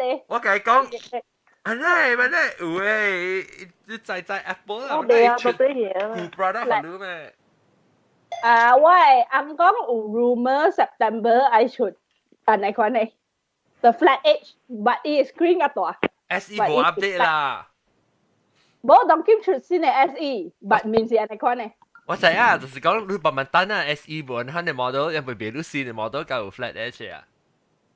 咧。我共伊講，係咧，咪咧，有誒，你知知 Apple 啦，我未啊，到底嘢舊 product 好咩？啊，我係啱講有 rumor September 愛出，但係款呢，the flat edge，but 伊 screen 較大。 SE 無 update 啦。無當今出新的 SE，but 面是按呢款呢。我知啊，就是講你慢慢等啊，SE 無按的 model，因為別你新的 model 較有 flat edge 啊。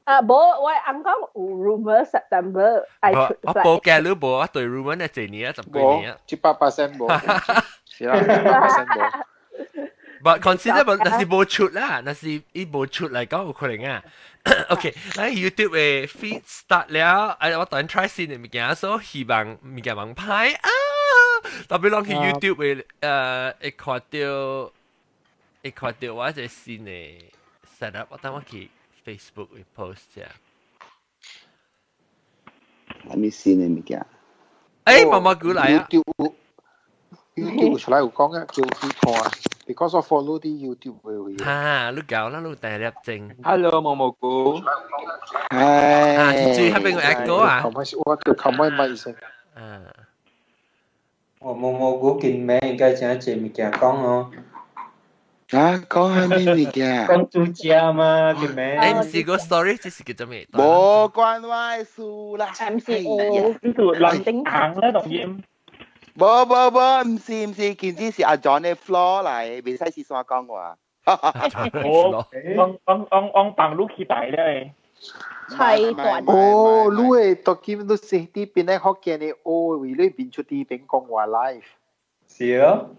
啊，無，我啱講有 rumor September 愛出。我報價你無，我對 rumor 呢一年啊，十幾年啊。 100% 無，是啦，100% 無。 But consider 若是無出啦，若是伊無出來講有可能啊。OK，咱 YouTube 的 feed start 了，哎，我等 try 新的物件，所以希望物件茫歹啊。特別攏去 YouTube 的會看到我一個新的 set up，我等我去 Facebook 會 post 者。啥物新的物件？哎，毛毛菇來啊！YouTube 出來有講啊，叫去看，because 我 follow 啲 YouTube 嘅會。哈，你搞啦，你大粒精。 Hello，毛毛菇。係。啊，最後邊個 echo 啊？我叫冚咪咪先。啊。我毛毛菇近尾應該真濟物件講哦。啊，講啥物物件？講煮食嘛，近尾。誒，毋是個 story，這是叫做咩？無關我的事啦。 MCO 呢度林丁行咧，當然。無無無，毋是毋是，其實是阿 John 的 floor 來，袂使四山講話。我往往往往放入去大咧。菜段。哦，你的當今你識啲邊個福建的哦，為你變出啲邊講話 live。是哦。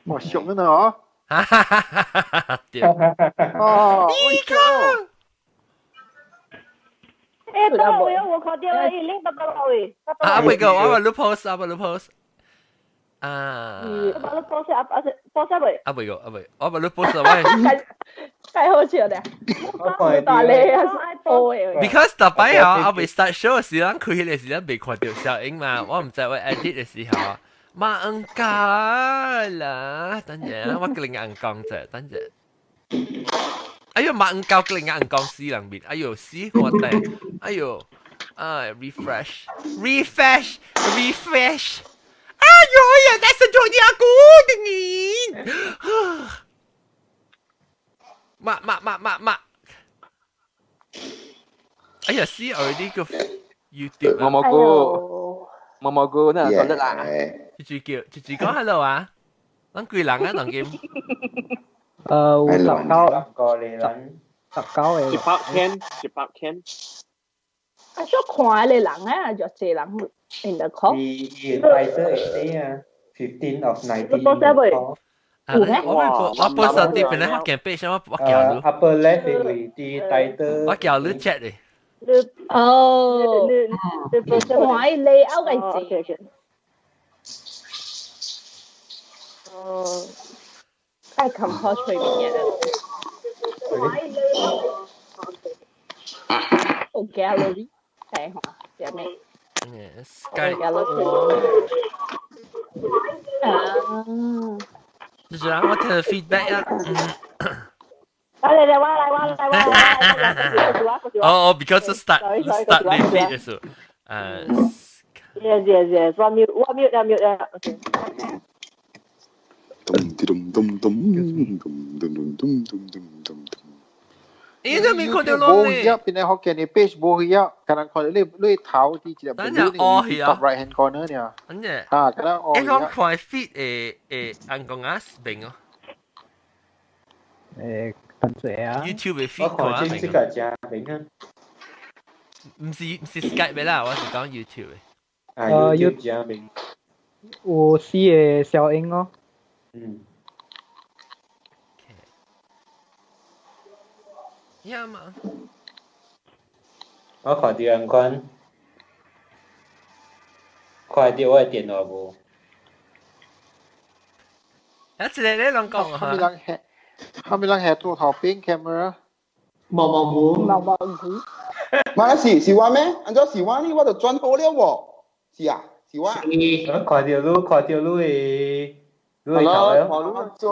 哇，熟啊喏。哈哈哈哈哈！對。哦，我笑。誒，得啦，我看到啦，伊拎得得啦喂。啊，未個，我話你 post 啊，話你 post。啊。我把你 post 啊，啊，post 未？啊，未個，啊未，我話你 post 喂。太好笑啦！大咧啊，多嘅。 Because 逐擺啊，我未 start show 時，咱開彼個時，咱未看到小英嘛，我毋知我 edit 的時候啊，馬恩加啦，等陣我叫另人講者，等陣。哎呦，馬恩交叫另人講死人面，哎呦，死我哋，哎呦，啊，refresh，refresh，refresh，哎呦呀，那是做啲阿姑的你。抹抹抹抹抹！哎呀，死 already 個 YouTube 毛毛菇，毛毛菇，那講得啦。就叫就講 hello 啊，咱幾人啊，當今？有19個人， 19個。100天，100天。啊，所看的人啊，就濟人 in the call。伊伊 title 會死啊，15 of 19。多謝未？有咩？我我本身啲本來福建背，我叫你。 Upper left 位啲 title。我叫你 chat 嘅。哦，你看伊 layout 個字。哦，愛 compose 出面嘅。哦，gallery 睇下，有咩？ Skype。啊。就是啊，我聽 feedback 啊。來來來，我來我來我來。哦哦，because start start 你 feed 嘅時候，Yes. 我 mute 我 mute 啦 mute 啦。OK。咚咚咚咚咚咚咚咚咚咚咚咚。咦，你未看到咯？無去啊，邊個福建的 page 無去啊，可能看到你你頭啲一個等陣哦去啊 top right hand corner 呢。等陣。啊，可能哦。誒，我看 feed 誒誒，按講啊，明哦。誒，分水啊！YouTube 嘅 feed 我看這個真明啊。毋是毋是 Skype 嘅啦，我是講 YouTube 嘅。啊，YouTube 真明。有四個小英哦。嗯。呀嘛！我看到人款，看到我的電話無？啊，一個你攏講啊！蝦米人下，蝦米人下拄頭邊 camera？毛毛菇，毛毛菇。媽是是我咩？按怎是我呢？我就轉好了喎。是啊，是我。我看到你，看到你的，你的頭了。轉，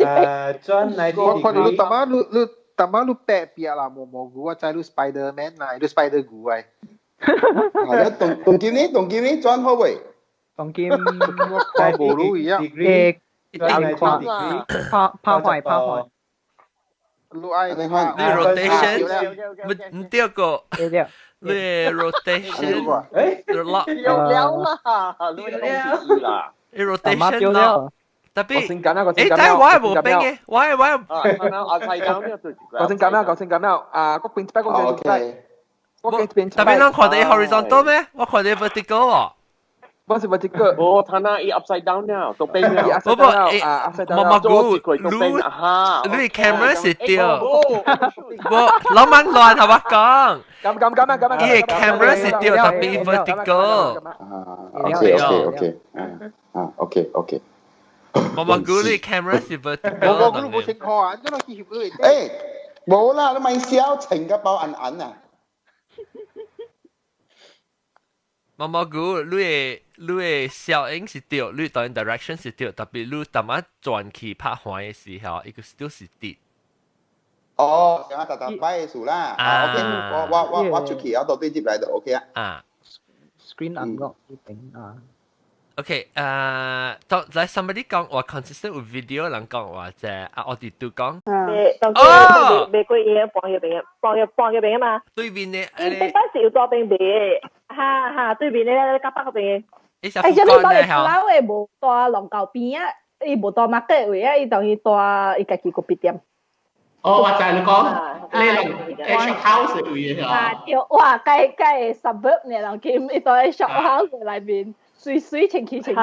啊，轉來我看到你頭啊，你你。但係你白壁啦，毛毛菇我知你 Spiderman 啦，你 Spider 菇啊。係啦，動動劍呢？動劍呢？轉好未？動劍我看無路一樣。誒，拍拍壞拍壞。你愛你看你 rotation 唔對個，你 rotation，誒，落了啦，你東西啦，你 rotation 咯。特別，誒，但係我係無兵嘅，我係我係。我先減啦，我先減啦，啊，個邊一擺，個邊一擺，我邊特別咱看到 horizontal 咩？我看到 vertical 喎。我是 vertical。哦，他那伊 upside down 了，都變了。不不，誒，毛毛菇，你你 camera 是對。我老猛亂係我講。咁咁咁啊咁啊。伊 camera 是對，特別 vertical。 OK OK OK，啊 OK OK。毛毛菇你 camera 是 vertical。毛毛菇冇情況啊，真係去協誒，冇啦，你咪笑情嘅包銀銀啊！毛毛菇，你的效應是對，你當 direction 是對，特別你淡仔轉去拍環的時候，伊個 still 是對。哦，想特特擺嘅數啦。啊，OK，我出去，我到對接來就 OK 啊。啊，screen unlock 一定啊。 OK，當來 somebody 講話 consistent with video 人講話啫，啊，我哋都講。哦，未過嘢放入邊，放入放入邊啊嘛。對面的，伊頂擺是有大邊賣，哈哈，對面咧甲北嗰邊。欸，這你當你老的無蹛龍溝邊啊，伊無蹛 market 位啊，伊當伊蹛伊家己個別店。哦，我知你講，你龍 shop house 位嘅啊，對，哇，該該 suburb 呢，人叫伊蹛 shop house 內面。水水清氣清氣，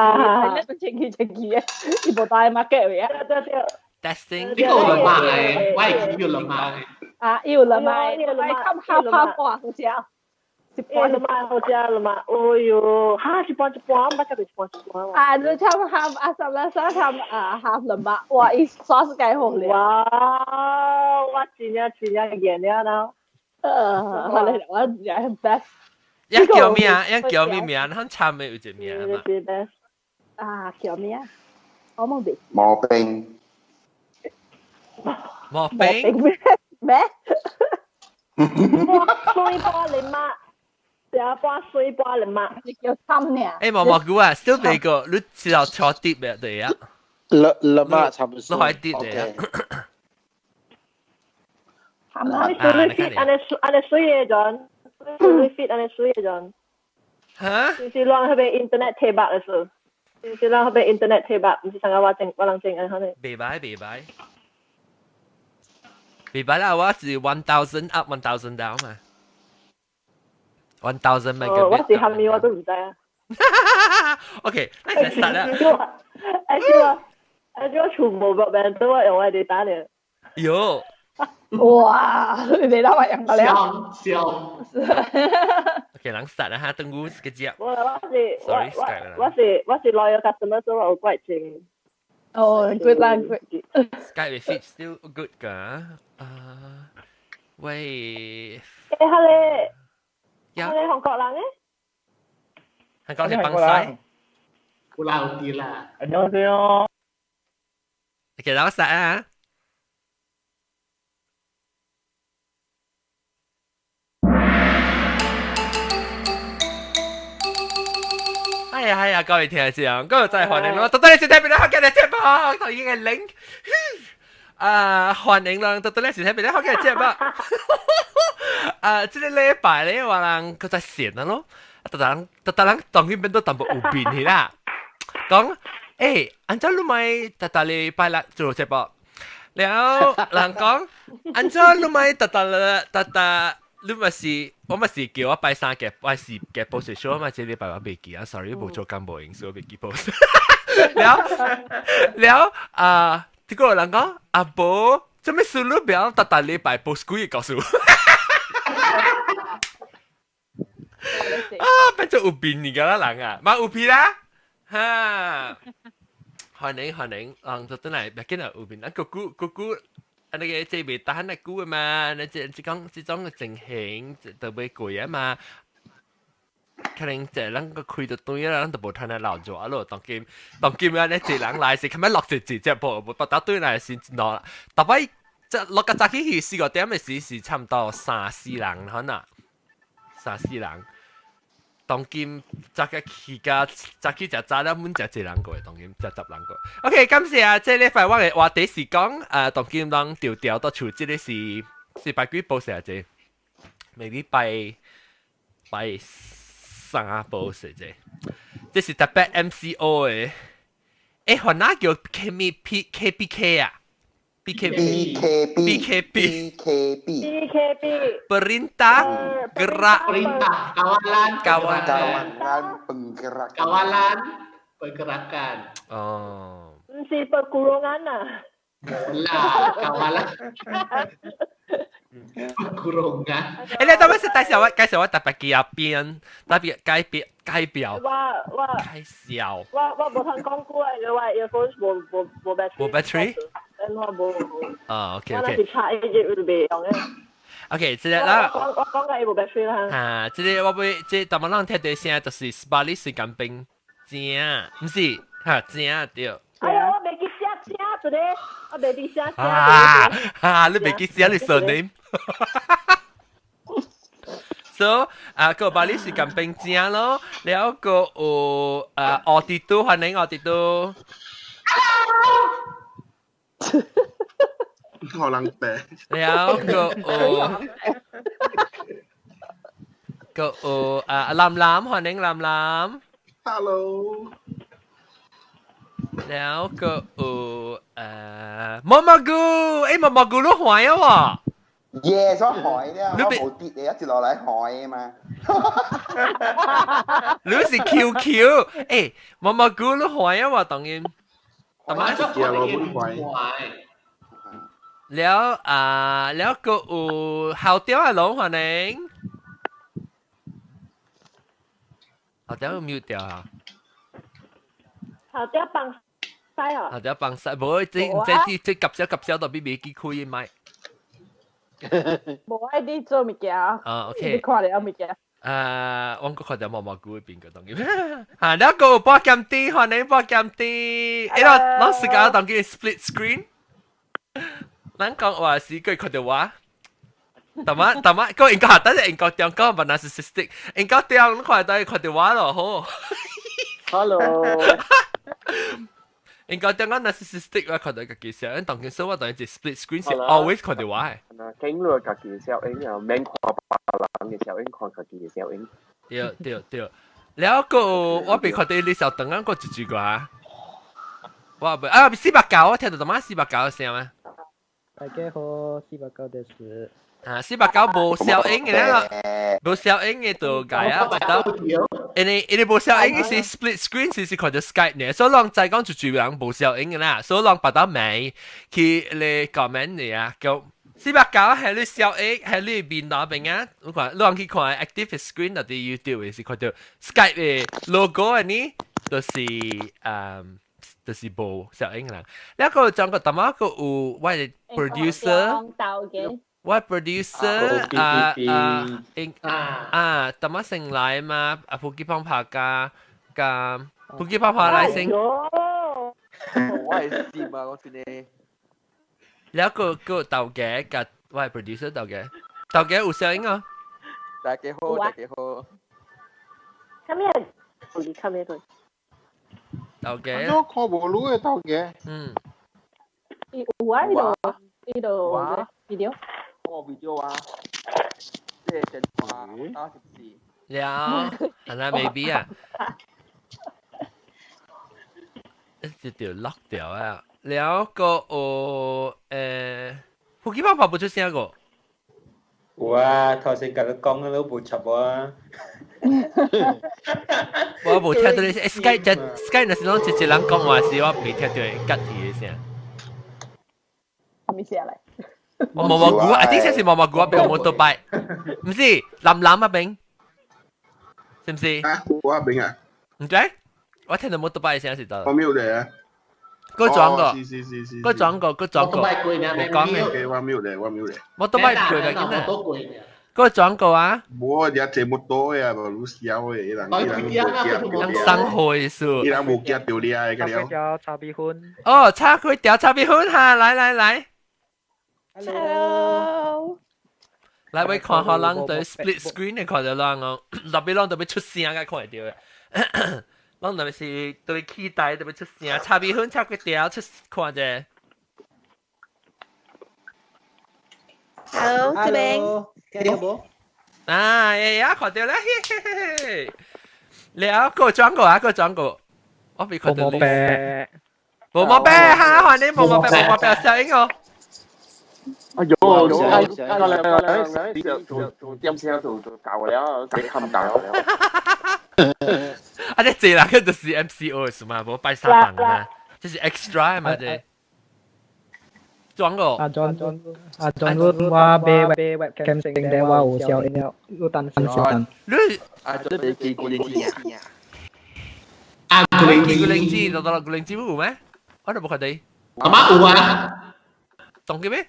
清氣清氣嘅，伊無蹛 market 位啊。對對對。 Testing 呢個有兩賣，我係有兩賣。啊，有兩賣，兩賣，冚下拍掛好食。一半一半好食了嘛？哎呦，哈一半一半，我捌食過一半一半。啊，你參鹹啊，十啦三參啊鹹兩百，哇！伊sauce 介好咧。哇！我真正真正見了啦。我嚟我也 best。一叫咩啊？一叫咩名？很慘嘅有隻名嘛。啊，叫咩啊？我冇記。毛兵。毛兵咩？水波你媽。食半水半了嘛？你叫參呢？欸，毛毛菇啊，still 未個，你知道坐跌嘅對啊？了了嘛，差不多。你可以跌嘅。啊，你水按呢按呢水嘅陣，水 fit 按呢水嘅陣。嚇？就是讓嗰邊 internet 貼白嘅事，就是讓嗰邊 internet 貼白，唔是上個我整我人整嘅可能。袂歹袂歹，袂歹啦，我是 1000 up 1000 down 嘛。1000 megabit。我是蝦米我都唔知啊。 OK，你就實啦。哎，我哎，我全部 broadband 都我用我哋打咧。有。哇！你諗下用個了。笑。 OK，人實啦哈，等我個接。我是我我是我是 loyal customer，所以我怪正。哦，good 啦，good。 Skype fit still good 㗎。啊，喂。誒，哈咧。你韓國人咧？韓國係幫晒。有啦有啲啦。안녕하세요。 其實我實啊。哎呀哎呀，各位聽眾，各位再歡迎我，到底你是聽邊個嘅節目？頭先嘅 link。啊，歡迎啦！到底你是聽邊個嘅節目？啊，這個禮拜咧，我人佢在線啊咯，特人特特人當然變到淡薄有變去啦。講，欸，按怎你咪特特禮拜六做節目，了人講，按怎你咪特特特特，你咪是我咪是叫我拜三嘅拜四嘅 post show 嘛，這禮拜我未記啊，sorry，無做工無閒，所以未記 post。了了啊，這個人講阿伯，做咩事你不要特特禮拜 post 幾個告訴？啊，變做有變而家啦人啊，嘛有變啦，哈！歡迎歡迎，人就等來別緊啊有變，啊個姑個姑，啊那個這袂當那久的嘛，那這這種這種的情形特別貴啊嘛。可能這人個開就對啦，咱就無趁來留住啊咯。當今當今啊，你這人來是，咁樣落一一隻步，無不打對來是喏，特別。即落個早起去4個點嘅時是差唔多三四人可能，三四人。當今早個去甲早起食早了，滿食一人過，當今食10人過。OK，感謝啊！這禮拜我嘅話題是講，當今人調調到厝，這個是是拜幾報時啊？這每禮拜拜三報時這，這是特別 MCO 嘅。欸，原來叫 K M P K B K 啊？B K B K B B K B B K B B K B Perintah Gerak Perintah Kawalan Kawalan Kawalan Penggerakan Kawalan Pergerakan 哦，唔是 perkurungan 啊，啦，kawalan perkurungan。欸，你當時介紹我介紹我特別記入邊，特別街表街表我我介紹。我無通講久啊，因為我 earphone 無無無 battery。無 battery？我無。哦，OK 我 OK 若是插一日就袂用嘅。 OK，這個啦。我講嘅伊無 battery 啦。啊，這個我欲這逐擺人聽到聲就是巴黎水甘冰，正，毋是，哈，正對。哎呀，我袂記寫正一個，我袂記寫正。啊哈，你袂記寫你 surname。So 啊，個巴黎水甘冰正咯，了個有啊，奧迪都歡迎奧迪都。可能病。了個有個有啊，藍藍歡迎藍藍。 Hello。了個有毛毛菇，欸毛毛菇你壞啊喎！耶，所害咧，我無跌你一直落嚟害嘛。你是 QQ，欸毛毛菇你壞啊喎，當然。阿媽我唔壞。了啊，了個有後雕啊龍歡迎。後雕有 mute 掉啊？後雕放晒啊！後雕放晒，無這這這夾小夾小都比袂記開麥。無愛你做物件。啊，OK。你看了物件。啊，我閣看到毛毛菇邊個當佢。啊，了個播鹹啲，歡迎播鹹啲。欸，咱時間當佢 split screen。咱講話是佢看到我。大媽大媽，個應該等陣應該點講，本來是 narcissistic，應該點你看到看到我咯，好。 Hello。應該點講 narcissistic，我看到家己笑，因當佢說我當佢 split screen 是 always 看到我嘅。經過家己笑影，又免看別人嘅笑影，看家己嘅笑影。對對對，了個我被看到你小等啊，個一句歌。我未啊，489，我聽到他媽489聲咩？大家好，489です。啊，489無效應嘅啦，無效應嘅就解啊，我到，因為無效應嘅是 split screen 是是看到 Skype 呢，所以人再講就住人無效應嘅啦，所以人拔到尾去你 comment 你啊，叫489係你效應係你面那邊啊，你看你人去看 active screen 嗰啲 YouTube 是看到 Skype 嘅 logo 呢，就是就是無效應啦。แล้ว個講個淡仔個有我嘅 producer。我 producer 啊啊應啊，淡仔先來嘛，啊普吉胖拍加加普吉胖拍來先。我係閃啊！我先呢。แล้ว個個豆嘅甲我係 producer 豆嘅，豆嘅有聲音啊。大家好，大家好。看咩？你看咩對？豆嘅。我看無路嘅豆嘅。嗯。有啊，呢度呢度 video。我 video 啊，即係電話打十字。了，係啦，maybe 啊，一條 lock 掉啊。了個哦，福建爸爸冇出聲個。有啊，頭先甲你講你都無插我啊。我無聽到你 Skype 只 Skype 若是攏一一人講話時，我未聽到會吉起的聲。係咪聲嚟？我毛毛菇，I think 是毛毛菇啊，變摩托拜，唔是藍藍啊邊，是唔是？啊，我啊邊啊？唔知，我聽到摩托拜聲是得。我 mute 嚟啊。嗰轉個，是是是是。嗰轉個，嗰轉個。我講嘅。我 mute 嚟，我 mute 嚟。摩托拜過嚟，嗰轉個啊？無，只坐摩托的啊，無愈小的，伊人伊人無驚，人生活的事。伊人無驚著你的個了。調炒米粉。哦，炒佢調炒米粉哈，來來來。Hello。來，我看下人對 split screen 的看到人哦，特別人特別出聲嘅看會到嘅，人特別是特別期待特別出聲，插米粉插幾條出看者。 Hello，這邊。聽到無？啊，會啊，看到啦，嘿嘿嘿。了，個轉過啊，個轉過，我未看到你。無毛病，哈，還你無毛病，無毛病，小英哦。哎呦，哎，來來來，做做點聲做做夠了，給冚夠了。啊，這這啦，佢就是 MCO 是嘛，無拜三檔啊，這是 extra 嘛，這。裝個。阿 John 阿 John 我買 webcam 先的，我有小英了，我等先等。你阿 John 你記古靈精啊？啊，古靈精，古靈精，到到古靈精有咩？我都無看到。阿媽有啊？懂嘅咩？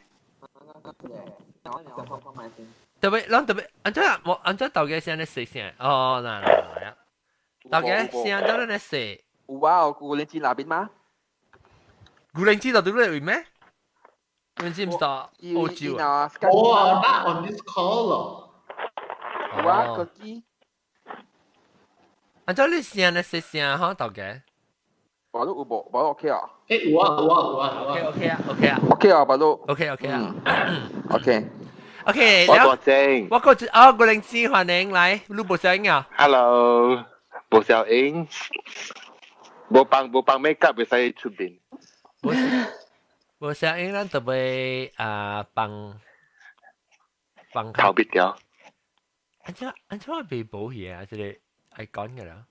特別，咱特別，按怎無按怎豆家聲咧細聲？哦，嗱嗱嗱，豆家聲都咧細。有啊，古靈精那邊嗎？古靈精到底咧為咩？古靈精唔是澳洲啊？哦，not on this call 咯。有啊，個機。按怎你聲咧細聲吼，豆家？我都有無，我 OK 啊。誒有啊有啊有啊，OK OK 啊 OK 啊，OK 啊，白都 OK OK 啊，OK OK。我大正，我個哦，個靈芝歡迎來，你無小英啊？Hello，無小英，無幫無幫 make up 袂使出面。無小英，咱特別啊幫幫頭別掉。按怎按怎未保險啊？這個愛講嘅啦。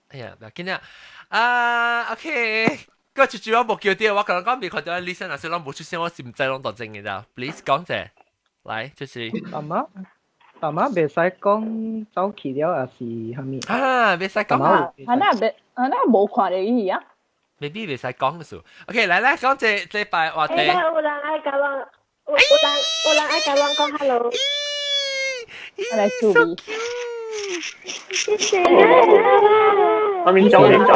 哎呀，唔要緊啊！啊，OK，個一句我無叫到，我可能講未看到你先，若是攏無出聲，我是毋知攏當真嘅咋。Please 講者，來，就是。阿媽，阿媽袂使講走去了，還是啥物？啊，袂使講啊！啊那袂，啊那無看到伊啊。未必袂使講嘅事。OK，來來講這這擺話題。有人愛共我，有人有人愛共我講 hello。來注意。謝謝。我面走面走。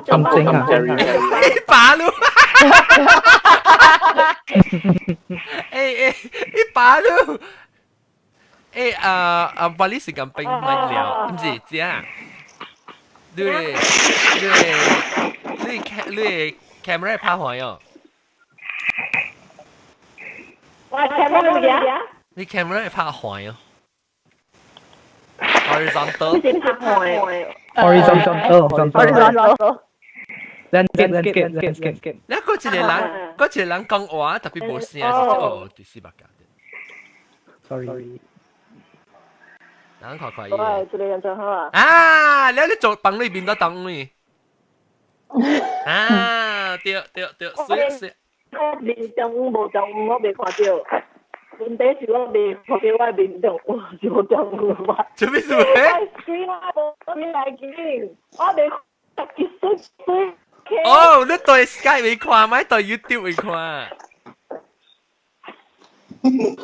咁正啊！一把路，欸欸，一把路，欸啊啊！把你時間冰乜了？唔是這樣，你你你你 camera 拍壞哦。我 camera 咩？你 camera 拍壞哦。Horizontal。 Horizontal. Horizontal. Landscape, landscape, landscape. 你嗰一個人，嗰一個人講話特別無聲，是哦，第四百個。 Sorry。人看看伊。喂，這個人真好啊。啊，你你做幫你面都當你。啊，對對對，水水。我面中無中我未看到。問題是我未看到我面中，我是無中有啊。做咩事？我 screen 我無 screen 來緊，我未看水水。哦，你對 Skype 未看，咪對 YouTube 未看。我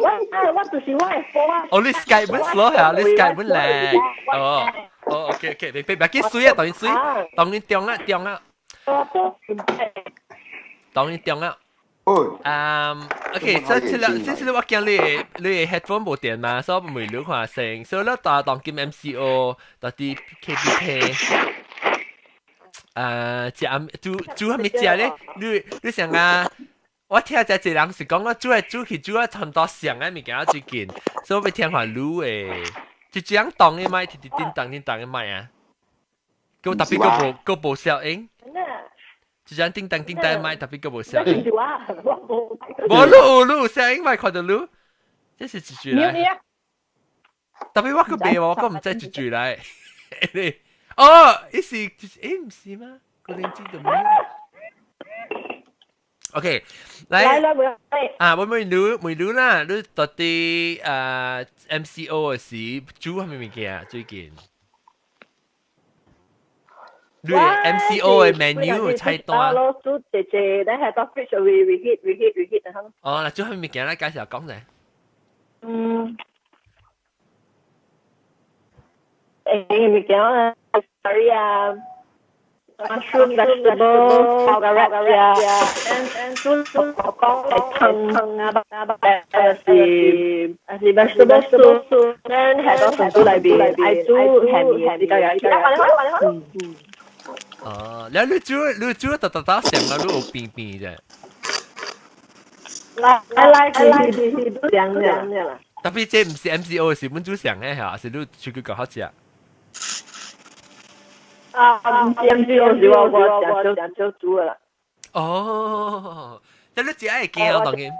啊，我就是我的 phone。哦，你 Skype 本 slow 下，你 Skype 本靚。哦，哦，OK OK，別別別緊水啊，當然水，當然中啊中啊。當然中啊。OK，這次了，這次我驚你你 headphone 無電嘛，所以我唔會你看聲，所以咧當當今 MCO 到底 KBK，食煮煮啥物食咧？你你想啊？我聽只一人是講我煮來煮去煮啊差唔多上嘅物件最近，所以我欲聽看你的，就這樣當的麥，直直叮當叮當的麥啊，閣特別閣無閣無效應。就這樣叮當叮當麥，特別閣無效應。無你有你有聲音，麥看到你，這是一句來。特別我閣袂，我閣毋知一句來。哦，伊是欸，毋是嗎？個年紀就沒有。OK，來啊，我問你，問你啦，你到底啊 MCO 的時煮啥物物件最近？你 MCO 的 menu 菜單。我煮姐姐，咱係到 fridge reheat reheat reheat 然後。哦，嗱，煮啥物物件來介紹講者。嗯。誒，物件啊，sorry 啊， mushroom vegetable 炒個 wrap 啊，and 煮講係湯啊，還是 vegetable soup，then 係到成都裏邊愛煮係麵比較有其他。哦，你煮你煮特特特上啊，你有變變啫。來來來，是是是兩樣啦。特別這唔是 MCO 是本煮上嘅嚇，是你出去講好食。啊，唔是 MCO 是我食少少煮啦。哦，即你食愛驚啊，當然。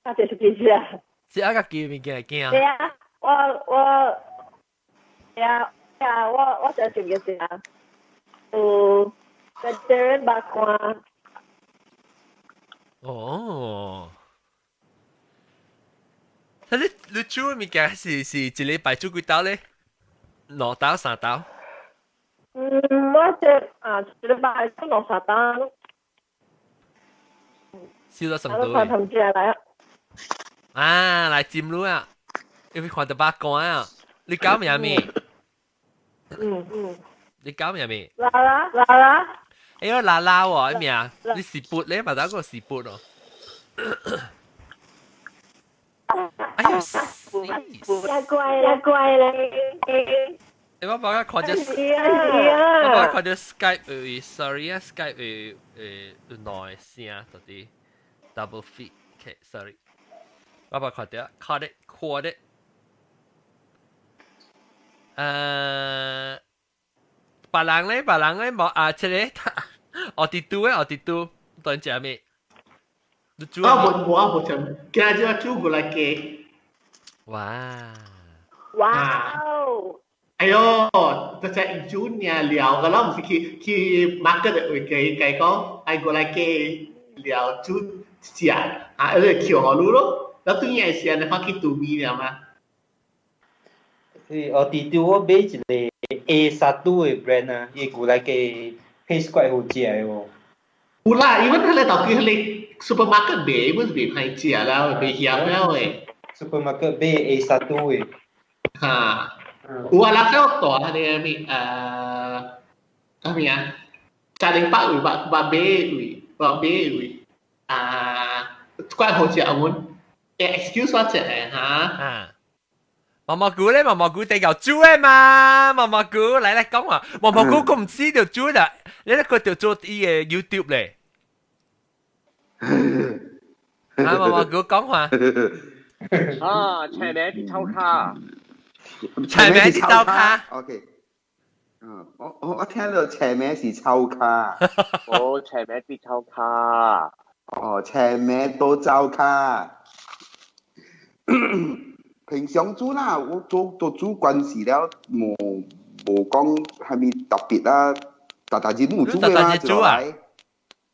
啊，這是幾時啊？食愛個雞物件會驚。對啊，我我，對啊，對啊，我我食食嘅食，有 vegetarian 肉乾。哦。你你煮嘅物件是是一禮拜煮幾刀咧？兩刀三刀？嗯，我這啊一禮拜煮兩三刀。燒咗成多。我頭先來啊！啊，來尖女啊！因為看到八卦啊！你搞咩咪？嗯嗯。你搞咩咪？啦啦啦啦！哎呦，啦啦喎，咩啊？你是撥咧，嘛？打個是撥哦。哎呀，乖啦乖咧！你我幫我看咗，我幫我看咗 Skype 誒，sorry 啊，Skype 誒誒有兩聲到底 double feed，OK，sorry，我幫看到，看得看得，誒，別人咧，別人咧冇啊，這個我哋拄咧，我哋拄，當食咩？啊，無無啊，無食，今日煮過來雞。哇！哇哦！哎喲，這只煮爾料個咯，毋是去去 market 的位雞雞講，愛過來雞料煮食，啊，伊就扣予你咯。然後對應時你翻去煮麵了嘛？我弟弟我買一個 A 沙都的 brand 啊，伊過來雞 taste 怪好食的哦。有啦，因為佢咧到佢咧 supermarket 買，本是袂歹食啦，袂鹹了的。 supermarket 買 A 沙都的。哈。有啊，咱小大迄個咩啥物啊？嘉玲北位，捌捌買位，捌買位啊，怪好食啊！阮，excuse 我一下哈。啊。毛毛菇咧，毛毛菇地球煮的嘛，毛毛菇來來講話，毛毛菇佢唔知就煮啦，你咧佢就做伊個 YouTube 咧。啊，毛毛菇講話。啊，斜名啲抽卡。斜名是抽卡。 OK。嗯，我我我聽到斜名是抽卡。哦，斜名啲抽卡。哦，斜名都抽卡。平常煮啦，我做做煮慣時了，無無講係咪特別啦，大大日都有煮嘅啦，煮啊！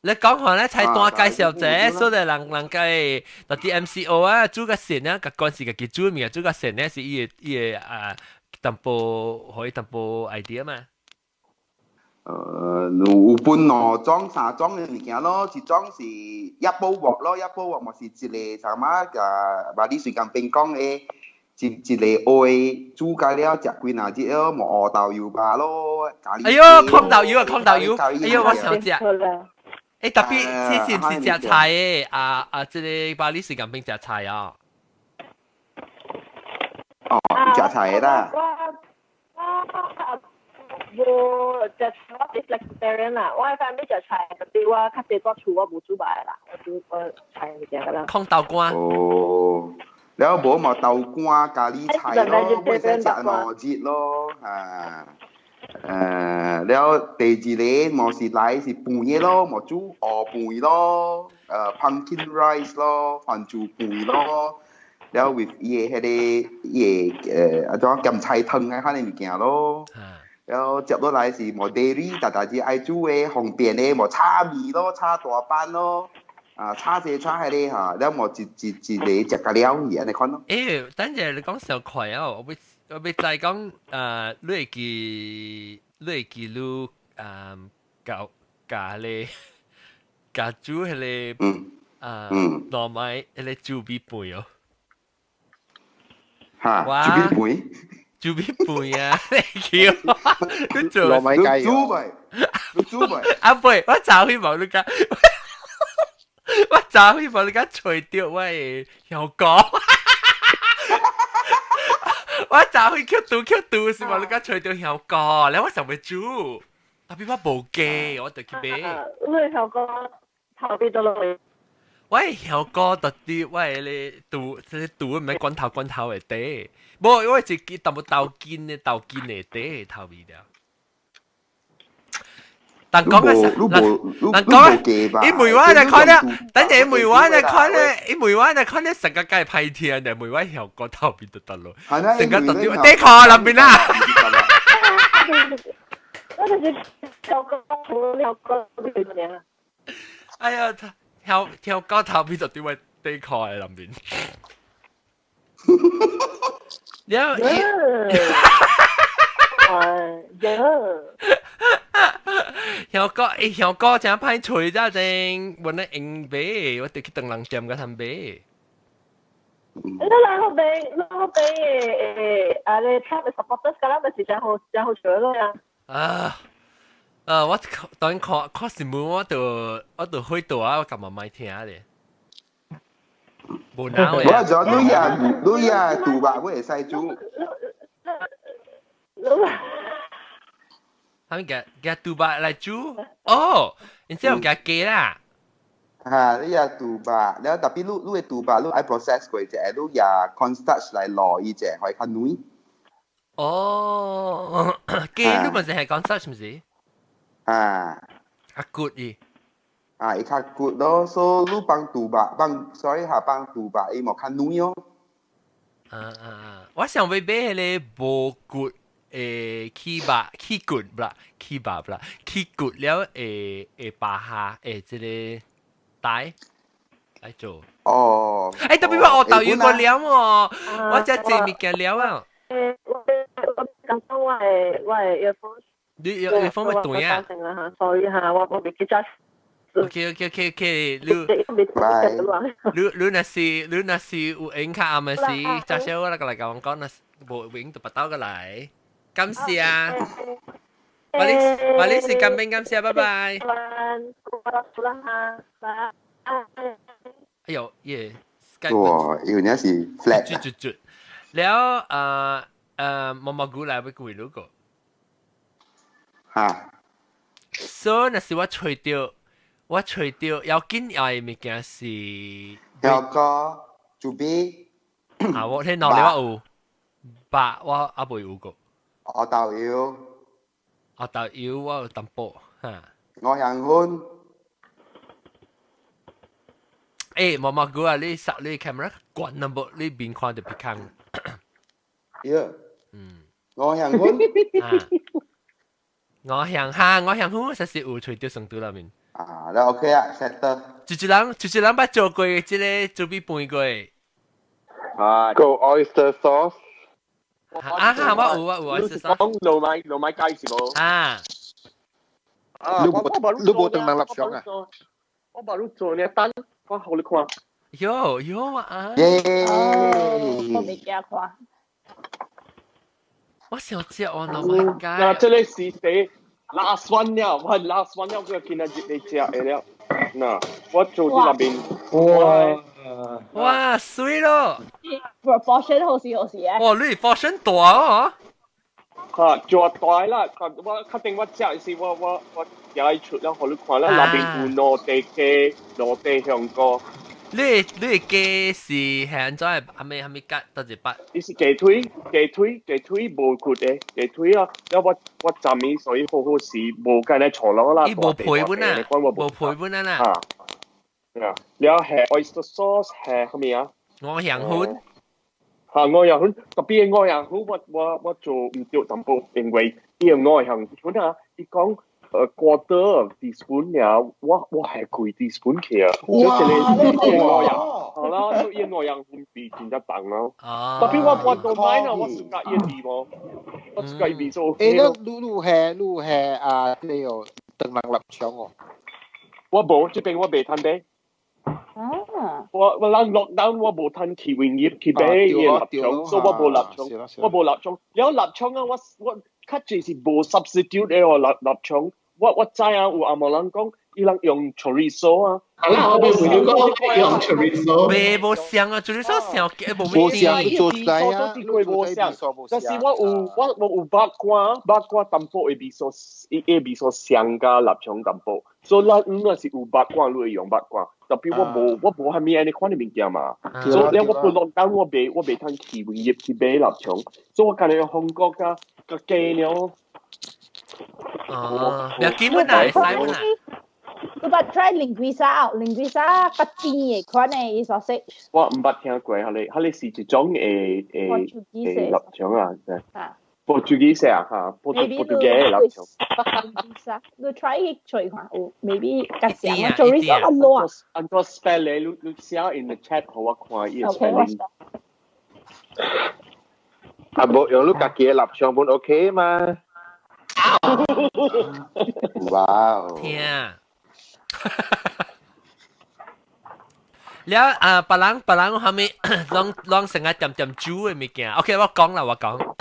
你講話咧，菜單介紹者，所以人人計特啲 MCO 啊，煮個善啊，個關係家己煮物件，煮個善咧是伊個伊個啊，淡薄可以淡薄 idea 嘛。有分兩種、三種嘅物件咯，一種是一煲鑊咯，一煲鑊嘛是一個啥物啊，把你隨間邊講的，一一個愛煮咖了，食幾若日咯，無烏豆油肉咯，咖喱。哎喲，炕豆油啊，炕豆油，哎喲，我想食。誒，特別這是唔是食菜的？啊啊，這個巴黎水間邊食菜啊。哦，食菜的啦。無食菜，我是 vegetarian 啦。我反正食菜，特別我較濟在厝我無煮飯啦，我煮我菜物件啦。炕豆乾。哦，了無嘛豆乾咖喱菜咯，會使食兩日咯，啊。了第二個嘛是來是飯的咯，嘛煮烏飯咯，pumpkin rice 咯，番薯飯咯，了 with 伊的彼個伊的啊種鹹菜湯啊，款的物件咯。了接落來是無 dairy，大大只愛煮的方便的，無炒麵咯，炒大班咯，啊炒這炒彼個哈，了無一一一個食甲了去按呢款咯。欸，等陣你講小快哦，我欲我欲知講，你會記你會記你教教咧教煮彼個啊糯米彼個煮米飯哦。哈，煮米飯？煮米飯啊！你叫你做糯米雞煮咪？你煮未？阿妹，我早去無你講，我早去無你講吹掉我的香膏。我早去吸毒吸毒是無你講吹掉香膏，然後我想欲煮，特別我無雞，我就去買。你香膏頭邊都落。我的香膏特啲，我的咧肚，這個肚毋免罐頭罐頭的底，無我是記淡薄豆筋的豆筋的底頭味了。但講嘅你無人講，伊問我來看咧，等陣伊問我來看咧，伊問我來看咧，成個雞歹聽咧，問我香膏頭味就得咯，成個特啲底褲那邊啦。我就是香膏，香膏邊哎呀，跳跳高頭邊就點會底褲喺那邊。了，哎呀！香膏，欸，香膏真歹揣咋正，阮咧用買，我得去唐人店佮他買。你然後買，然後買誒，啊你 Trump supporters 㗎啦，咪是真好真好做咯呀。啊！我當然看看新聞，我就去到啊，我幹嘛買聽咧？無腦我就你也你也賭吧，我會使煮。他們夾夾豬肉來煮，哦，然之後夾雞啦。嚇，你也豬肉，然後特別你你的豬肉，你愛 process 過者，你也 cornstarch 來攞伊者，可以較軟。哦，雞你咪就係 cornstarch 唔是？啊。較骨伊。啊，伊較骨咯，所以你放豬肉，放 sorry 嚇，放豬肉，伊無較軟哦。啊啊啊！我想欲買彼个無骨。誒起肉起骨啦，起肉啦，起骨了會會拔下會這個帶來做。哦。欸，特別我學豆油個料哦，我食這物件料啊。我我剛剛我的 earphone。你 earphone 咪斷啊？所以嚇，我未記得。 OK，你你若是有閒較暗的時，早少我來來共我講，若是無閒就別倒過來。感謝啊！馬里馬里是感恩感謝，拜拜。哎呦耶！哇，有陣是 flat。絕絕絕！了毛毛菇來欲幾路個？嚇！所以若是我揣著，我揣著要緊要的物件是。香膏、豬鼻。啊！我聽腦裡我有，肉我猶未有過。黑豆油，黑豆油我有淡薄哈。五香粉。欸，毛毛菇啊，你殺你 camera 關啦無？你面看著鼻空。對。嗯。五香粉。五香哈，五香粉實是有揣著成都內面。啊，那 OK 啊，set 得。一一人，一一人捌做過這個豬米飯過。啊，個 oyster sauce。啊哈！我有我有，我是講糯米糯米雞是無？啊！你無你無當人立場啊？我把你做呢單，我予你看。有有啊！耶！我未驚看。我想食我糯米雞。嗱，這個是第 last one 了，我 last one 了，我今仔日來食的了。嗱，我做佇那邊。哇！哇，媠咯！proportion 好時好時啊！哇，你 portion 大哦！嚇，做大啦！我確定我食是我我我也出了，予你看啦，內面有兩塊雞，兩塊香菇。你雞是係按怎的？啥物啥物割倒一筆？伊是雞腿，雞腿，雞腿無骨的雞腿啊！了我我昨暝所以好好時無干咧錯落啦。伊無皮本啊，無皮本啊啦。啊，了係 oyster sauce 係啥物啊？五香粉。嚇，五香粉，特別五香粉，我我我做毋對淡薄，因為伊個五香粉啊，伊講。quarter teaspoon 爾，我我係幾 teaspoon 去啊！哇！這個五樣，好啦，所以五樣粉比真正重咯。啊！特別我我都買啦，我自家伊味無，我自家味做 OK 欸，你你係你係啊？你有唐人臘腸哦？我無，這邊我袂趁買。啊！我我咱 lockdown 我無趁去營業去買伊個臘腸，所以我無臘腸，我無臘腸。了臘腸啊，我我較濟是無 substitute 的哦，臘臘腸。我知啊，有紅毛人講，伊人用 chorizo 啊。係啦，我未會講用 chorizo。未無像啊，chorizo 上無無像做出來啊，無像，但是我有肉乾，肉乾淡薄會味素，伊會味素上加臘腸淡薄，所以咱若是有肉乾，你會用肉乾。特別我無蝦米按呢款的物件嘛，所以了我不落單我袂通去營業去買臘腸，所以我干焦用韓國佮佮雞了。哦，你基本啊，使本啊。你捌 try linguiça 啊？linguiça 較甜的款的 sausage。我毋捌聽過，彼個是一種的臘腸啊，Portuguese 啊，嚇，葡萄牙的臘腸。 linguiça，你 try 去揣看有，maybe 較像啊，chorizo 較爛。按怎 spell 咧？你寫 in the chat 予我看伊的 spelling。啊，無用你家己的臘腸本 OK 嘛？哇！聽。了啊，別人蝦米，攏成日點點煮的物件。OK，我講啦，我講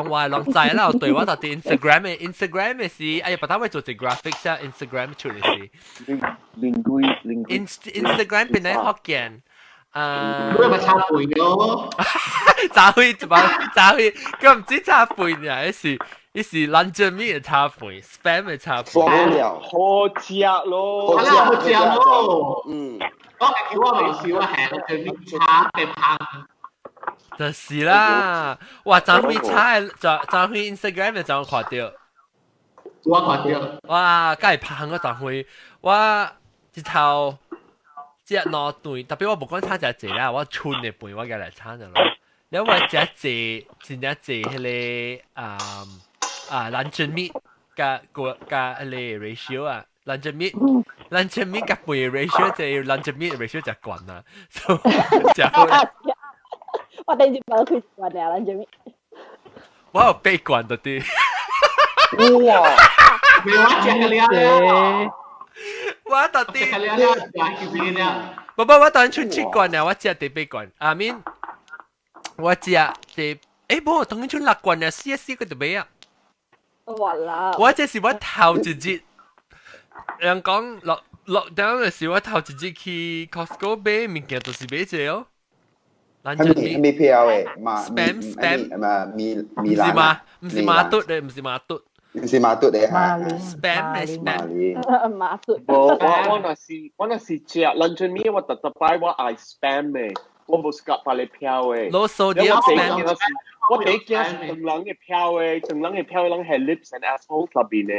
我攏知啦。對我到底 Instagram 的是，哎呀，別他會做一 graphics 啊，Instagram 出來是。Instagram 變來福建。啊！你咪炒飯咯？炒飯就把炒飯，佢唔知炒飯啊，伊是 luncheon meat 的炒飯，spam 的炒飯。好食咯，好啦，好食咯。嗯。我係叫我未少啊，係 luncheon meat 炒嘅烹。就是啦，哇！昨昏炒的，昨昏 Instagram 就怎看到？我看到。哇！梗係烹啊！昨昏我一頭。食兩頓，特別我無講炒食濟啦，我春的飯我共來炒著咯。了我食濟，真正濟彼個啊 luncheon meat 佮個佮彼個 ratio 啊，luncheon meat 佮飯 ratio 就 luncheon meat ratio 就懸啦，所以食好。我頂一擺開一罐爾 luncheon meat。我有八罐到底。哇！沒我食個了。我到底，不不，我當出七罐了，我食第八罐。阿敏，我食第，欸，無，當出六罐了，四四個就買啊。哇啦！我這是我頭一日，人講落單的時，我頭一日去 Costco 買物件，就是買這個哦。係咪票的？ spam spam 嘛米米蘭，唔是馬嘟的，唔是馬嘟。唔是馬嘟的嚇，spam 的 spam。馬嘟。無，我若是食 luncheon meat，我特特擺我愛 spam 的，我無是夾別個票的。攞數啲 spam。我第一驚是唐人的票的，唐人的票攏係 lips and assholes 內邊的。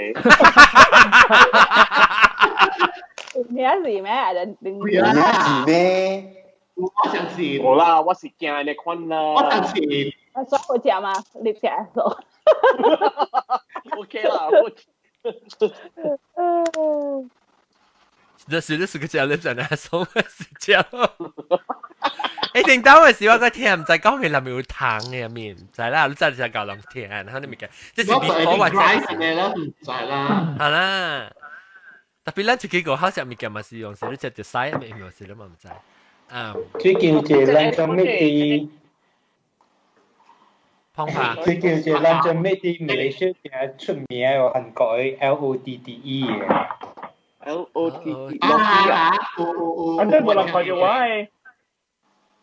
咩事咩？咩事咩？我想是。無啦，我是驚呢款啦。我想是。我說我食嘛，lips and asshole。 OK 啦，我。這是個食 lips and asshole 是食。欸，頂當嘅時我個聽唔知講佢內面有糖嘅面，唔知啦，你真係教人聽，然後你物件，這是 before 我食啦，唔知啦。好啦，特別咱自己個好食物件嘛是用是你食就使，咪用是你嘛唔知。啊，最近一個luncheon meat 碰下。最近一個 luncheon meat 佇馬來西亞出名的韓國的 L O T T E 的。 L O T T E 啊，有，啊，這無人看著我的。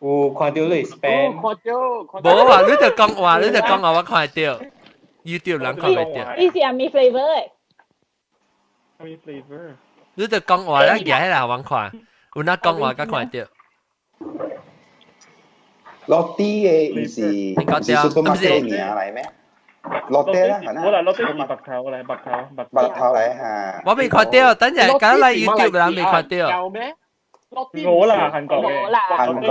有看到你 spam。看到，無啊！你就講話，你就講話，我看到。YouTube 人看袂到。伊是啥物 flavor 的？啥物 flavor？你就講話咧，舉起來我看，有哪講話才看到。 Lotte 的毋是毋是 supermarket 名來咩？Lotte 啦，係我來 Lotte 是白頭，我來白頭，白頭來嚇。我未看到，等陣剛來 YouTube 人未看到。我啦，韓國嘅。韓國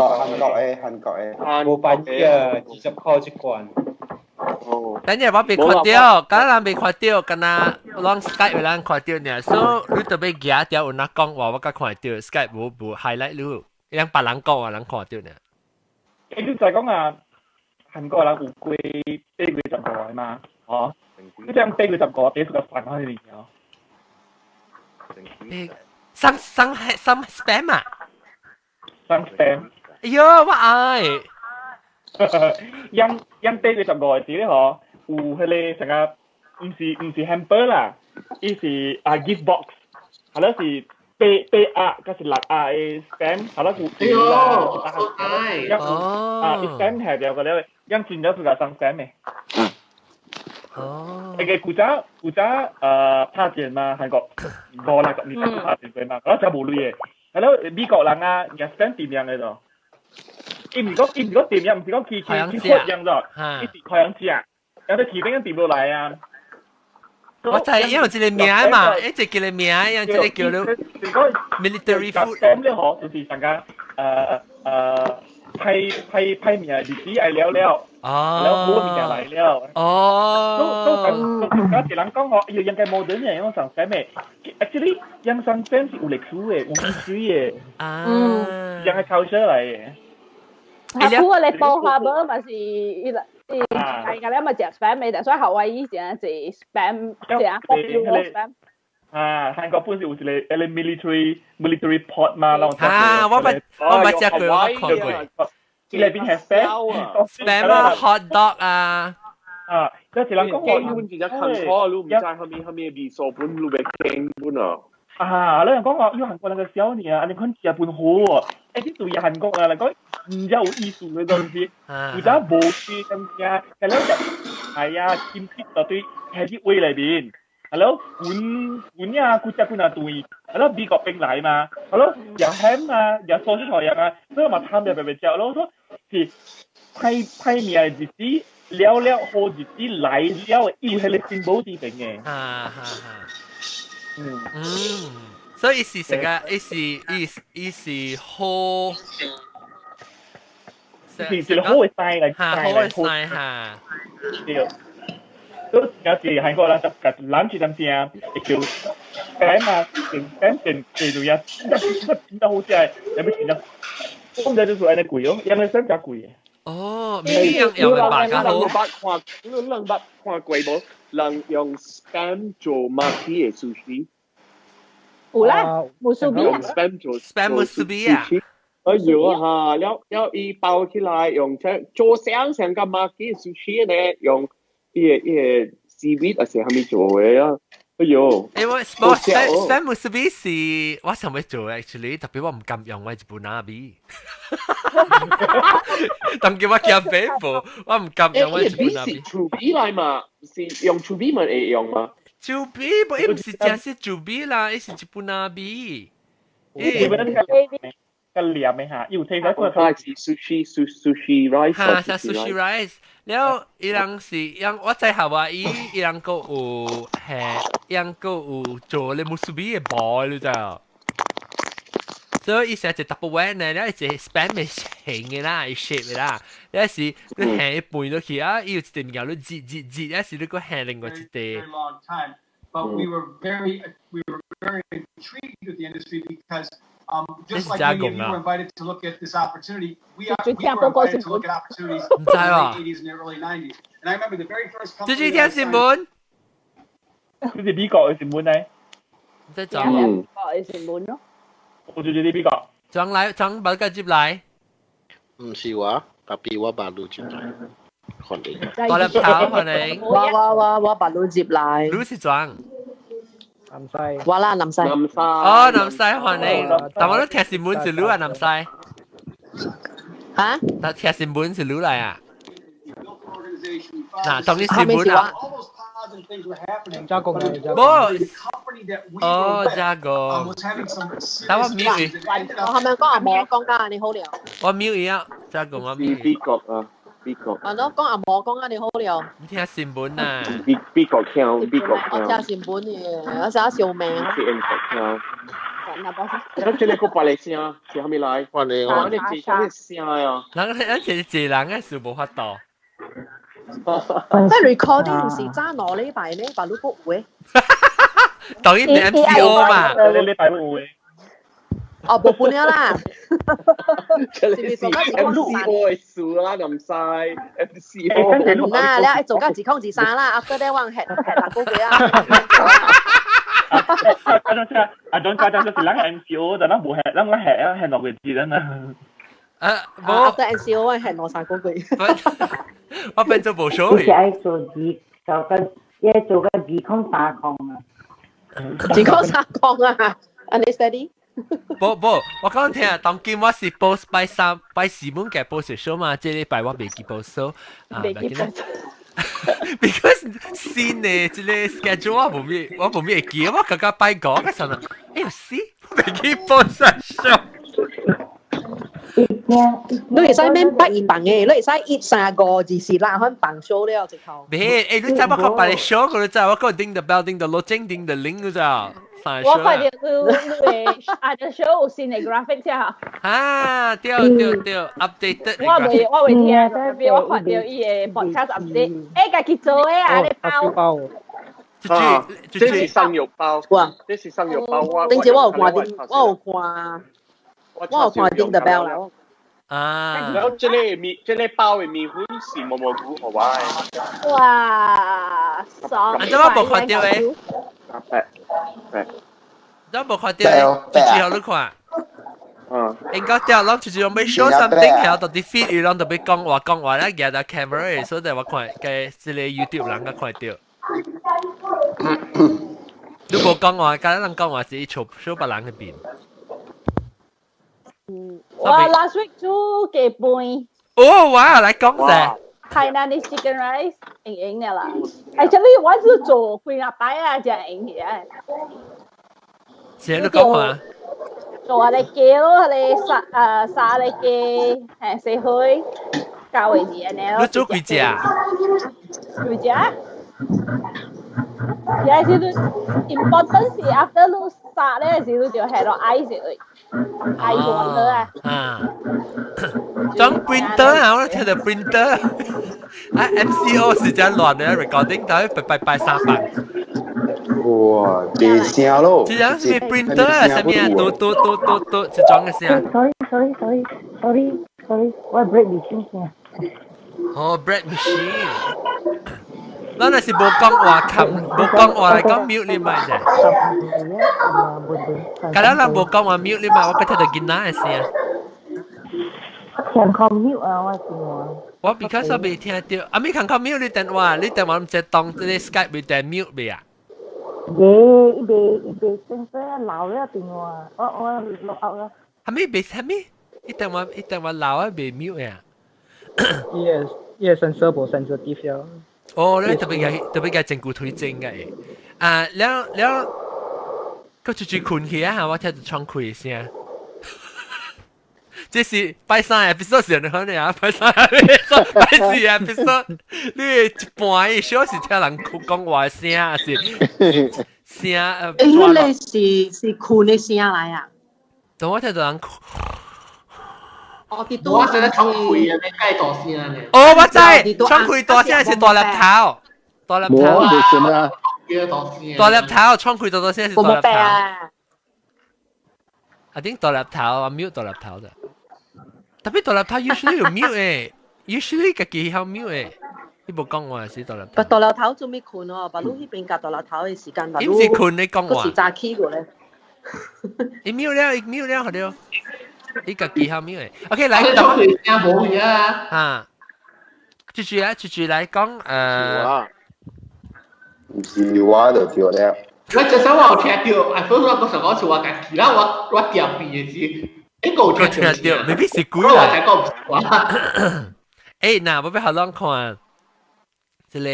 的，韓國的。無辦法啊，20塊一罐。等陣我未看到，敢人未看到，敢若攏 Skype 人看到爾，所以你特別舉掉有哪講話，我才看到 Skype 無 highlight 你，人別人講話人看到爾。欸，你就講啊，韓國人有過八月十五的嘛？哦，你這樣八月十五，第一個飯喺裡面哦。送送送 spam 啊？送 spam。哎喲，我愛。養養八月十五的時咧，嗬，有彼個成個，毋是 hamper 啦，伊是啊 gift box，係咯是八八鴨，嗰是六鴨嘅 spam，係咯有啦，一啊 spam 係掉個了，樣真正是個送 spam 嘅。哦。個古早古早拍戰嘛，韓國50、60年代拍戰過嘛，嗰陣無鐳嘅，係咯美國人啊，人 spam 點樣嘅咯？伊毋是講點樣，毋是講去去去喝樣咗，伊是開樣食，有啲起兵點落來啊。我知，因為這個名嘛，一隻叫個名，一個叫做 military food。咁咧嗬，就是上個派派派名日子愛了了，了好物件來了。哦。都都都，有一人講嗬，哎應該 modern 嘅，用上 spam 嘅，actually 用上 spam 是有歷史嘅，有歷史嘅。啊。應該 culture 來嘅。啊，不過你報下無嘛是伊啦。大家咧咪食 spam 嘅，所以夏威夷成日 spam，食 popular spam。啊，韓國本是有一個一個 military port 嘛，然後啊，我捌食過，我看過。伊內邊係 spam spam 啊，hot dog 啊。啊，有一人講我本真正坎坷，你毋知蝦米蝦米味素本，你袂驚本啊。啊，你人講話，因為韓國人個小年啊，你看食本好喎，欸，你對韓國啊嚟講，唔有意思嘅東西，有陣無去咁正，係咯就係啊，金色就對喺啲位裏邊，係咯，管管啊，古只管啊對，係咯，美國兵來嘛，係咯，又鹹啊，又素食菜啊，所以嘛貪就白白食咯，說是歹歹命的日子，了了好日子來了，有彼個新寶佇邊嘅。啊哈哈。嗯嗯，所以是食個，伊是伊伊是好，是一個好嘅 sign 嚟，哈，好嘅 sign 哈。對，都有時韓國人就攬住咁正，會叫改嘛，變變變做呀，真真真好食，有咩錢啊？我唔知就是按呢貴哦，因為真真貴嘅。哦，咪用用嘅白較好。你捌看，你捌看過無？人用 spam 做 maki 嘅 sushi。有啦，musubi 啊。 spam 做 spam musubi 啊。哎呦哈，了了伊包起來用這做像像個 maki sushi 呢，用伊個伊個 seaweed 還是蝦米做嘅啊？哎呦！欸，我 spam musubi 是我想欲做 actually，特別我毋甘用我一本拿米。當叫我減肥無，我毋甘用我一本拿米。是厝邊來嘛？是用厝邊咪會用嘛？厝邊不，伊毋是正是厝邊啦，伊是一本拿米。欸，個黏的哈，有睇過個是 sushi sushi rice。哈，是 sushi rice。了，伊人是，人我在夏威夷，伊人閣有係，伊人閣有做咧 musubi 的包，你知無？所以伊是一 Tupperware 呢，了伊一 spam 的形的啦，伊 shape 的啦，了是你下一半落去啊，伊有一塊物件你擠擠擠，了是你閣下另外一塊。 But we were very intrigued with the industry because just like many of you were invited to look at this opportunity, we were invited to look at opportunities in the late 80s and the early 90s. And I remember the very first company. 這是聽新聞。這是美國的新聞呢？這種美國的新聞咯。我就是啲美國。裝來裝把個接來。唔是我，特別我把路接來。可能。我來跑可能。我把路接來。你是裝？南西。我啦南西。南西。哦，南西歡迎。但我都聽新聞是你啊，南西。嚇？但聽新聞是你來啊？嗱，當你新聞啊。加工嘅，無。哦，加工。但我 mute 我係咪講阿摩講㗎？你好了。我 mute 伊啊，加工我 mute。美國啊，美國。係咯，講阿摩講啊，你好了。你聽新聞啊？美美國聽，美國聽。我聽新聞嘅，我成日笑命。是英國聽。咱這個個別個聲是蝦米來？我你我你這啥物聲啊？人咱這一人嘅是無法度。即係 recording 是早2禮拜呢，把你 book 位。當然 MCO 嘛。你禮拜有嘅。哦，無半了啦。這是 MCO 的事啦，唔使 MCO。嗱，你做到2023啦，after that 我吃吃六個月啊。阿張阿張家長就是咱 MCO，但咱無吃，咱咱吃啊吃6個月啦。啊，無。after MCO 我吃兩三個月。我變做無所謂。你是愛做二，做個，要做個2030啊。一箍三箍啊，按呢 steady。無無，我講聽，當今我是 post 拜三拜四本嘅 post show 嘛，這禮拜我未記 post show 啊，未記 post。 Because 新的這個 schedule 我無咩，我無咩會記，我剛剛拜五個時陣，哎呦死，未記 post show。你會使免拜一放嘅，你會使一三五二四六款放 show 了直頭。別，欸，你知我講別個 show 個，你知我講 ding the bell ding the 落精 ding the 鈴，你知道？我看到你你的啊，個 show 有新的 graphic 啫。啊，對對對，updated。我未聽，特別我看到伊的 podcast update，欸，家己做的啊，你包。啊，這是生肉包。哇，這是生肉包。我頂次我有看頂，我有看，我有看 ding the bell 啦。啊！然後這個麵，這個包的麵粉是毛毛菇，好哇。哇，爽！啊，怎麼無看到的？白白。怎麼無看到的？直接予你看。嗯。應該掉，攏就是用欲 show something，後到啲 feed 伊攏特別講話講話咧，舉到 camera 的，所以我看嘅這個 YouTube 人較看到。你無講話，敢人講話是 show show 別人的面。我 last week 煮雞飯。哦，哇，來講者。 Hainanese chicken rice 用用的啦。Actually 我是做幾若擺啊，才用起來。是你講話？做下個雞咯，那個沙啊沙個雞，係洗好，加位置按呢咯。你煮幾隻啊？幾隻？也是你 important 是 after 你殺咧時，你就下落 ice 去，ice water 啊。啊，裝 printer 啊，我聽到 printer。啊，MCO 時間亂嘅 recording，但係拜拜三百。哇，電聲咯！這樣是 printer 啊，啥物啊？嘟嘟嘟嘟嘟，是裝嘅聲。 Sorry sorry sorry sorry sorry，我 bread machine 聲。哦，bread machine。咱若是無講話，冚無講話來講 mute 你咪啫。敢若人無講話 mute 你咪，我閣聽到囡仔的聲。聽講 mute 啊，我電話。我 because 我未聽到，啊，咪看看 mute 你電話，你電話毋知當這個 Skype 未定 mute 未啊？耶，伊袂伊袂先生老了電話，我落 out 啦。係咪未係咪？伊電話伊電話老啊，未 mute 啊？伊個伊個 sensor 無 sensitive 了。哦，你特別個特別個證據推證嘅，啊，了了，佢出去困去啊！我聽到窗開聲。這是拜三 episode 時候你啊，拜三 episode，拜四 episode，你一半的小時聽人講話聲，還是聲？欸，彼个是是困的聲來啊？當我聽到人。哦，佇我現在窗開啊，欲蓋大聲呢。哦，我知，窗開大聲是大粒頭，大粒頭。啊，大粒頭，窗開大大聲是大粒頭。啊 I think 大粒頭，我 mute 大粒頭的。特別大粒頭 usually 有 mute 誒，usually 家己曉 mute 誒，你無講話是大粒頭。但大粒頭做咩困哦？把你彼邊共大粒頭的時間，伊毋是困你講話。是早起過咧。伊 mute 了，伊 mute 了，好了。伊家己曉 mute 誒。OK，來，等開聲無去啊。啊，繼續啊，繼續來講。唔是我就對了。我這首我有聽到，啊，所以我想講是我家己啦，我我調變的是，應該有聽到，未必是鬼啦。我才講唔是我。欸，嗱，我欲予攏看，這个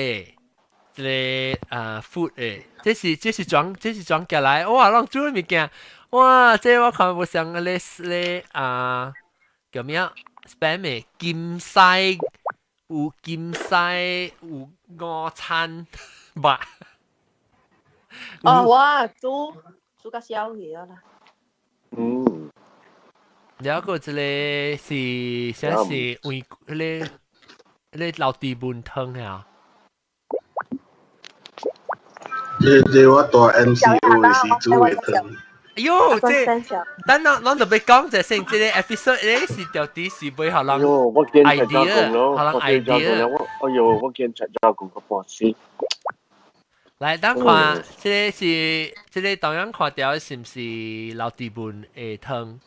這个啊 food 誒，這是這是裝這是裝起來，哇，攏煮物件，哇，這我看無像咧咧啊，叫咩啊？spam 的金西有金西有午餐吧？哦，我煮煮較少去啊啦。嗯。然後個這個是啥是為彼个彼個老地文湯啊？這這我蹛 MCO 的時煮的湯。哎喲，這等咱咱特別講者先，這個 episode 咧是到底是欲予人 idea，予人 idea。我哎喲，我見出咗講個博士。來，等看，這個是這個當然看著是毋是老地文的湯？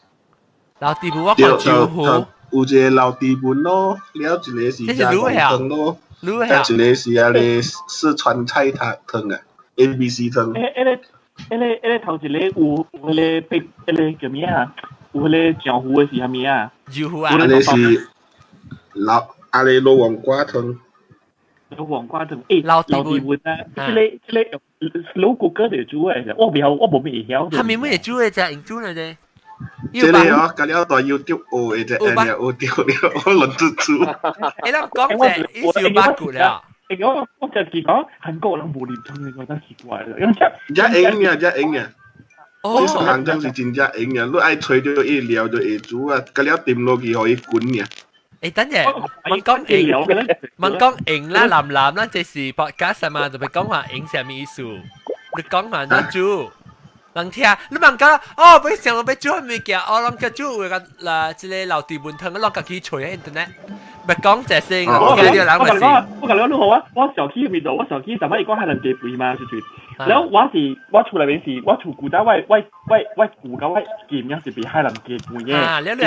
老地文我看招呼。有一個老地文咯，了一個是加工湯咯，一個是啊個四川菜湯湯啊，A B C 湯。欸，欸，迄個頭一個有迄個被迄個叫咩啊？有迄個漿糊的是啥物啊？漿糊啊！啊個是老啊個老黃瓜湯。老黃瓜湯，欸，老老地碗啊！這個老哥哥就煮的，我袂曉，我無咩會曉。他們咩煮的啫？用煮的啫。這個哦，甲了大 YouTube 學的啫，哎呀，學掉了，我輪住煮。欸，咱講者，伊是有八骨了。欸，我就是講韓國人無啉湯的，我真奇怪了。因為這用呀，這用呀。哦。這行真是真正用呀，你愛揣著伊料就會煮啊，甲了沉落去，予伊滾呀。欸，等陣，問講用，問講用啦，藍藍啦，這是 podcast 嘛，就別講話用啥物意思？你講話怎煮？人聽，你問講，哦，欲想欲煮啥物件，哦，人家煮有個啦，這個老地文湯，攏家己揣 internet，欲講這先，聽著人咪是。我講你好啊，我小區面度，我小區上擺伊講海南雞肥嘛，是是。然後我是我厝內面是，我厝古早我我我我舊甲我劍樣是賣海南雞肥嘅，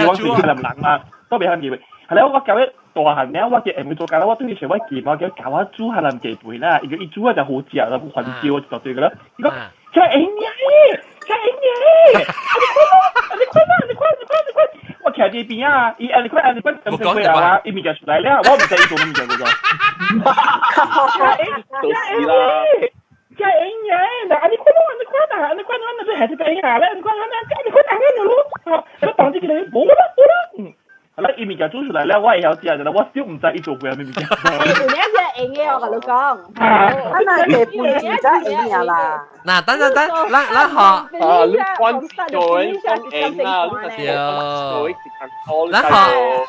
我是海南人嘛，都賣海南雞肥。後來我交伊大漢了，我叫下暝做工了，我對伊說我劍，我叫教我煮海南雞肥啦，伊伊煮啊就好食啦，不還燒就對個啦。伊講。這會贏，這會贏！你看啦，你看，你看，你看，我徛佇邊啊，伊按你看，按你看，等陣過來啊，伊物件出來了，我毋知伊做乜物件嗰個。都是啦。這會贏，嗱，你看啦，你看啦，你看啦，那還是變下咧，你看啦，你看哪個咯？我當這個咧，無啦，無啦，嗯。好啦，伊物件煮出來了，我會曉食，但我小毋知伊做過啥物物件。有影是會用的，我共你講。啊，那雞肥真正會用啦。嗱，等等等，咱咱學。啊，你關做的講用啊，你對。咱學，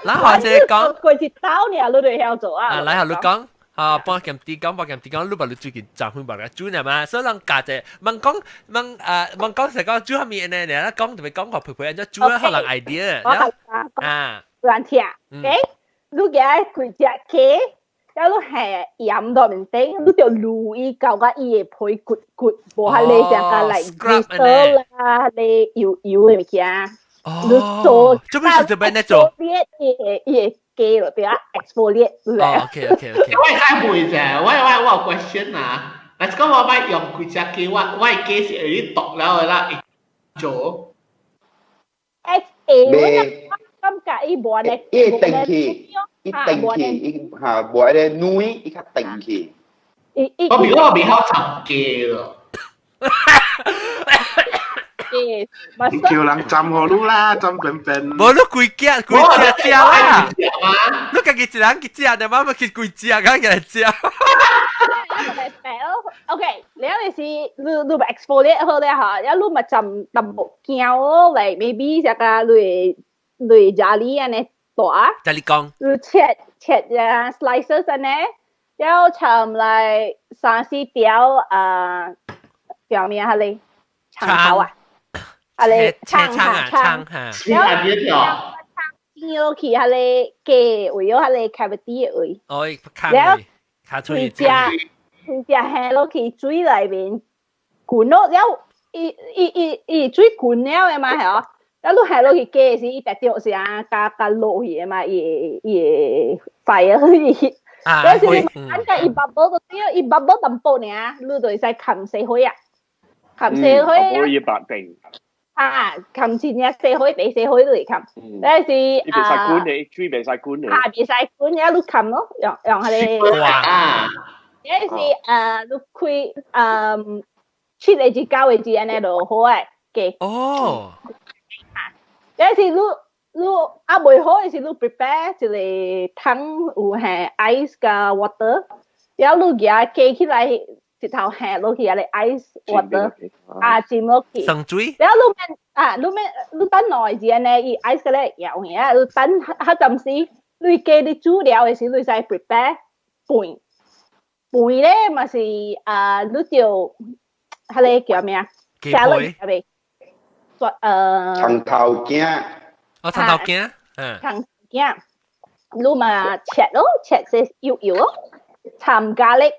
咱學這個講。過一刀爾，你就會曉做啊。啊，來學你講。啊，半鹹豬講，半鹹豬講，你把你最近昨昏把佢煮呢嘛，所以人教者問講問啊問講是講煮啥物呢？你講特別講個陪陪人家煮啊，可能 idea 啊。難聽，誒，你舉幾隻雞，然後你下鹽到面頂，你就滷伊到甲伊的皮骨骨，無遐咧成個來 crystal 啦，咧油油的物件。你做，做咩事做咩呢做？伊伊的雞咯，對啊，exfoliate。哦，OK OK OK。我會使問者，我我我有 question 啊，若是講我欲用幾隻雞，我我的雞是會毒了的啦，會做。 H A 我感覺伊無按呢，伊會定去，伊定去，伊嚇無按呢軟，伊較定去。我比我袂曉浸雞咯。你叫人浸予你啦，浸扁扁。無你規隻規隻食啦，你家己一人去食，你媽咪去規隻，敢來食。 OK，了就是你你 exfoliate 好了哈，了你嘛浸淡薄薑咯，like maybe 這個你你咖喱按呢大。咖喱講。你切切啊 slices 按呢，了摻來三四條啊，叫咩啊？咧，葱頭啊，啊咧葱哈葱哈，了葱煎落去，彼个雞位哦，彼個 cavity 的位。哦，了，卡出去。規隻規隻下落去水內面滾咯，了伊伊伊伊水滾了的嘛係哦，了你下落去雞的時，伊直接是啊，加加落去的嘛，伊會伊會 fire 伊 heat。嗰時你按個伊 bubble 都對，伊 bubble 淡薄爾，你就會使冚細火啊，冚細火啊。伊白定。啊，冚前日細火，第細火都會冚。但是伊袂使滾的，水袂使滾的。啊，袂使滾，了你冚咯，用用彼個。啊！嗰時你開7個字9個字按呢就好誒，雞。哦。嗰時你你啊袂好的是你 prepare 一個湯有下 ice 佮 water，然後你舉雞起來一頭下落去彼個 ice water，啊浸落去。生水。然後你免啊，你免你等耐時按呢，伊 ice 個咧搖起啊，你等較暫時，你雞你煮了的時，你使 prepare 飯。飯咧嘛是啊，你就彼個叫咩啊？雞皮。係咪？葱頭羹。哦，葱頭羹，嗯。葱羹，你嘛切咯，切些幼幼咯，摻咖喱，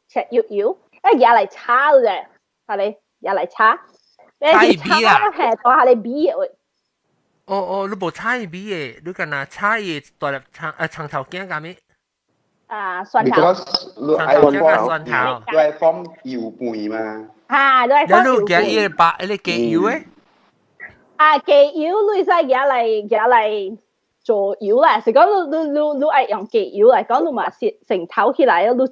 切幼幼，啊，拿來炒啫，係咪？拿來炒。炒米啊？係，大下個米的。哦哦，你無炒米的，你敢若炒伊大粒葱啊葱頭羹佮咩？啊，蒜頭。 Because 你愛放蒜頭，你愛放油飯嘛。嚇，你愛放油飯。你加伊個白，伊個雞油誒。啊，雞油你使夾來夾來做油啦，是講你你你你愛用雞油來講，你嘛是成頭起來，你你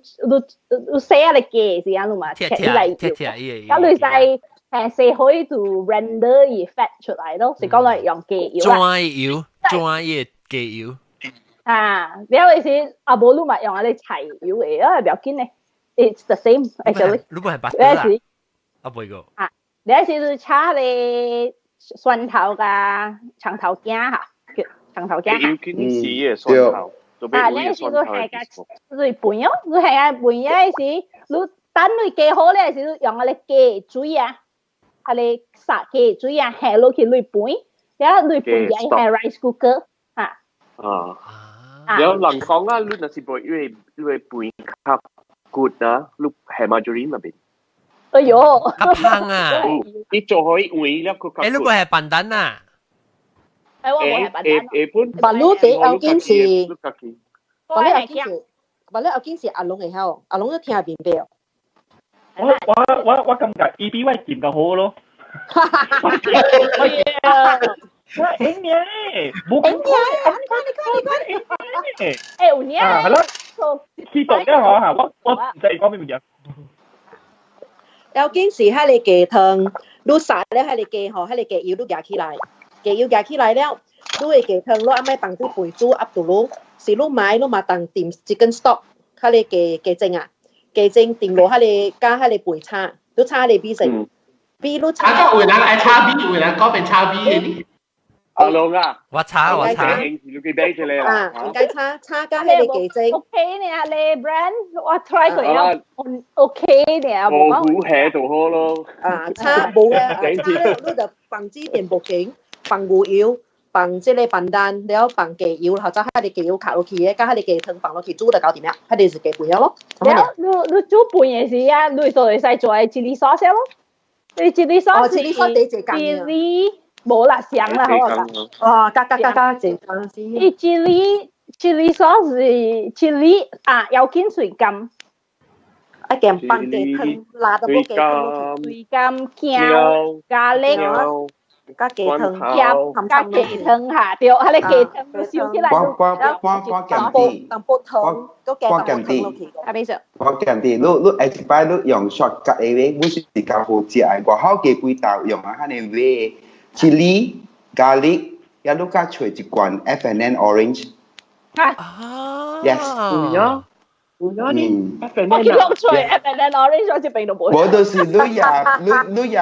你洗下個雞時間，你嘛切起來油。咁你使誒洗可以做 render 伊 fat 出來咯，是講你用雞油。專油，專業雞油。啊，了後是阿無你嘛用啊個柴油的，啊，不要緊咧，It's the same actually。如果係白得啦，啊唔個。啊，你是炒咧蒜頭加長頭薑哈，叫長頭薑。要堅持嘅蒜頭，啊，你是你係個你拌哦，你係個拌啊時，你等你加好咧時，你用啊個雞水啊，啊個殺雞水啊，下落去你拌，然後你拌嘢係 rice cooker 啊。啊。有人講啊，你若是無因為因為拌較骨啊，你係 margarine 那邊。哎呦，較香啊！你做可以味了，佢誒，你個係笨蛋啊！誒，我冇係笨蛋。誒，本白滷第後堅是，白滷後堅是，白滷後堅是阿龍會曉，阿龍都聽明白。我我我我感覺伊比我鹹較好咯。我應嘅，冇應嘅，你看你看你看，誒有影。啊，係咯，知道嘅嗬嚇，我我唔使講咩物件。要緊是彼個雞湯，你殺了彼個雞吼，彼個雞油你夾起來，雞油夾起來了，你的雞湯你按擺放佇飯煮壓住你，是你買你嘛當點一根 stock，彼個雞雞精啊，雞精定落彼個加彼個飯炒，你炒彼個米線，比你炒。啊，有人愛炒米，有人講變炒米的。阿龍啊，我炒我炒，你佢俾出嚟啊，應該炒炒加彼個雞精。 OK 呢，你 brand 我 try 過啊，OK 呢，無糊起就好咯。啊，炒無啊，炒了你就放這電木鏡，放牛油，放這個飯蛋，了放雞油，或者彼個雞油卡落去的，加彼個雞湯放落去煮就搞掂了，彼個是雞飯了咯。了，你你煮飯的時啊，你就會使做 chili sauce 咯。你 chili sauce， chili sauce 第一工。 chili 無啦，上啦，好啦。哦，加加加加一工先。伊 chili chili sauce 是 chili 啊，要緊水甘。啊，鹹放雞湯，辣都無雞湯。水甘薑加力，加雞湯，加雞湯嚇，對，彼個雞湯燒起來。我我我我建議，淡薄湯，我建議，阿邊說？我建議，你你下一擺你用 shortcut 的話，我是較好食的。外口雞規道用啊，彼個話。chili garlic，也你加揣一罐 F&N orange。啊，yes。有影，有影呢？F&N 我見落揣 F&N orange 我一邊都無。無就是你也你你也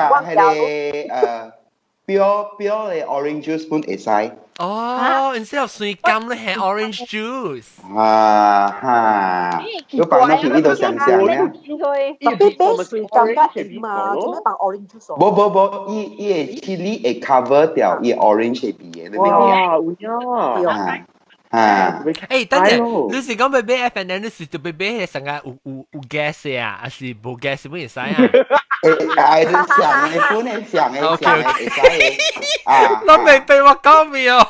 彼個標標的 orange juice 本會使。哦，instead of 水柑，你係 orange juice。啊哈！你放落去呢度想想咧。特別比水柑較甜嘛，做咩放 orange juice？無無無，伊伊個 chili 會 cover 掉伊 orange 的味的，你明唔明？哇，有影啊！啊！誒，等陣，你是講要買 F&N，你是特別買成個有有有 gas 啊，還是無 gas 本會使啊？誒，哎，你想的，本來想的，想的會使的。啊！我未被我講未哦。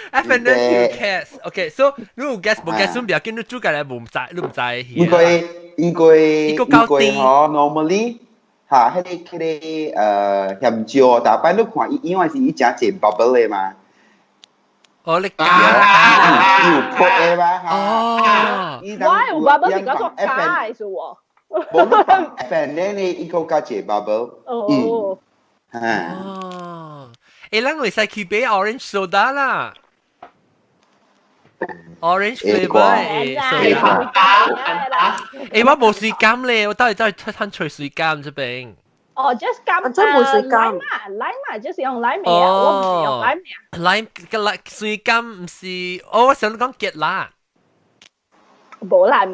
F&N 有 gas，OK，so 你有 gas 無 gas，唔要緊，你煮起來無唔知，你唔知。應該應該應該嗬，normally 嚇，彼個彼個鹹椒，逐擺你看伊因為是伊誠濟 bubble 的嘛。哦，你加有泡的嘛？哦，我有 bubble 是講做加的是喎。無你放 F&N 呢，伊閣加濟 bubble。哦。哦。誒，咱會使去買 orange soda 啦。orange flavor 的 soda。誒，我無水柑咧，我到底走去趁吹水柑這邊。哦，just 柑真冇水柑，lime 啊，lime 啊，就是用 lime 啊，我唔是用 lime 啊。 lime 個 lime 水柑唔是，哦，我想講結辣。無啦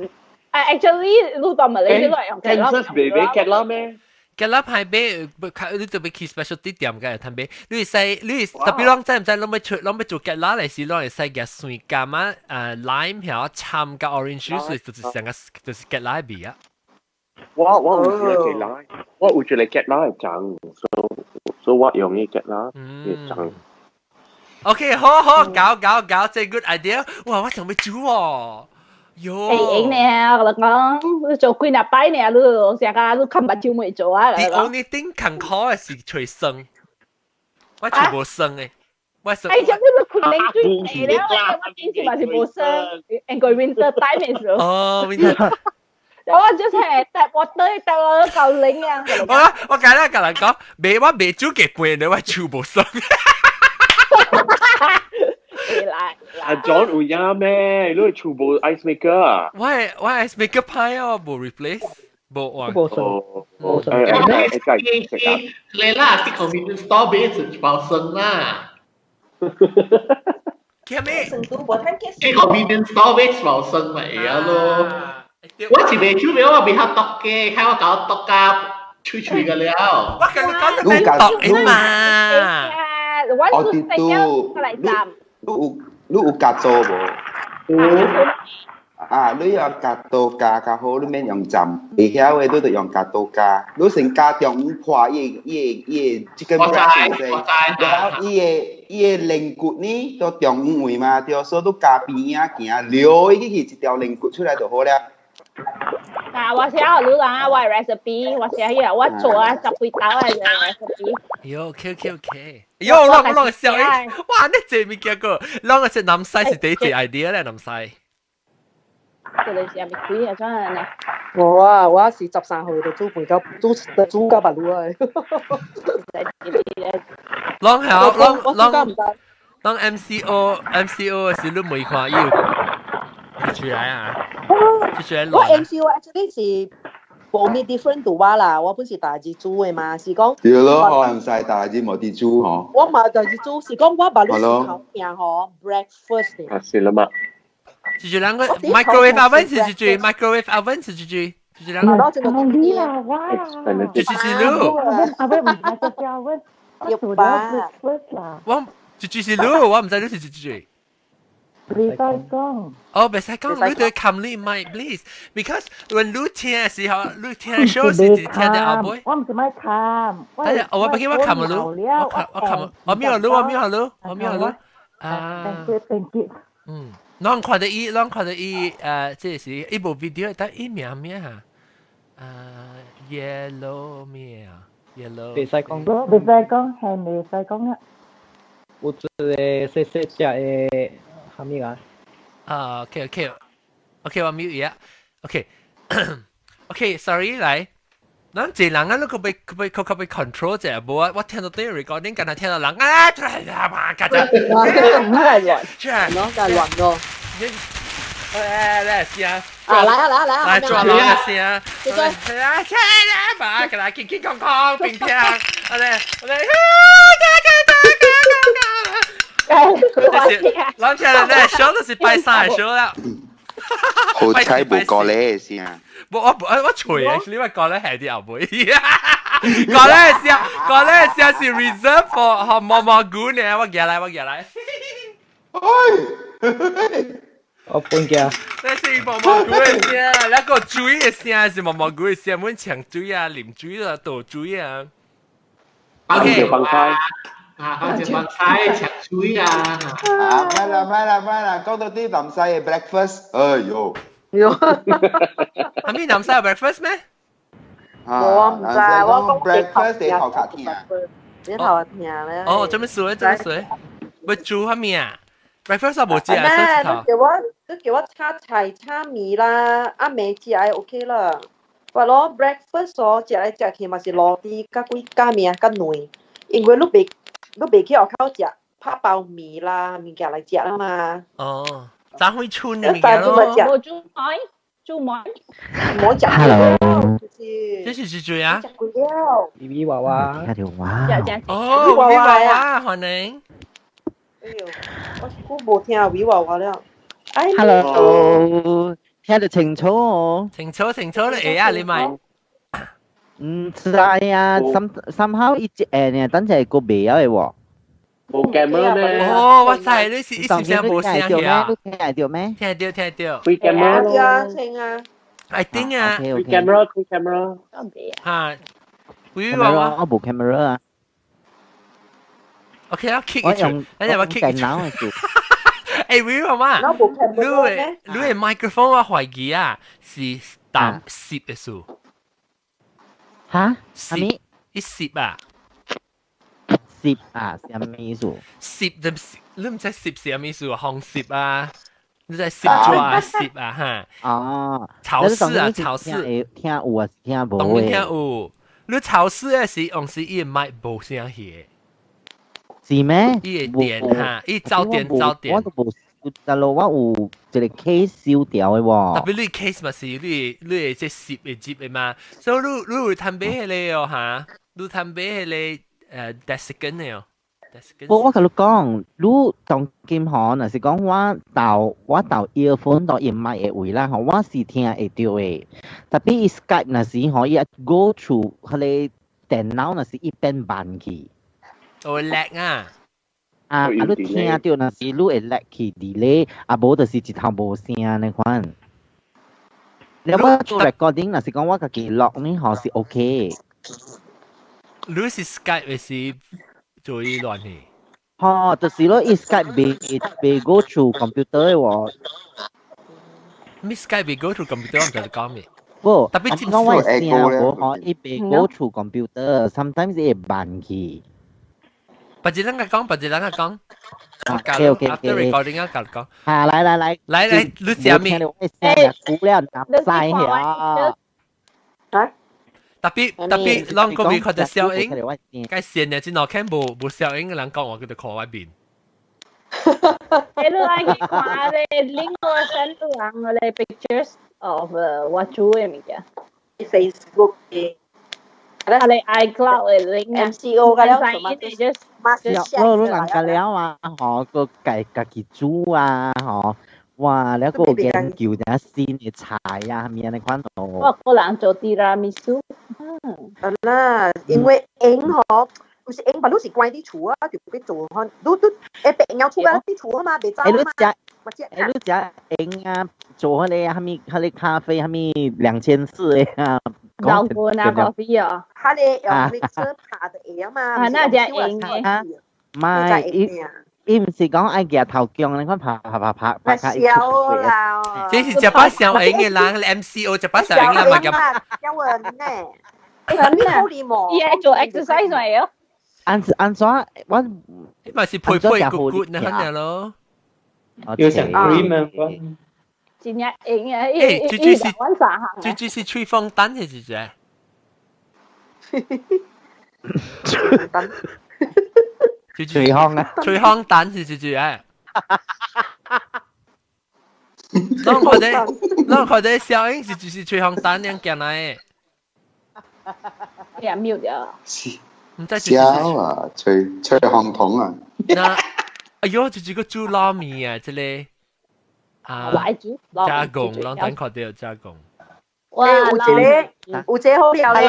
，actually 你當咪你都係用結辣。 Kansas 未買結辣咩？結辣派買，你特別去 specialty 店嘅通買，你會使，你特別啷知唔知？啷欲出，啷欲做結辣嚟時，啷會使夾水柑啊，lime 曉摻加 orange juice，就是成個就是結辣味啊。我我有一個結辣，我有一個結辣的醬，所所以我用呢結辣的醬。 OK，好好搞搞搞，這 good idea。哇，我想欲煮哦。喲，會用呢，我講做幾若擺呢，你成個你看目睭未做啊。 The only thing 艱苦嘅是揣霜，我全無霜嘅，我哎，這你開冷水了，我之前嘛是無霜，應該 winter time 嘅時候。哦，winter。我就是搭我對搭我夠冷啊！我今日甲人講，未我未煮嘅杯，你我手無霜。阿 John 有影咩？你全部 ice maker 啊？我 ice maker 歹啊，無 replace，無換。無霜，無霜。你啦，啲 convenience store 買一包霜啦。叫咩？啲 convenience store 買一包霜咪會咯。我是未煮，我未曉剁嘅，睇我搞剁甲脆脆嘅了。我跟你講，你剁嘛？我啲都，你有夾做無？有。啊，你用夾刀加較好，你免用浸。會曉的你就用夾刀加。你先加中破伊個這個 breast 先，然後伊個龍骨呢，都中位嘛，對，所以你加邊仔行，撩伊去一條龍骨出來就好了。嗱，我寫好你啦，我 recipe，我寫起我做啊十幾道嘅 recipe。喲，OK OK OK。喲，啷啷笑欸！哇，你這物件個，啷個是南西是第一個 idea 咧，南西。這裡是咪鬼啊？真係呢。我啊，我是13歲就煮飯到煮煮到白鹵啊！啷係啷啷啷 MCO 時你沒看有出來啊？出來我 MCO actually 是無咩 different 度我啦，我本是大字煮的嘛，是講對咯，我唔使大字無佇煮吼。我嘛大字煮，是講我把你頭聽吼 breakfast。啊，是啦嘛。就是兩個 microwave oven 是住 microwave oven 是住，就是兩個。你啦，哇！就是是路。 oven 唔係隻 oven，我做咗 breakfast 啦。我就是路，我唔知你是住。袂使講。哦，袂使講，你對冚你咪 please，because when 你聽嘅時候，你聽 show 是聽到後尾。我唔是愛冚。但係我不記我冚咗你，我冚我冚，我秒你，我秒你，我秒你。啊。嗯，攏看到伊，攏看到伊，這是一部 video，但伊名咩嚇？yellow 咩啊？yellow。袂使講。袂使講，係袂使講啊。有一個細細隻的。啥物啊？啊，OK OK OK，我 mute 嘢。OK OK，sorry 來，咱這人啊，你可被可被可被 control 者，無啊，我聽到啲 recording，敢若聽到人啊，出來啊嘛，家陣，唔係亂，喏，就係亂咯。來來先，啊來啊來啊來啊，來抓老先，啊來嘛，給他輕輕空空平平，來來，攏聽到咧，小就是拜三的小啦。好彩無過咧先。無我我吹啊，你話過咧係啲後尾。過咧聲，過咧聲是 reserve for 毛毛菇呢，我寄來我寄來。我半件。那是毛毛菇的聲，那個水的聲是毛毛菇的聲，阮搶水啊、淋水啊、倒水啊。OK，放開。啊，放隻放菜，搶水啊！啊，咪啦咪啦咪啦，講到啲南西嘅 breakfast，哎呦，喲，係咪南西有 breakfast 咩？我唔知，我講 breakfast 你頭殼聽，你頭殼聽咧。哦，做咩事？做咩事？要煮啥物啊？breakfast 我無食啊，你叫我，你叫我炒菜炒麵啦，暗暝食的 OK 啦。我攞 breakfast 哦，食來食去嘛是滷豬佮幾加麵佮卵，因為你袂。你袂去學口食拍包麵啦，物件來食啦嘛。哦，早會春的物件咯。無煮糜，煮糜。冇食。 Hello。這是是誰啊？食過了。維維娃娃。哇。哦，維娃娃，歡迎。哎呦，我無聽維娃娃了。 Hello，聽得清楚哦。清楚清楚，你會啊？你咪。唔知啊，somehow 一隻呢，等陣個未有嘅喎。冇 camera 咩？哦，我知你是一時聲無聲嘅啊。聽得到咩？聽得到，聽得到。開 camera 咯。啊，聽啊。 I think 啊。開 camera，開 camera。嚇，維娃娃。我冇 camera 啊。 OK，我 kick 一出，等陣我 kick 一出。欸，喂，媽媽，你的 microphone 我懷疑啊，是淡攝的數。嚇？啥物？伊攝啊？攝啊？啥物意思？攝就你毋知攝是啥物意思啊？紅攝啊？你在攝住啊？攝啊？哈？哦，潮濕啊！潮濕。聽有啊？聽無？當然聽有。你潮濕的時，用時伊的麥無聲去。是咩？伊會電哈，伊走電走電。我都無，大佬我有一個 case 燒掉的喎。特別你 case 嘛是你會這攝會接的嘛，所以你會趁買彼个哦哈，你趁買彼个desiccant 的哦。我共你講，你當今吼，若是講我鬥 earphone 到伊麥的位啦吼，我是聽會著的。特別伊 Skype 若是吼，伊 go through 彼个電腦若是伊變慢去。會 lag 啊！啊！啊！你聽著若是你會 lag 去 delay，啊無就是一頭無聲呢款。你我做 recording 若是講我家己錄呢，吼是 OK。你是 Skype 還是做伊亂去？吼，就是咯，伊 Skype 未 go through computer 的喎。咩 Skype 未 go through computer？我毋知你講咩。無，特別講我聲無吼，伊未 go through computer，sometimes 伊會慢去。別一人講，別一人講。 OK OK After recording 啊，甲講。啊，來來來，來來，你食咩？聲估了南西呀。啊？特別特別，攏個未看到小英，該線的真好看，無小英的人講話，佢就看我面。你愛去看咧，另外 send 人咧 pictures of 我煮的物件。 Facebook 嘅。啊，你 iCloud 的 link MCO 個了，我你人家了啊，吼，個家家己煮啊，吼，哇，了個研究點新的菜啊，啥物按呢款哦。我個人做 tiramisu。啊啦，因為英吼，有時英，白你是關佇厝啊，就欲做看，你你會白鳥厝啊，佇厝啊嘛，袂走嘛。你食英啊，做彼个啥物，彼個咖啡啥物2400的啊。老公啊，咖啡啊，他咧用 mixer 拍就會啊嘛。啊，那只用嘅。唔係，伊毋是講愛舉頭強，你看拍拍拍拍拍卡一出啦。這是食飽小英的人，MCO 食飽小英啦嘛咁。有人呢？欸，伊愛做 exercise 咪哦。按按怎我？嘛是配配骨骨那款咯。要成 cream 啊！真正用啊！欸，這這是這這是吹風蛋是是只？吹風啊！吹風蛋是是只哎。攏看者，攏看者小英是就是吹風蛋樣行來的。也 mute 咗。唔知小啊，吹吹風筒啊。那，哎喲，就是個煮撈麵啊，這個。啊，加工，攏等看著加工。哇，有一個有一個好料咧，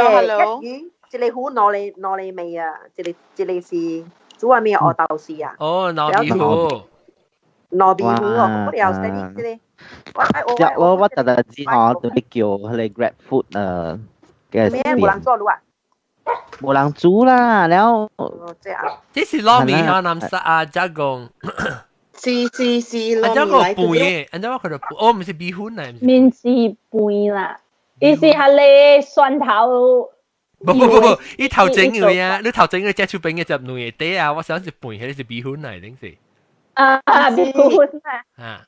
一個糊糯米糯米味啊，一個一個是煮下面學豆豉啊。哦，糯米糊。糯米糊哦，好料，這個這個。我我特特知吼，對你叫彼个 Grab Food 啊嘅。咩？無人做滷啊？無人煮啦，了。哦，這啊。這是糯米哈，南沙啊加工。是是是，按照個飯嘅，按照我看到，哦，毋是米粉嚟。麵是飯啦，伊是彼个蒜頭。不不不不，伊頭前個啊，你頭前個食手邊嘅食兩個底啊，我想是飯，彼个是米粉嚟，定是？啊，米粉啊。啊。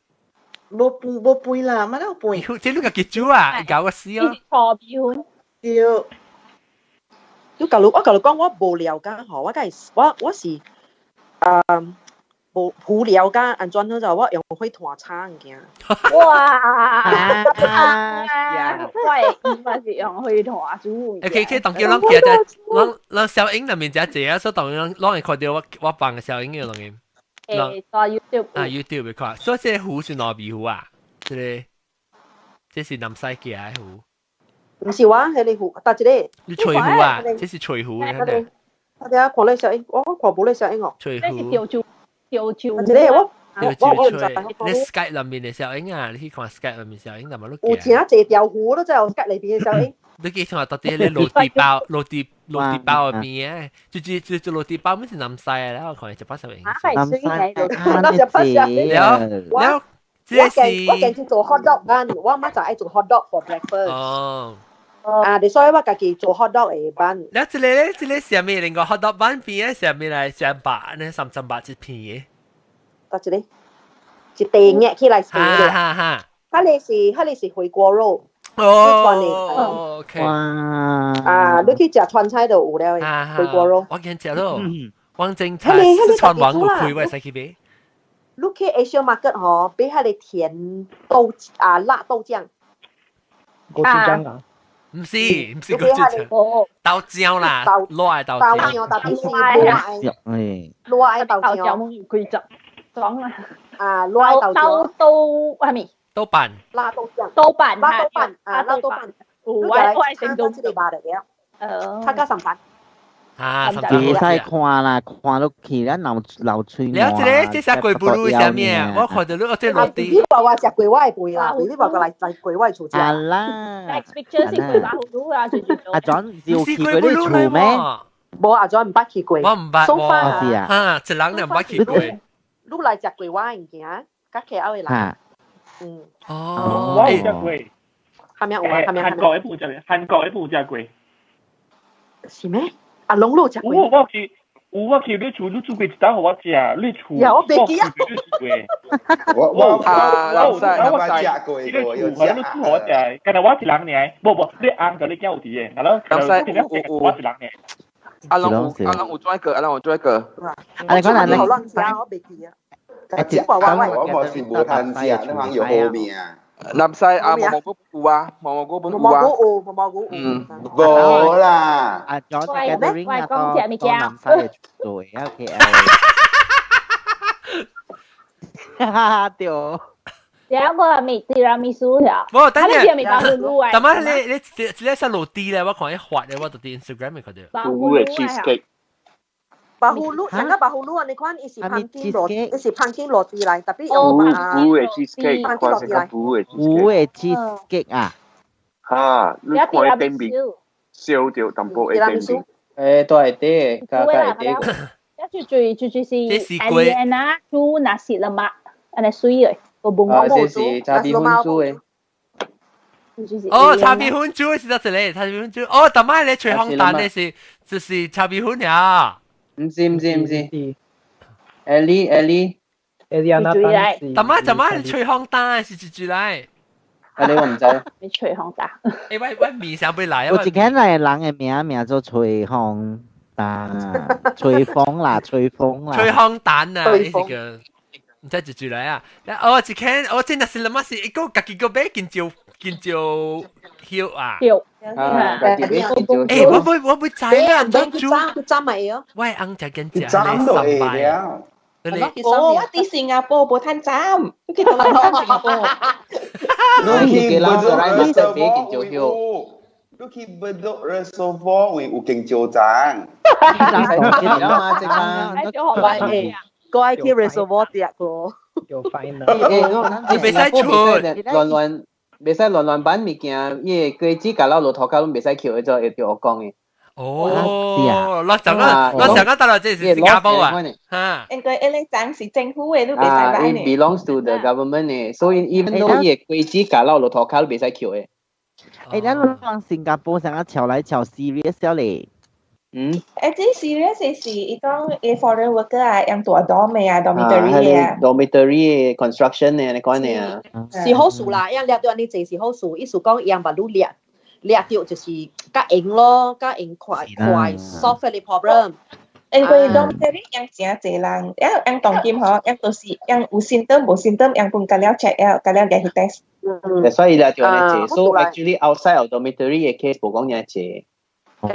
無飯無飯啦，乜都飯。這你家己煮啊，搞我死哦。錯米粉。對。你假如我假如講我無聊甲吼，我梗係我我是，無無聊甲安怎好就我用火炭炒物件。哇！喂，伊嘛是用火炭煮。欸，去當叫攏記得，攏攏小英那邊食濟啊，所以當攏攏會看著我我放小英嘅攏會。欸，在 YouTube。啊，YouTube 會看，所以這個糊是糯米糊啊，這個這是南西寄的糊。毋是我，彼个糊，搭一个。你脆糊啊？這是脆糊嘅。我哋啊，看咧小英，我看無咧小英哦。脆糊。這是潮州。潮州，一個我我我你 Skype 內面的小英啊，你去看 Skype 內面小英，那麼你有請濟條糊都在 Skype 裏邊的小英。你記看到底咧落地包、落地落地包入邊嘅，就就就就落地包咪是南西啦，我看一百十英。南西，那一百十。了了，我見我見做 hot dog bun，我媽就愛做 hot dog for breakfast。哦。啊，你所以我家己做 hot dog 的 bun。了，這個咧，這個上面另個 hot dog bun 邊嘅上面來上白呢，三三百一片嘅。得一個，一地壓起來食嘅。哈哈。彼個是回鍋肉。哦，OK。哇！啊，你去食川菜就有了的，回鍋肉。我見食咯，王正菜四川王有開，我會使去買。你去 Asia Market 吼，買彼個甜豆啊辣豆醬。果汁醬啊？唔是，唔是果汁醬，豆漿啦，辣的豆漿。豆漿，特別是辣的。辣的豆漿。有規則，講啦。啊，辣的豆漿。豆豆係咪？豆瓣。辣豆醬。豆瓣。辣豆瓣啊，辣豆瓣。我我係成都這個肉的了。他加上飯。啊，袂使看啦，看落去咱流流喙。了，這個這啥龜布魯啥物啊？我看到你哦，這落地。你話我食過我會背啦，你話過來來過我會厝食。啊啦。 Next picture 是龜布魯啊，阿 John 有去過你厝咩？無，阿 John 毋捌去過。我毋捌。喎。啊，一人就毋捌去過。你來食過我的物件，較客後會來。嗯。哦。我有食過。係咪有啊？係咪？韓國的鋪食，韓國的鋪食過。是咩？啊，攏有食過。有我去，有我去你厝，你煮過一道予我食，你厝。呀，我袂記啊。我我啊，我有我食過，你厝，你煮予我食，敢若我一人爾，無無，你翁佮你囝有佇的，然後有我一人爾。阿龍有阿龍有做一個，阿龍有做一個。啊，你講哪？好亂食，我袂記啊。我我是無通食，你通有好命。南西啊，毛毛菇有啊，毛毛菇本有啊。毛毛菇有，毛毛菇有。嗯，無啦。啊，John gathering 啊，當當南西嘅做嘅 OK 哈哈，對。兩個咪提拉米蘇呀，無，等下，等下你你這個是落地咧，我看伊發的，我就佇 Instagram 面看到。有的 cheesecake。白葫蘆，成個白葫蘆啊！你看，伊是 pumpkin 落，伊是 pumpkin 落地來，特別用啊，有的 cheesecake，看成個有的有的 cheesecake 啊。哈，你看頂面燒掉淡薄的頂面。誒，都係啲，加加係啲。一最最最是 Eliana 煮 nasi lemak，按呢水的。啊，這是炒米粉煮的。哦，炒米粉煮的是得一個，炒米粉煮。哦，逐擺咧吹風蛋的是就是炒米粉呀。毋是毋是毋是。Ellie Ellie。 Eliana 逐擺逐擺吹風蛋的是一句來。啊，你我毋知。你吹風蛋。欸，我面上袂來啊。有一間來人的名名做吹風蛋，吹風啦，吹風啦。吹風蛋啊，呢個。唔知一句來啊！哦，一間我真係是諗乜事，一個家己個買緊招緊招曉啊！曉啊！欸，我會我會知啦，唔知煮炸咪哦。我翁食緊食炸到會了。哦，我佇新加坡無趁斬，你去到咱新加坡。你去 Bedok Reservoir 你去 Bedok Reservoir 位有間招站。我愛去 reservoir 食個。有 final。你袂使出，亂亂袂使亂亂擺物件，伊個果子咬落塗跤攏袂使抾，會著學講的。哦，我想啊，我想啊，到了這是新加坡啊，哈。應該那個站是政府的，你袂使擺呢。It belongs to the government 的，所以 even though 伊個果子咬落塗跤攏袂使抾的。欸，咱往新加坡想啊，抾來抾 serious 咧。嗯。欸，這 serious 是伊講伊 foreign worker 啊，用大 dorm 的啊，dormitory 啊。 dormitory construction 的，你講的啊。是好事啦，伊掠著按呢濟是好事，意思講伊捌愈掠。掠著就是較用咯，較用快快 solve 的 problem。因為 dormitory 用誠濟人，用當今吼，用都是用有 symptom 無 symptom，用分甲了 check 了，甲了入去 test。所以掠著按呢濟，so actually outside of dormitory 的 case 無講爾濟。哦，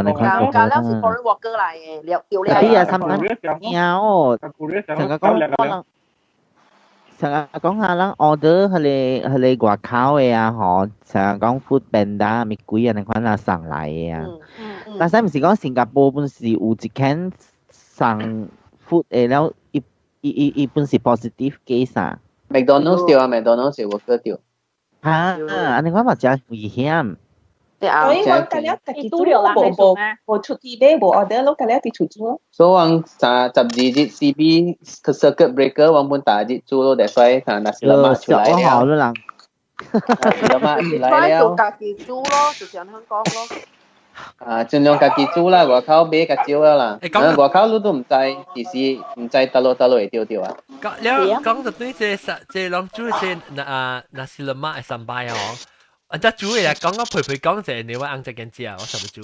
你看，加了是 foreign worker 來的，掠著了。哎呀，三班鳥哦，成個講。成日講下咱 order 彼個外口的啊吼，成日講 food panda 物鬼啊，你看啊送來的啊。但是毋是講新加坡本是有一間送 food 的了，伊伊伊伊本是 positive case 啊。 McDonald's 對啊，McDonald's 有個對。哈，按呢我嘛誠危險。所以我隔了家己煮，無無無出去買，無 order 咯，隔了佇厝煮咯。所以我三十二日 CB circuit breaker，我本大日煮咯，that's why 啊，nasi lemak 出來了。好啦， nasi lemak 出來了。做家己煮咯，就是按樣講咯。啊，盡量家己煮啦，外口買較少啦。外口你都毋知，其實毋知佗落佗落會著著啊。講了講就對這這攏煮這啊 nasi lemak 的 sambal 哦。啊，只煮嘅講我陪陪講者，你我紅只間食，我啥物煮？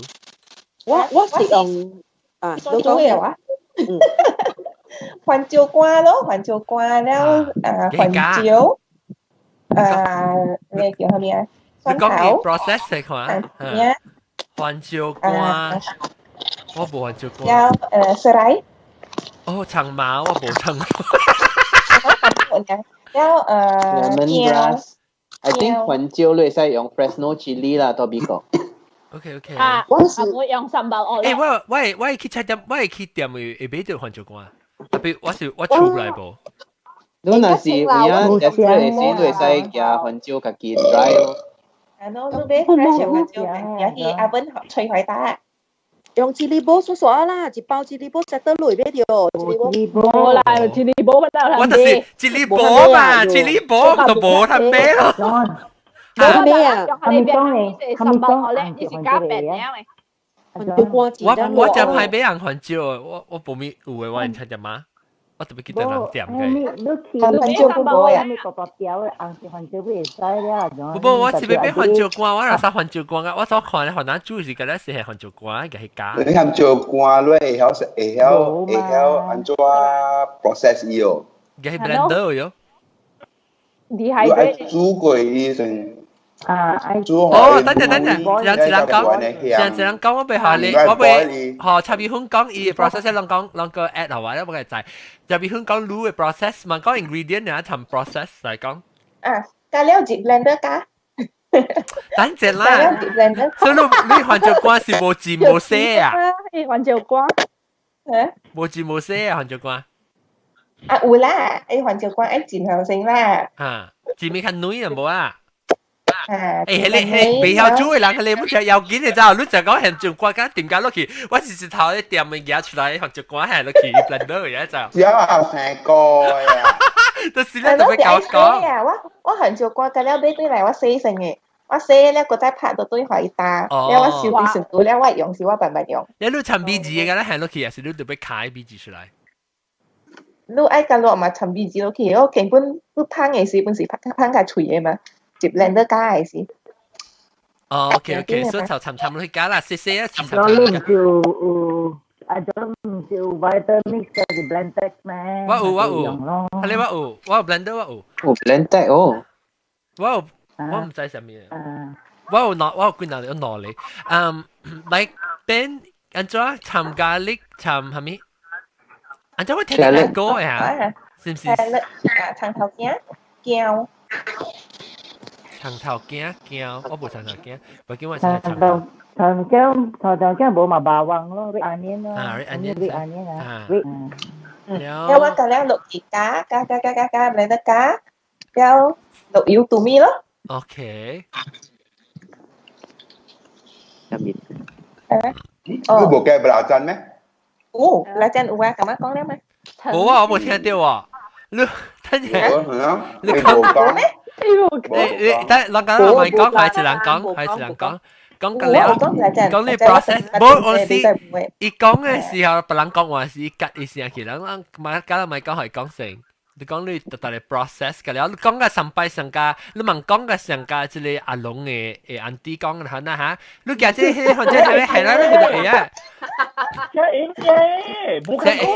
我是用啊，你煮嘅話，番椒乾咯，番椒乾了啊，番椒啊，你叫啥物啊？你講嘅 process 嚟看，番椒乾，我無番椒乾。有serai。哦，長毛我無長毛。有lemongrass。 I think 番椒你會使用 Fresno chili 啦，到美國。 OK OK。啊，我是會用 sambal 哦。欸，我會去菜店，我會去店會會買著番椒乾，特別我是我厝內無。你若是有影 desperate 的時，你會使夾番椒家己 dry 咯。啊，喏，你買 fresh 番椒，也去 oven 吹開打。用 chili 寶刷刷啦，一包 chili 寶食得落買著。 chili 寶啦，chili 寶乜得我就是 chili 寶嘛，chili 寶就無通買咯。無咩啊？係咪講咧？係咪講咧？你是加白了的。我真歹買紅番椒，我無咪有的，我會吃只嗎？我特別記得人點嘅。你番椒不無啊？你白白條的紅番椒會使了。不不，我是欲買番椒乾，我若啥番椒乾啊，我所看的番仔煮是敢若是係番椒乾，個係加。你番椒乾，你會曉會曉會曉按怎 process 伊哦？個係 blender 喲。厲害你愛煮過伊先。啊！哦，等陣等陣，有一人講，有一人講，我袂學你，我袂學插米粉講伊 process，攏講攏個 add 係嘛，我個知。插米粉講滷的 process，嘛講 ingredient 啊，尋 process 嚟講。啊，加了入 blender 加。等陣啦，所以你番椒乾是無字無寫啊？番椒乾，無字無寫啊，番椒乾。啊有啦，愛番椒乾愛煎頭先啦。啊，煎咪較軟啊，無啊？欸，迄個迄袂曉煮的人，彼個不食要緊的，知影？你就講番椒乾，敢點加落去，我是一頭咧店的夾出來，番椒乾下落去，blender 嘅知。只啊成個呀！就是咧，特別搞講。我番椒乾，加了買轉來，我洗先的，我洗了，閣再拍到對予伊焦，了我收佇船拄了，我用是我慢慢用。你摻米字的，敢若下落去，抑是你特別開米字出來？你愛加落嘛，摻米字落去，我根本你烹的時本是烹較脆的嘛。接 blender 加的是。哦，OK OK，所以就摻摻落去加啦，細細啊，摻摻。我你毋是有有啊種毋是有 Vitamix 還是 Blendtec 咩？我有我有，係你我有，我有 blender 我有。有 Blendtec 哦。我有，我毋知啥物。我有攞，我有幾若有攞嚟。嗯，來變按怎摻咖喱摻啥物？按怎我聽你講呀？是毋是？啊，葱頭薑薑。葱頭薑薑，我無葱頭薑，無叫我葱頭葱薑葱頭薑無嘛 bawang 咯，red onion 咯，啊 red onion，red onion 啊，red。了我加了落去加加加加加加，唔得加，了落油豆米咯。 OK。入面。你無加 belacan 咩？有 belacan 有啊，咁樣講了咩？無啊，我無聽著啊。你等陣，你講咩？你你等人講唔係講，係一人講，係一人講，講個了，講你 process，無我是伊講的時候，別人講話是伊吉伊聲去，人人嘛假啦咪講係講成。你講你特特嘅 process 個了，你講個上擺上家，你問講個上家，這個阿龍的的 auntie 講個嚇嚇，你夾這個反正係係啦，你就會啊。這應該，無看過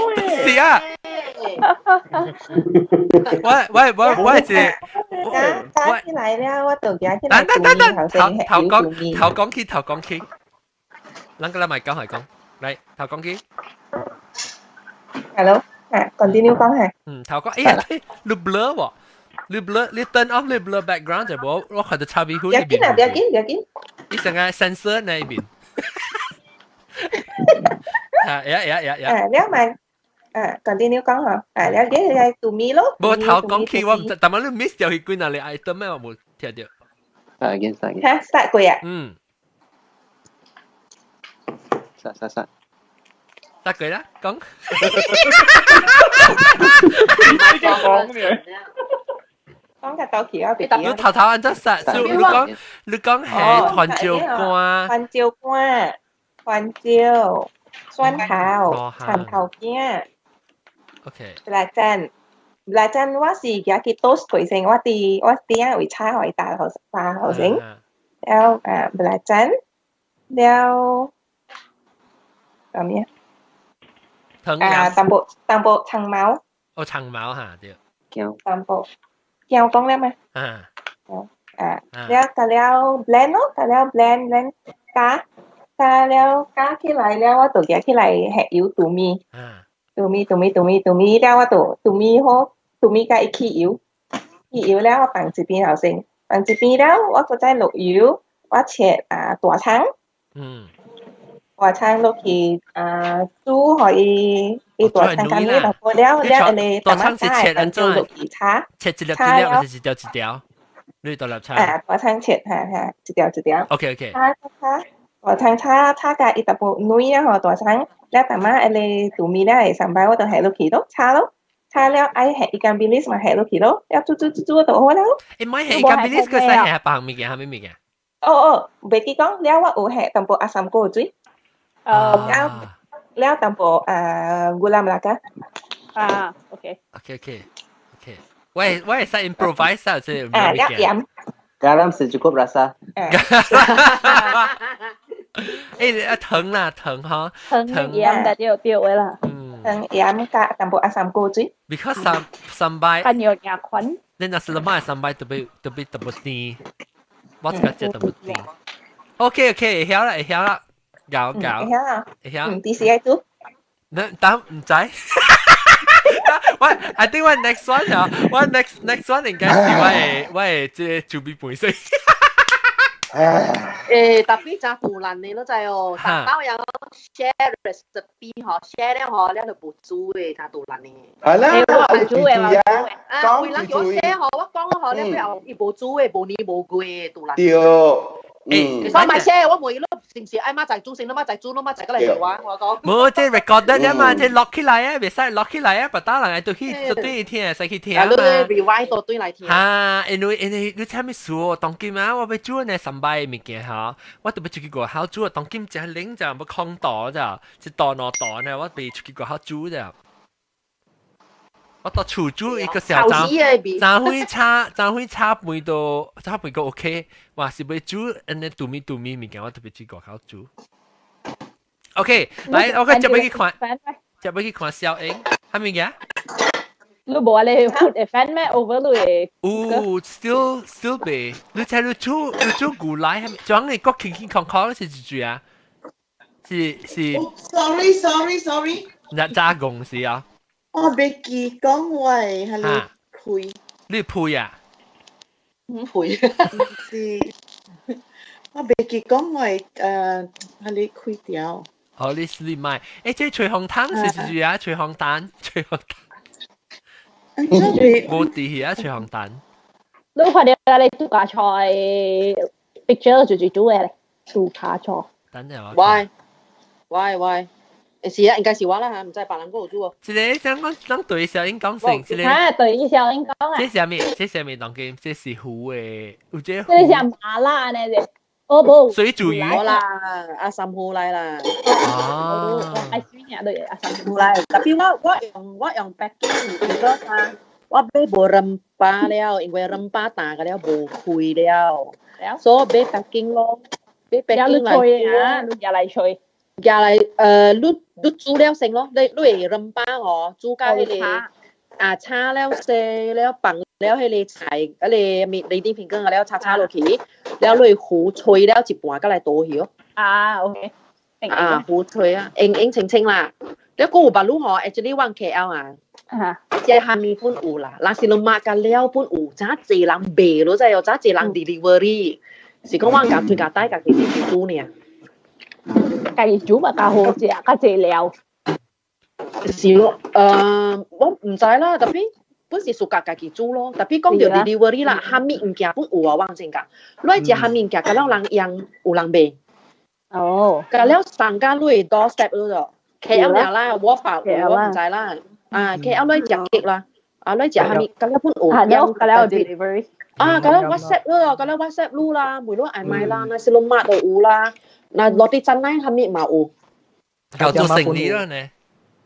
是啊。我我我我是。加起來了，我就夾起來。等等等等，頭頭講頭講起頭講起，咱個來咪講係講，來頭講起。 Hello。啊，continue 講下。嗯，頭講，哎呀，你 blur 喎，你 blur，你 turn off 你 blur background 就無，我看到差別好。不要緊啊，不要緊，不要緊。你成個 sensor 那邊。啊，呀呀呀呀。啊，了咪，啊，continue 講嗬，啊，了嘅係杜米咯。無頭講起，我唔知，但係你 miss 掉佢幾若個 item 咩，我無聽著。啊，見晒。嚇，start 過啊？嗯。殺殺殺。得佢啦，講。講嘅。講較到去啊，別你頭頭按怎殺？你講係團椒乾。番椒乾，番椒、蒜頭、蒜頭餅。 OK。 Belacan belacan 我是舉去 toast 過先，我佇仔位炒予伊焦予焦予先，了啊 belacan 了啥物啊？淡薄淡薄長毛。哦，長毛嚇對。淡薄，薑講了嗎？啊。啊，了加了 blend 咯，加了 blend blend 加加了加起來了，我就舉起來下油拄麵。拄麵拄麵拄麵拄麵了，我就拄麵好，拄麵佮伊起油，起油了我放一邊後先，放一邊了，我閣再落油，我切啊大蔥，大蔥落去啊煮，予伊伊大蔥甘味落過了，了按呢大蔥是切按怎？落去炒，切一粒一粒，還是一條一條？你大粒蔥？啊，大蔥切，哈哈，一條一條。 OK OK。炒炒大蔥炒炒甲伊淡薄軟啊吼，大蔥了淡仔按呢拄麵了會三擺我就下落去咯，炒咯，炒了愛下 ikan bilis 嘛下落去咯，了煮煮煮煮就好了。欸，莫下 ikan bilis 閣使下別項物件，啥物物件？哦哦，袂記講了，我有下淡薄阿三果水。哦。了了淡薄啊 gula melaka。啊，OK。 OK。我會使 improvise 啊，這啊，了鹽。 Garam secukup rasa。欸，啊糖啦糖吼，糖鹽就對對的啦。糖鹽加淡薄阿三果水。 Because 三三擺。較有廿款。你若是買三擺特別特別特別甜，我自己食特別甜。OK OK，會曉啦會曉啦，搞搞。會曉啦。會曉。嗯，幾時愛煮？那等毋知。我 I think 我 next one 啊，我 next next one 應該是我的這個準備本身。欸，tapi 真賭爛的，你知哦？逐擺人 share recipe 吼，share 了吼，了就無煮的，真賭爛的。係啦，我煮的嘛。啊，有人叫我 share 吼，我講吼，了尾後伊無煮的，無年無月的，賭爛。對。嗯，我買 share，我問伊，你是毋是愛媽仔煮先？你媽仔煮，你媽仔過來做啊？我講。無，這 record 了嘛，這錄起來啊，袂使錄起來啊，別打人愛對去對聽，使去聽啊。嘛。你 rewind 倒轉來聽。哈，因為你聽咩事哦？當今啊，我欲煮呢三擺物件吼，我特別出去外口煮，當今真冷就欲空道咋，一道兩道呢，我袂出去外口煮咋。我到厝煮一個小早早會炒早會炒飯都炒飯個 OK，哇是欲煮按呢拄麵拄麵物件，我特別去外口煮。OK，來我個接欲去看，接欲去看小英，啥物件？你無啊？你 food 的 fan 咩？over 你的。有，still still 袂。你睇你煮牛奶係咪？裝你國輕輕康康是一句啊？是是。 Sorry sorry sorry。那加公司啊？我袂記講我係你配。你配啊？唔配。是，我袂記講我係係你開掉。哦，你是你買？欸，這吹風筒是是啊？吹風單，吹風單。無佇啊，吹風單。你看到你度假菜 picture 就是煮的咧，度假菜。等陣我。喂喂喂，是啊，應該是我啦嚇，毋知別人閣有煮哦。這個想講，咱對小英講成，這個。啊，對小英講啊。這是啥物？這是啥物東西？這是糊的，有這。這是麻辣呢？這。哦無。水煮魚。啦，阿三糊來啦。哦。愛水爾對阿三糊來，tapi 我用 packing，如果啊，我買無 rempah 了，因為 rempah 淡個了無開了，所以買 packing 咯，買 packing 來。你吹啊，你夾來吹。夾來，你煮了先咯，你會 rempah 吼，煮甲彼個啊，炒了洗了放了彼個菜，彼個麵雷丁蘋果了炒炒落去，了你糊吹了一半，閣來倒去咯。啊，OK。啊，糊吹啊，英英清清啦。了閣有別路吼，actually 我 KL 啊，這蝦米粉有啦，nasi lemak 佮料粉有，真濟人賣咯，知哦，真濟人 delivery，是講我共推共帶家己自己煮爾。家己煮嘛較好食，較濟料。是咯，我毋知啦，tapi 本是暑假家己煮咯，tapi 講著 delivery 啦，蝦米物件本有啊，我先講，你食蝦米物件，敢若人用有人賣。哦，個了上家你 doorstep 嗰度，KL 了啦，我發我唔知啦，啊 KL 你食極啦，啊你食下面，個了本有，啊，個了 delivery，啊個了 WhatsApp 咯，個了 WhatsApp 擼啦，每攞外賣啦，那是攏抹都有啦，那落啲真奶下面嘛有。搞做生意啦呢？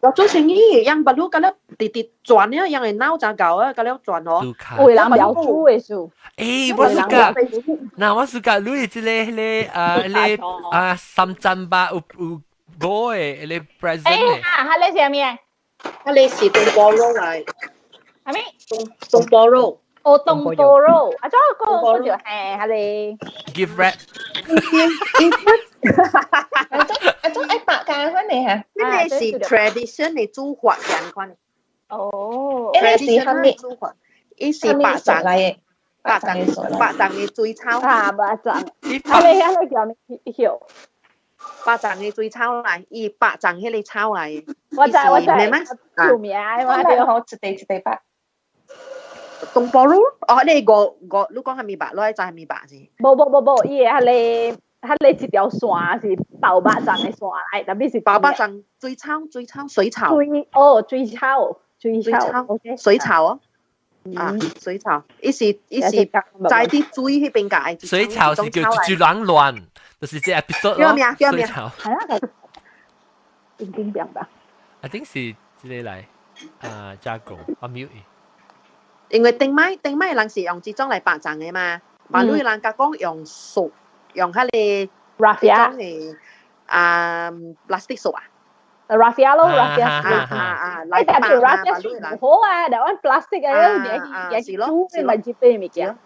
我做生意，樣不如個了直直轉了，樣會腦就搞啊，個了轉哦。有人了煮的數。誒，我是講，嗱，我是講，你這個那個啊，那個啊，三針吧，有有五個，那個 present 的。啊，哈，你是啥物啊？哈，你是東坡肉來。啥物？東坡肉。哦，東坡肉，啊，這個個就係哈你。 Give wrap。啊種愛白間款的哈，呢個是 tradition 的煮法，這款。哦，tradition 的煮法，伊是白粽來的，白粽白粽的水草。啊，白粽。啊，你遐個叫咩葉？白粽的水草來，伊白粽彼個草來。我知我知，叫名我對好一塊一塊白。東坡肉，哦，你五五，你講蝦米白，你愛知蝦米白是？無無無無，伊個彼個。彼個一條線是包肉粽的線來，特別是包肉粽水草水草水草。水哦，水草水草水草哦，啊水草，伊是伊是在啲水彼邊界。水草是叫豬卵卵，就是這 episode 咯。叫咩？叫咩？係啦，叮叮當當。 I think 是這個來啊加工，我 mute。因為頂擺頂擺人是用這種來包粽的嘛，嘛你人家講用塑。用彼個 raffia 的啊 plastic 塑啊，raffia 咯 raffia 啊啊啊，來包啊，好啊，台灣 plastic 啊，也是咯，是咪接啲物件？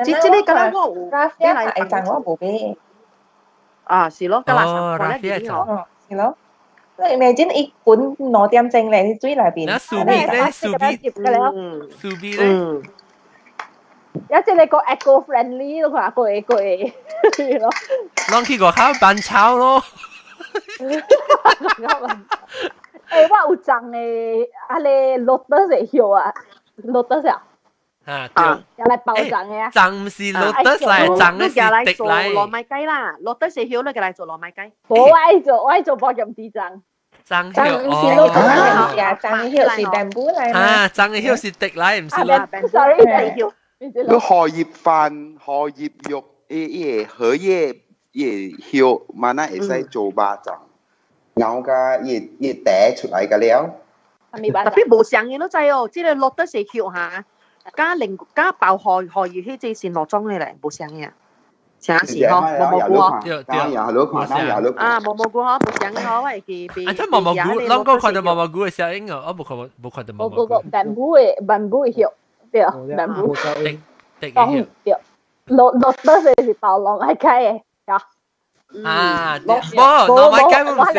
這這個敢若我有 raffia 係粽我無買。啊，是咯，敢若 raffia 哦，是咯。你 imagine 伊本2點鐘咧，水內邊。那樹皮咧，樹皮，樹皮咧。有即係個 eco friendly 咯，佢話個個咯。攏去外口扮草咯。欸，我有種的，啊咧 lotus 的葉啊，lotus 啊。啊，對。又來包粽的啊。粽毋是 lotus 來，粽的是滴來。糯米雞啦，lotus 的葉你來做糯米雞。我愛做，我愛做包粽子粽。粽葉毋是 lotus 來，粽葉是 bamboo 來。啊，粽的葉是滴來，毋是 lotus。Sorry，你荷葉飯、荷葉肉，伊伊個荷葉伊個葉，嘛那會使做肉粽，咬甲伊伊茶出來個了。特別無相的，你知哦，這個 lotus 的葉哈，加另加包荷荷葉，彼這是兩種的咧，無相的。啥是吼？毛蘑菇吼。對對。啊，毛蘑菇吼，無相的吼，我會記。啊，這毛蘑菇，攏講看到毛蘑菇的聲音哦，我無看無看到毛蘑菇。無無無，bamboo 的 bamboo 的葉。對，bamboo。對，對，落落得是包糯米雞的，呀。啊，無糯米雞唔是，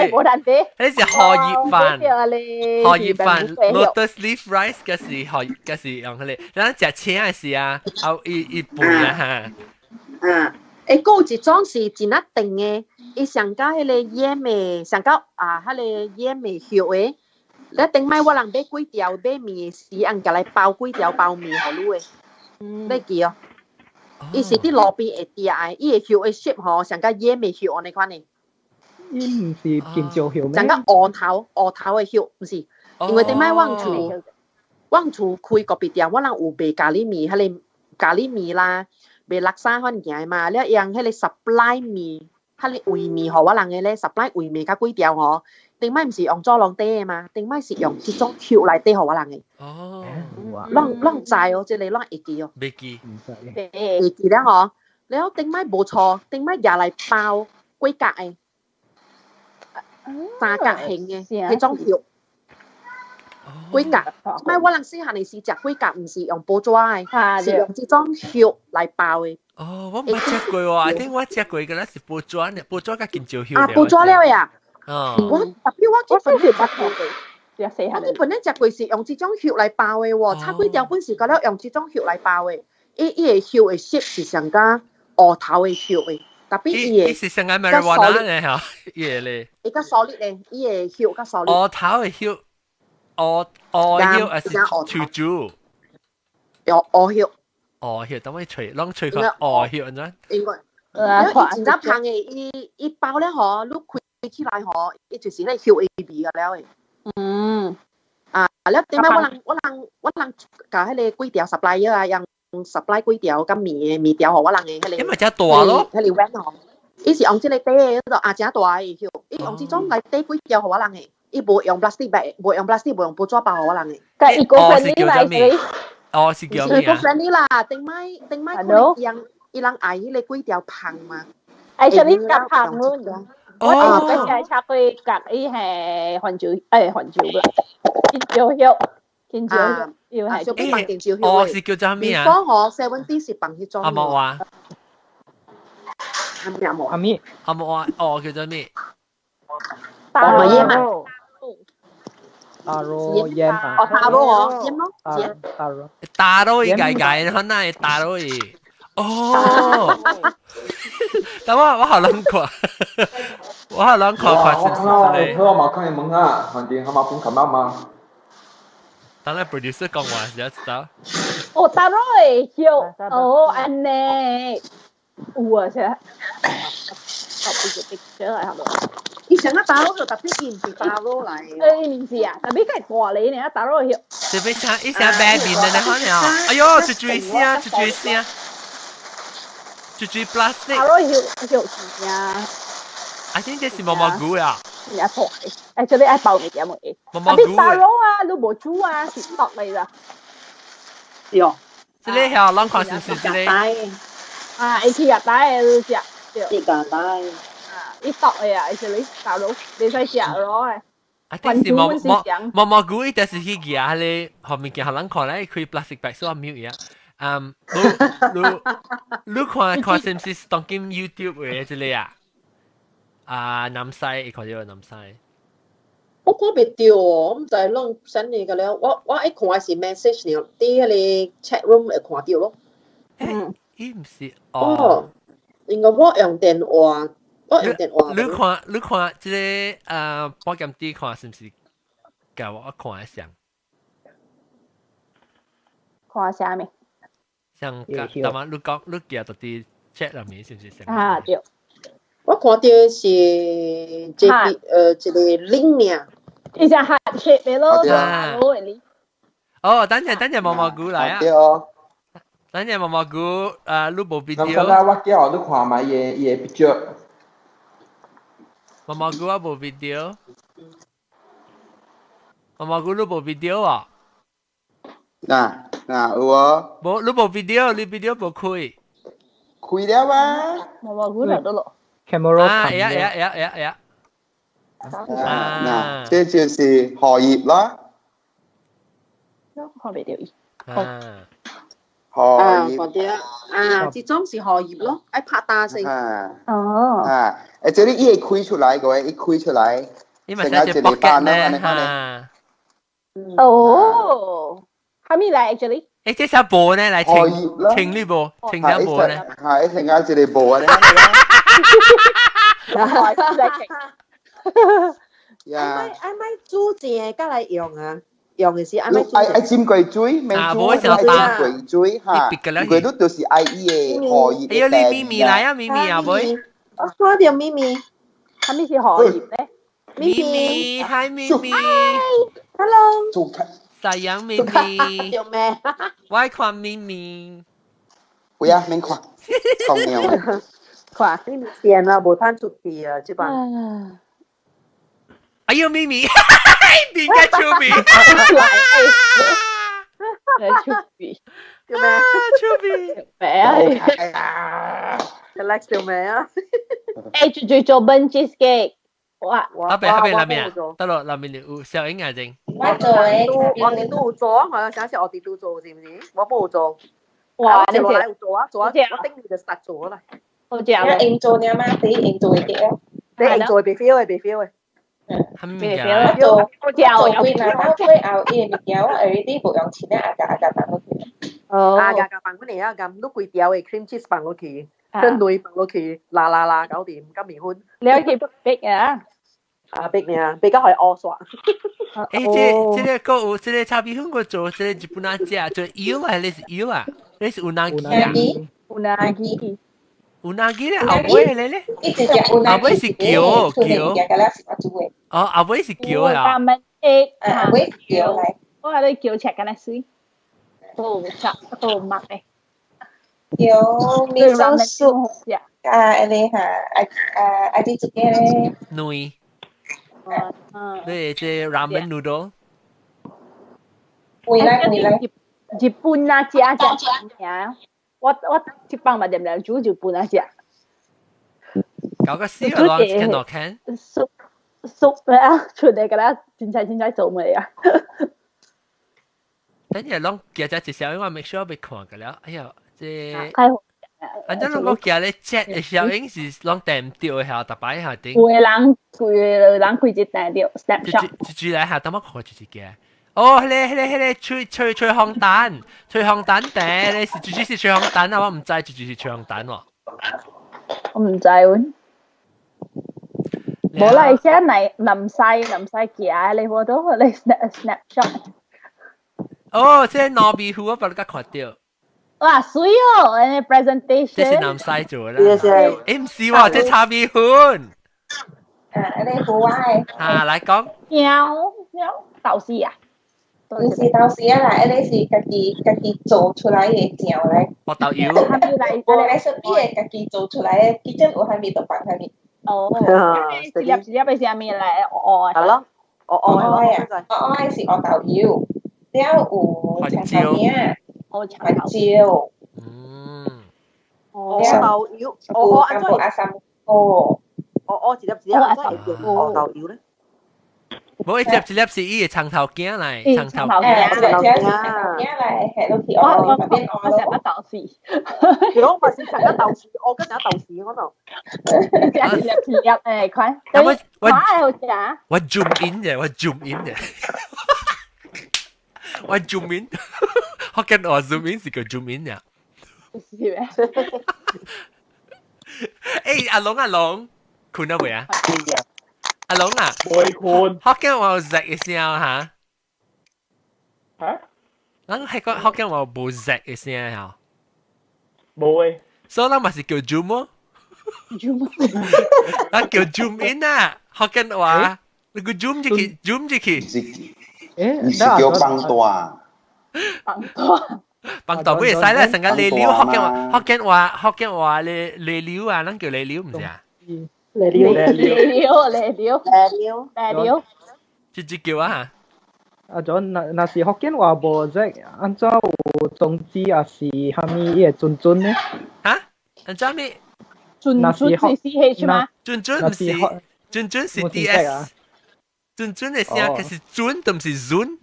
彼是荷葉飯，荷葉飯，lotus leaf rice 嘅是荷，嘅是用彼個，咱食青的時啊，啊伊伊拌啊哈。嗯，欸，閣有一種是真仔長的，伊上加彼個醃的，上加啊，彼個醃的葉的。你頂擺我人買幾條買麵的時，翁共來包幾條包麵予你的，你記哦。伊是佇路邊會食的，伊的葉的 shape 吼，上較醃的葉按呢款的。伊毋是香蕉葉咩？上較芋頭芋頭的葉，毋是，因為頂擺阮厝，阮厝開咖啡店，我人有賣咖喱麵，彼個咖喱麵啦，賣叻沙款物件嘛，了用彼個 supply 麵，彼個燴麵予我人的咧，supply 燴麵較幾條吼。頂擺毋是用竹籠底的嘛，頂擺是用這種葉來底予我人的。哦，攏攏知哦，這個攏會記哦。袂記，會記了吼，了頂擺無錯，頂擺舉來包幾角的，三角形的彼種葉。幾角，擺我人細漢的時食幾角，毋是用報紙的，是用這種葉來包的。哦，我毋捌食過喎，I think 我食過個那是報紙，報紙佮香蕉葉。啊，報紙了呀。哦，我特別我基本是捌看過，我基本咧食過是用這種葉來包的喎，炒粿條本是覺得用這種葉來包的，伊伊的葉的色是上加芋頭的葉的，特別伊的是上加 marijuana 咧嚇，伊個咧，伊較 solid 咧，伊的葉較 solid。芋頭的葉，芋芋葉還是樹珠？有芋葉。芋葉，等我揣，攏揣看芋葉，按怎？應該。因為伊真正香的，伊伊包了吼，你開起來吼，伊就是咧香味味個了的。嗯。啊，了點解我人共彼個幾條 supplier 啊，用 supply 幾條佮麵的麵條予我人的彼個。因為真大咯。彼個 van 吼，伊是用這個袋的，啊真大的曉，伊用這種來袋幾條予我人的，伊無用 plastic bag，無用 plastic，無用報紙包予我人的。佮伊個 friendly 來是。哦，是叫咩啊？friendly 啦，頂擺頂擺可能用伊人愛彼個幾條香嘛。愛啥物夾香咯？我嗰時係拆過夾伊係番薯，誒番薯啦，青椒葉，青椒葉係。小放青椒葉。哦，是叫做咩啊？講嗬，70是放彼種。阿莫話。阿咩阿莫？阿咩？阿莫話，哦，叫做咩？大羅嘛。大羅鹽啊。哦，大羅哦，鹽咯，鹽。大羅。大羅伊解解，可能係大羅伊。哦，但我好難看，我好難看看是唔是咧？我嘛看伊問啊，反正他媽本感冒嘛。當然 producer 講話時知道。哦，大羅會曉，哦，按呢，有啊，是。特別嘅 picture 嚟係咪？伊上個大羅就特別伊毋是大羅來。誒，毋是啊，特別較大咧呢，大羅曉。特別像一聲白面的呢，可能。哎呦，一嘴聲，一嘴聲。一嘴 plastic。大羅曉曉是啊。啊，這這是毛毛菇啊。是啊，錯。誒，這裡愛包物件無？毛毛菇。大羅啊，你無煮啊，是剁嚟啦。是哦。這裡曉，咱看是唔是這裡？啊，伊去日帶的食。對，日帶。啊，伊剁的啊，伊是你大佬，袂使食咯的。啊，但是毛毛毛毛菇伊就是去夾彼個，後面見予人看咧，開 plastic bag 所以 mute 啊。嗯，你你你看看是毋是當今 YouTube 的這個啊？啊，南西，會看著南西。我看袂著哦，我毋知攏 send 你個了。我一看是 message 爾，佇彼個 chat room 會看著咯。嗯，伊毋是哦。因為我用電話，我用電話。你看，你看這個保險啲看是毋是？共我看的像。看啥物？像甲，但嘛，你講你寄到佇 chat 內面是毋是像？啊對。我看著是這個一個 link 爾。伊只黑色的咯，好的。哦，等陣等陣毛毛菇來啊！對哦。等陣毛毛菇，啊，你無 video。咁啦，我叫你看覓伊個 picture。毛毛菇我無 video。毛毛菇你無 video 啊？嗱嗱有啊。無，你無 video，你 video 無開。開了啊！毛毛菇嚟到咯。 camera 啊，呀呀呀呀呀！啊，嗱，這就是荷葉啦。看袂著伊。啊。荷葉。看著啊，這種是荷葉咯，愛拍打先。哦。啊，誒，這裡伊會開出來個，伊開出來，成個一個斑咯，按呢看呢。哦，啥物來 actually？誒，這啥布呢？來清清你無？清啥布呢？係，成個一個布按呢。呀！愛愛煮正，才來用啊！用的是愛愛愛浸過水，免煮，愛浸過水哈。因為你就是愛伊的荷葉。哎呀，你咪咪來啊，咪咪啊，妹。我看著咪咪，啥物是荷葉咧？咪咪，hi 咪咪。 Hello。太陽咪咪。叫咩？我看咪咪。不要，免看，重要。看，咪咪電啊，無通出去啊，這擺。哎呦，咪咪，變個出面，來出面，叫咩？出面，咩啊？Alex 叫咩啊？誒，最最做笨 cheesecake，哇！阿伯阿伯那邊啊？得咯，那邊有小英眼睛。我做的，我哋都有做啊，我想是我哋都做，是唔是？我冇做。哇！你落來有做啊，做啊，我頂你就實做啦。好食啊！用做爾嘛，第一用做的啊，你用做袂 feel 的，袂 feel 的。咩做做幾若到尾後，伊的物件我 already 無用錢啊，阿夾放落去。哦。阿夾夾放落去啊，咁你規條的 cream cheese 放落去，跟奶放落去，啦啦啦，搞掂，咁麵粉。你可以逼啊！啊逼爾，比較可以烏煞。誒，這個閣有這個炒米粉，我做這個日本仔食，做腰啊，你是腰啊，你是烏ナギ啊？烏ナギ。unagi 咧，後尾咧咧，一直食 unagi 後尾是叫叫，哦，後尾是叫啊。ramen egg，後尾是叫嚟。我係你叫食緊係水，好食好麥嘅。叫 miso soup 啊，你嚇啊啊啊啲自己咧。軟。你這 ramen noodle。會啦會啦。日本啊，食食呀。我一放嘛，點點煮日本啊食。搞個死個人聽落聽。熟熟啊，出嚟個啦，真正真正做未啊？等陣攏寄只一小影，我 make sure 被看過了。哎呀，這反正攏講寄咧 chat 的小影是攏訂唔到的，下，逐擺下頂。有的人規個人開一訂到 snapshot。一注來下，等我看一一個。哦，彼個吹吹吹風蛋，吹風蛋訂咧是絕對是吹風蛋啊！我毋知絕對是吹風蛋喎。我毋知喎。無啦，而且嚟南西南西行，你我都你 snapshot。哦，這糯米糊我把你看到。哇，水哦，那 presentation。這是南西做啦。欸，毋是喎，這炒米粉。啊，你糊啊？啊，來講。喵喵，豆豉啊？毋是豆豉啊啦，彼個是家己做出來的醬來。哦，豆油。無 recipe 的家己做出來的，其中有蝦米就放蝦米。哦，一粒一粒的啥物來？哦哦。係咯，哦哦啊，哦哦是黑豆油，了有青頭餅，哦，番椒。嗯。哦，豆油，哦哦，安怎？阿三哥。哦哦，一粒一粒，安怎會變黑豆油咧？無一粒一粒是伊的葱頭羹來，葱頭羹，葱頭羹來，下落去哦，旁邊我食個豆豉，我嘛是食個豆豉，我跟食豆豉可能。食一粒一粒誒，看，我好食。我 zoom in 嘅，我 zoom in 嘅，我 zoom in，福建話 zoom in 是叫 zoom in 呀。是咩？欸，阿龍阿龍，睏咗未啊？阿龍啊，未睏。福建話有 Z 嘅聲嚇？嚇？咱係講福建話無 Z 嘅聲嚇？無誒。所以咱嘛是叫 zoom 哦。 zoom。咱叫 zoom in 啊，福建話，你個 zoom 入去，zoom 入去。你是叫放大？放大。放大不會使啦，成個嚟料福建話，福建話，福建話嚟嚟料啊，咱叫嚟料毋是啊？嚟料嚟料嚟料嚟料嚟料，直接叫啊！阿咗若若是福建話無這，按怎有種子抑是蝦米伊個準準呢？嚇？按怎咩？準準是 C H 嗎？準準毋是，準準是 D S。準準的聲可是準，都毋是準。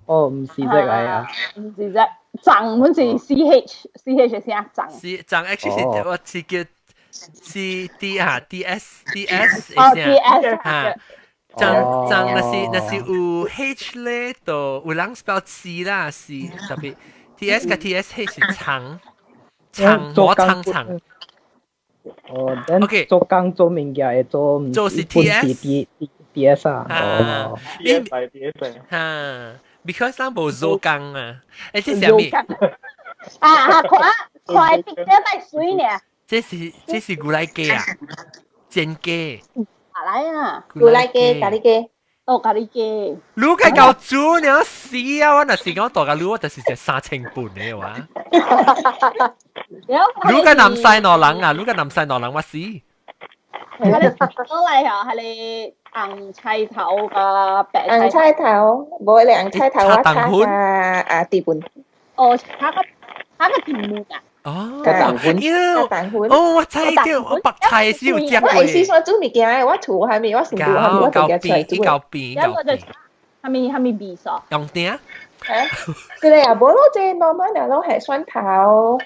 哦，毋是這個啊。毋是這，長本是 C H，C H 聲長。是長 H 是我是叫。C D 啊 D S D S 哦 D S 嚇，長長若是有 H 咧，就有人 spell C 啦，C 特別 T S 佮 T S H 是長長我長長。哦，OK，做工做物件會做，做是 T S D D S 啊，哦，D S 係 D S 嚇，because 咱無做工啊，欸這是啥物？啊啊，看看啲這太水呢。這是牛奶雞啊，煎雞。哪來啊？牛奶雞、咖喱雞。哦，咖喱雞。你該夠煮了死啊！我若是講大個你，我就是食3500的話。你個南西挪人啊！你個南西挪人我死。我嚟啊，係你紅菜頭個白紅菜頭，無你紅菜頭我炒個啊地盤。哦，炒個地盤啊！哦，蛋粉，蛋粉，哦，我知對，我白菜是有食過。我意思說煮物件的，我厝還沒，我成厝還沒，我自己出來煮。夠變，夠變。蝦米味素？用定。啊，這個也無咯，這 normal 了咯，係蒜頭、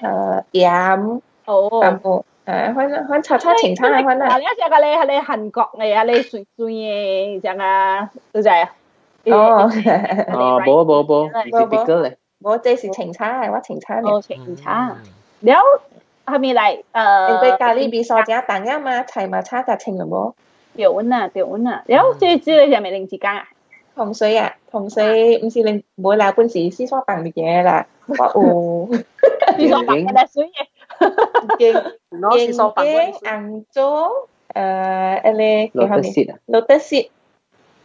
鹽，哦，淡薄，啊，反炒炒清炒啊，反啊。你食個咧，係咧韓國的啊，咧水水的，這樣啊，對唔對？哦，哦，無無無，是別個咧。無，這是清炒的，我清炒的。哦，清炒。了，後面來，因為咖喱味素誠重啊嘛，菜嘛炒甲清了無？對穩啊，對穩啊。了，這個係咪零之間啊？糖水啊，糖水毋是零，無啦，本是四川放物件啦。我有四川放嘅水嘅。經攞是所放經紅棗，誒，迄個叫啥物？Lotus seed。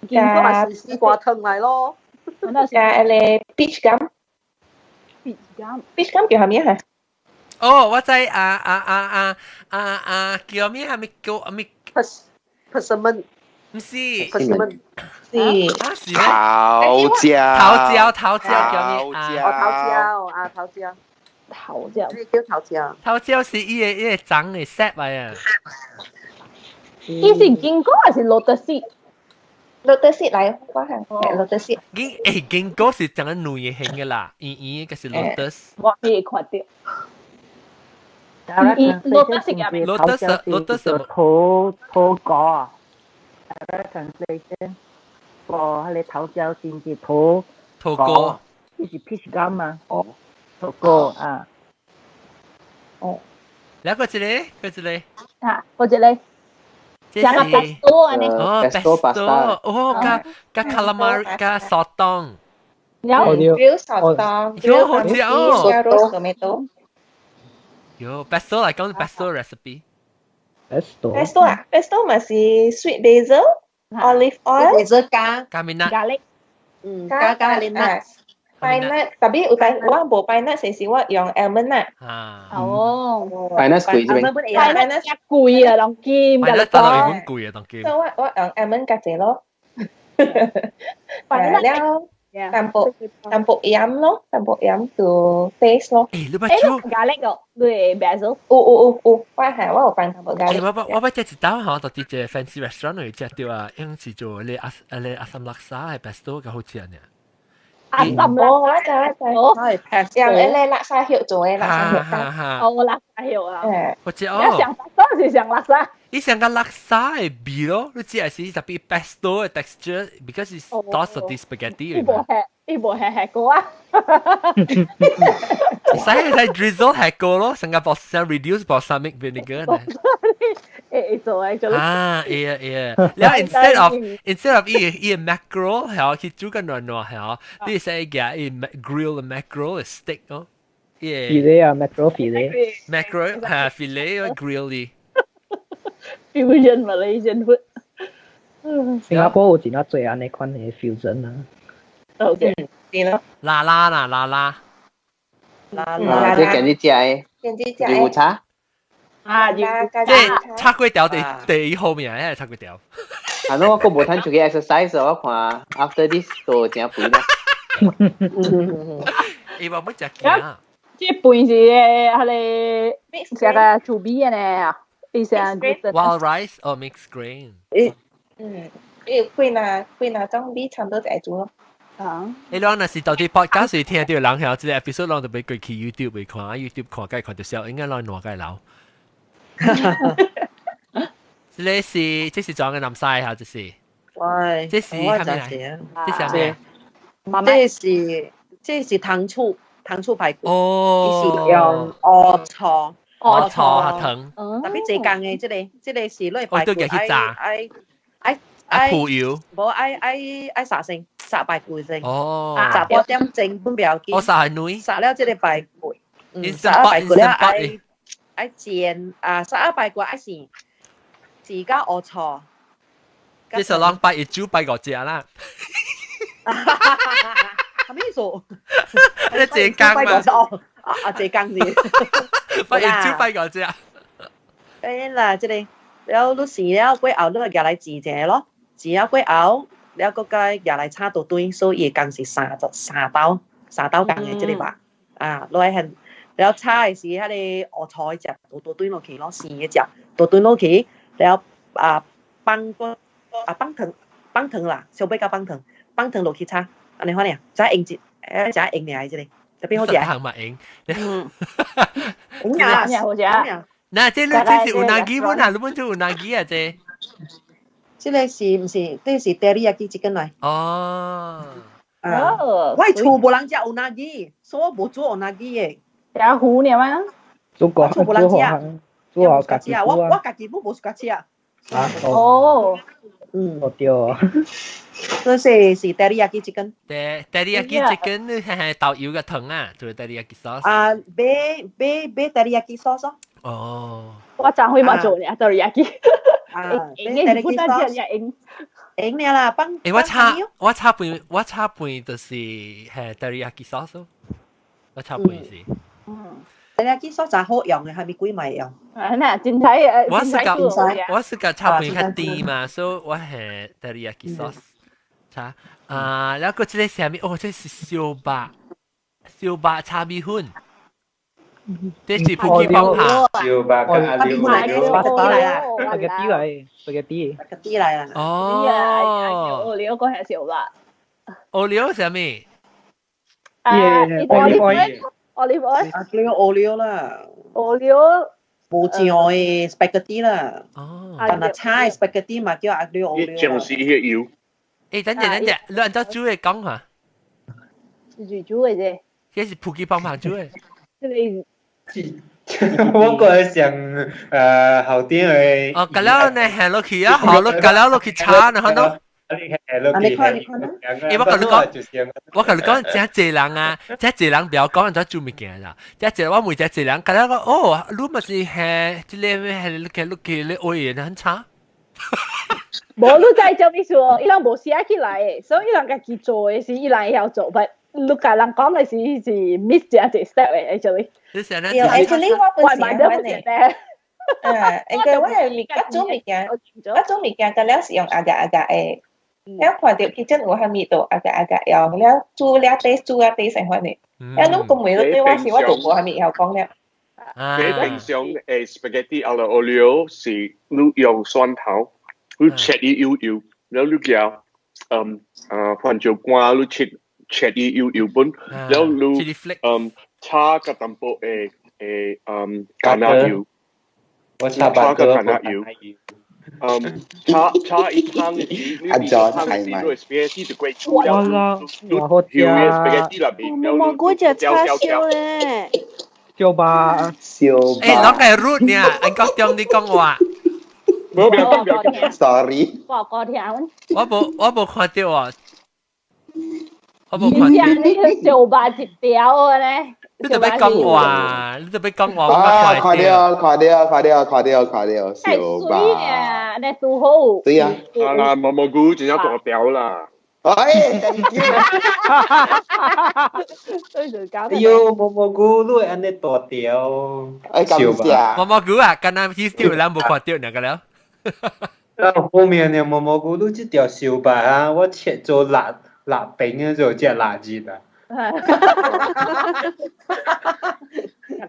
加是絲瓜湯嚟咯。加迄個 peach gum。peach gum。 peach gum 叫啥物啊？哦，我知啊啊啊啊啊啊，叫咩？係咪叫咩？Persimmon。唔是，persimmon 是啊是桃膠。桃膠，桃膠叫咩？哦，桃膠啊，桃膠。桃膠。呢叫桃膠。桃膠是伊個伊個長的 set 來啊。伊是堅果還是 lotus seed？ lotus seed 來，我係 lotus seed。堅誒堅果是長得軟型嘅啦，圓圓嘅是 lotus。我未看到。lotus 係咩？lotus lotus 土土果啊。Translation 個係桃膠先至土土果，呢是 peach gum 嘛？哦，土果啊。哦，兩個字咧，個字咧。啊，個字咧。這是 pesto 啊，哦，pesto，哦，加加 calamari 加 sotong。有 grill sotong，有好食哦。加 roast tomato。有 pesto 嚟講 pesto recipe。 pesto。 pesto 啊，pesto 咪是 sweet basil、olive oil、 basil 加加面 garlic，嗯，加加啲 nuts。 pine nut，特別有但我無 pine nut，是我用 almond nut。啊。哦。 pine nut 貴啫咩？pine nut 貴啊，當金。 pine nut 大陸本貴啊，當金。所以我用 almond 較濟咯。 pine nut 了，淡薄淡薄鹽咯，淡薄鹽就 taste 咯。誒，你捌煮 garlic 哦，你 basil？有有有有，我係我有放淡薄 garlic。我捌食一道吼，到佇一個 fancy restaurant 內食到啊，用是做你阿你阿三叻沙嘅 pesto 較好食呢。阿三哦，我知我知，用迄個叻沙葉做的叻沙葉。哦，叻沙葉啊。我知哦。你上當時上叻沙。伊上個叻沙的味咯，你知係是特別 pesto 的 texture，because it's sauce of the spaghetti。伊無吃，伊無吃吃過啊。使使 drizzle 吃過咯，新加坡想 reduce balsamic vinegar 呢。會做會做。啊，會啊會啊。然後 instead of 伊伊 mackerel 係去煮個軟軟係，你使夾伊 grill mackerel steak 咯。 fillet 啊，mackerel fillet。 mackerel 係 fillet grill 啲。 Fusion Malaysian food。新加坡有真係濟按呢款的 fusion 啊。 OK，對咯。啦啦啦啦啦。啦啦。這今日食的。今日食的。油茶。啊，即係炒粿條第第一號名，係炒粿條。啊，我閣無趁出去 exercise，我看 after this 都真肥啦。伊話欲食驚。這飯是彼个食個煮米的呢。伊是 Wild rice or mixed grain？嗯，伊幾若幾若種米差不多就會煮咯。啊！你講若是到底 podcast 是聽到人曉，這個 episode 攏就欲過去 YouTube 去看，YouTube 看該看到笑，應該攏爛該流。這個是這是裝嘅南西嚇，這是。喂，這是啥物來？這是啥物？這是這是糖醋糖醋排骨。哦。伊是用烏醋。烏醋和糖。特別濟工的這個，這個是攞排骨愛愛愛愛鋪油。無愛愛愛煠先，煠排骨先。哦。煠半點鐘本不要緊。我煠係軟。煠了這個排骨，煠排骨了愛愛煎啊，煠啊排骨愛生，生甲烏醋。這是人拜一煮拜五隻啦。啥物意思？你濟工嘛？啊啊，濟工是。拜一煮拜五隻。誒啦，這個了你生了過後，你就舉來煎一下咯，煎了過後，了閣該舉來炒豆段，所以伊的工是三三刀三刀工的這個吧。啊，落來很了炒的是彼個烏醋的汁，倒倒段落去咯，生的汁倒段落去，了啊放個啊放糖放糖啦，小尾較放糖，放糖落去炒，按呢款爾，才用一誒才用爾這個，特別好食。糖嘛用。嗯。用啊，好食。那這這是 unagi 本啊？你本做 unagi 啊？這？這個是毋是？這是 teriyaki chicken 來。哦。啊！我厝無人食 unagi，所以我無煮 unagi 的。食糊爾嗎？煮過，厝無人食。煮好家己我我家己本無 suka 食。啊哦。嗯，對啊。這是 teriyaki chicken。 Teriyaki chicken 你係豆油嘅湯啊，做 teriyaki sauce。啊，買買買 teriyaki sauce 咯。哦。我昨昏嘛做呢 teriyaki。啊，買 teriyaki sauce。用用了啦，放。誒，我炒飯就是係 teriyaki sauce，我炒飯是。teriyaki sauce 就好用嘅，係咪鬼咪用？啊，那真睇誒，我是個炒飯較甜嘛，所以我係 teriyaki sauce 炒啊，然後個這個啥物？哦，這是燒肉，燒肉炒米粉，這是普吉幫下。燒肉加阿料嚟啦，spaghetti 嚟，spaghetti。 spaghetti 嚟啦。哦。我個係燒肉。我料啥物？啊，olive oil，olive oil。啊，叫 olio 啦。 olio。無醬的 spaghetti 啦。哦。但係炒的 spaghetti 嘛叫 aglio olio。醬是伊個油。誒，等陣等陣，你按照煮的講下。是煮的啫。這是普吉幫忙煮的。這個。我個想後邊的。哦，咁了呢，下落去啊，好咯，咁了落去炒呢，好喏。你看你看。欸，我共你講，我共你講，真濟人啊，真濟人不要講按怎煮物件啦。真濟我問真濟人，共你講哦，你嘛是係這個係你去你去你學的很差。無你知做咩事哦？伊人無寫起來的，所以伊人家己做的是伊人會曉做，但你共人講的是是 miss 一個 step 的，actually。你成日，actually 我本身我呢。啊，應該我係物一種物件，一種物件，個了是用 agar agar 的。了看到 kitchen 有啥物都 agar agar 用，了煮了底煮了底成款的。了攏講袂對我是我就無啥物曉講了。你平常誒 spaghetti alla olio 是你用蒜頭，你切伊幼幼，然後你加番椒乾，你切切伊幼幼本，然後你炒個淡薄誒橄欖油，我炒個橄欖油。炒炒一湯的時，你一湯的時，你 spaghetti 就過煮了，你油的 spaghetti 內面，蘑菇食叉燒咧。燒肉，燒肉。欸，攏係 root 呢？按國中你講話。無不要緊，不要緊。 Sorry。我我聽。我無看到啊。我無看到。你燒肉一條咧。你特別講話，你特別講話，啊，看到，看到，看到，看到，看到，燒肉。水啊，你拄好。對啊。啊啦，蘑蘑菇真正大條啦。哎，thank you。哎喲，蘑蘑菇你會按呢大條。哎，感謝。蘑蘑菇啊，敢若去釣人無看到兩個了。啊，後面的蘑蘑菇你這條燒肉啊，我切做臘臘餅啊，就食臘肉啊。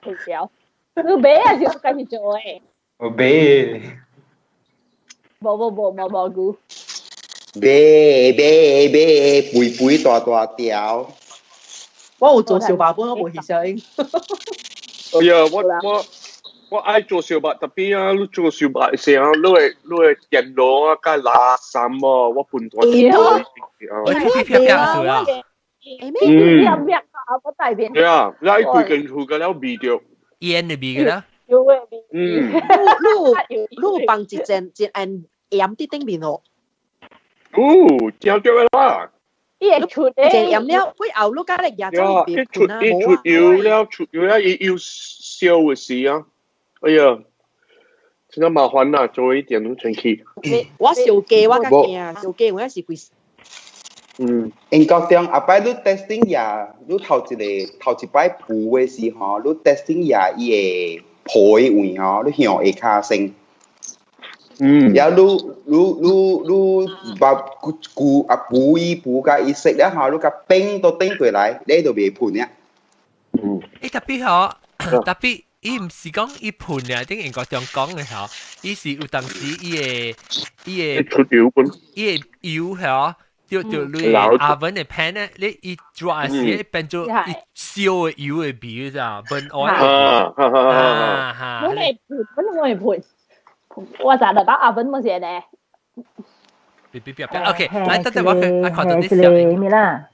食條，你買啊是家己做的？我買。無無無蘑蘑菇。買買買，肥肥大大條。我有做燒肉本，我無翕相。哎呀，我愛做燒肉，特別啊，你做燒肉時啊，你會電爐啊，加垃圾哦，我本來就我噼噼啪啪啊！嗯，啪啪啊，我大便。對啊，你規間厝個了味著煙的味個啦。有味。嗯。你你放一陣一按鹽佇頂面哦。哦，正對啦。伊會出的。一鹽了，過後你加咧壓咗一出一出油了，出油了，伊油燒的時啊，哎呀，真係麻煩啦，做一點攏清氣。我燒雞我較驚，燒雞有影是規。嗯。英國中後擺你 testing 也，你頭一個頭一擺鋪的時候，你 testing 也伊會破的位吼，你向下跤先。嗯。然後你你你你把骨啊補伊補甲伊食了後，你共冰都頂過來，你就袂噴了。嗯。欸，特別吼，特別伊毋是講伊噴啊，頂英國中講的吼，伊是有當時伊個伊個出油本，伊個油吼。就就你 oven 的 pan 咧，你一抓時變做一燒的油的味咋，聞愛。啊啊哈！我會噴，我會噴，我咋得到 oven 冇事呢？別別別別，OK，來等等我去，我看到你笑。咩啦？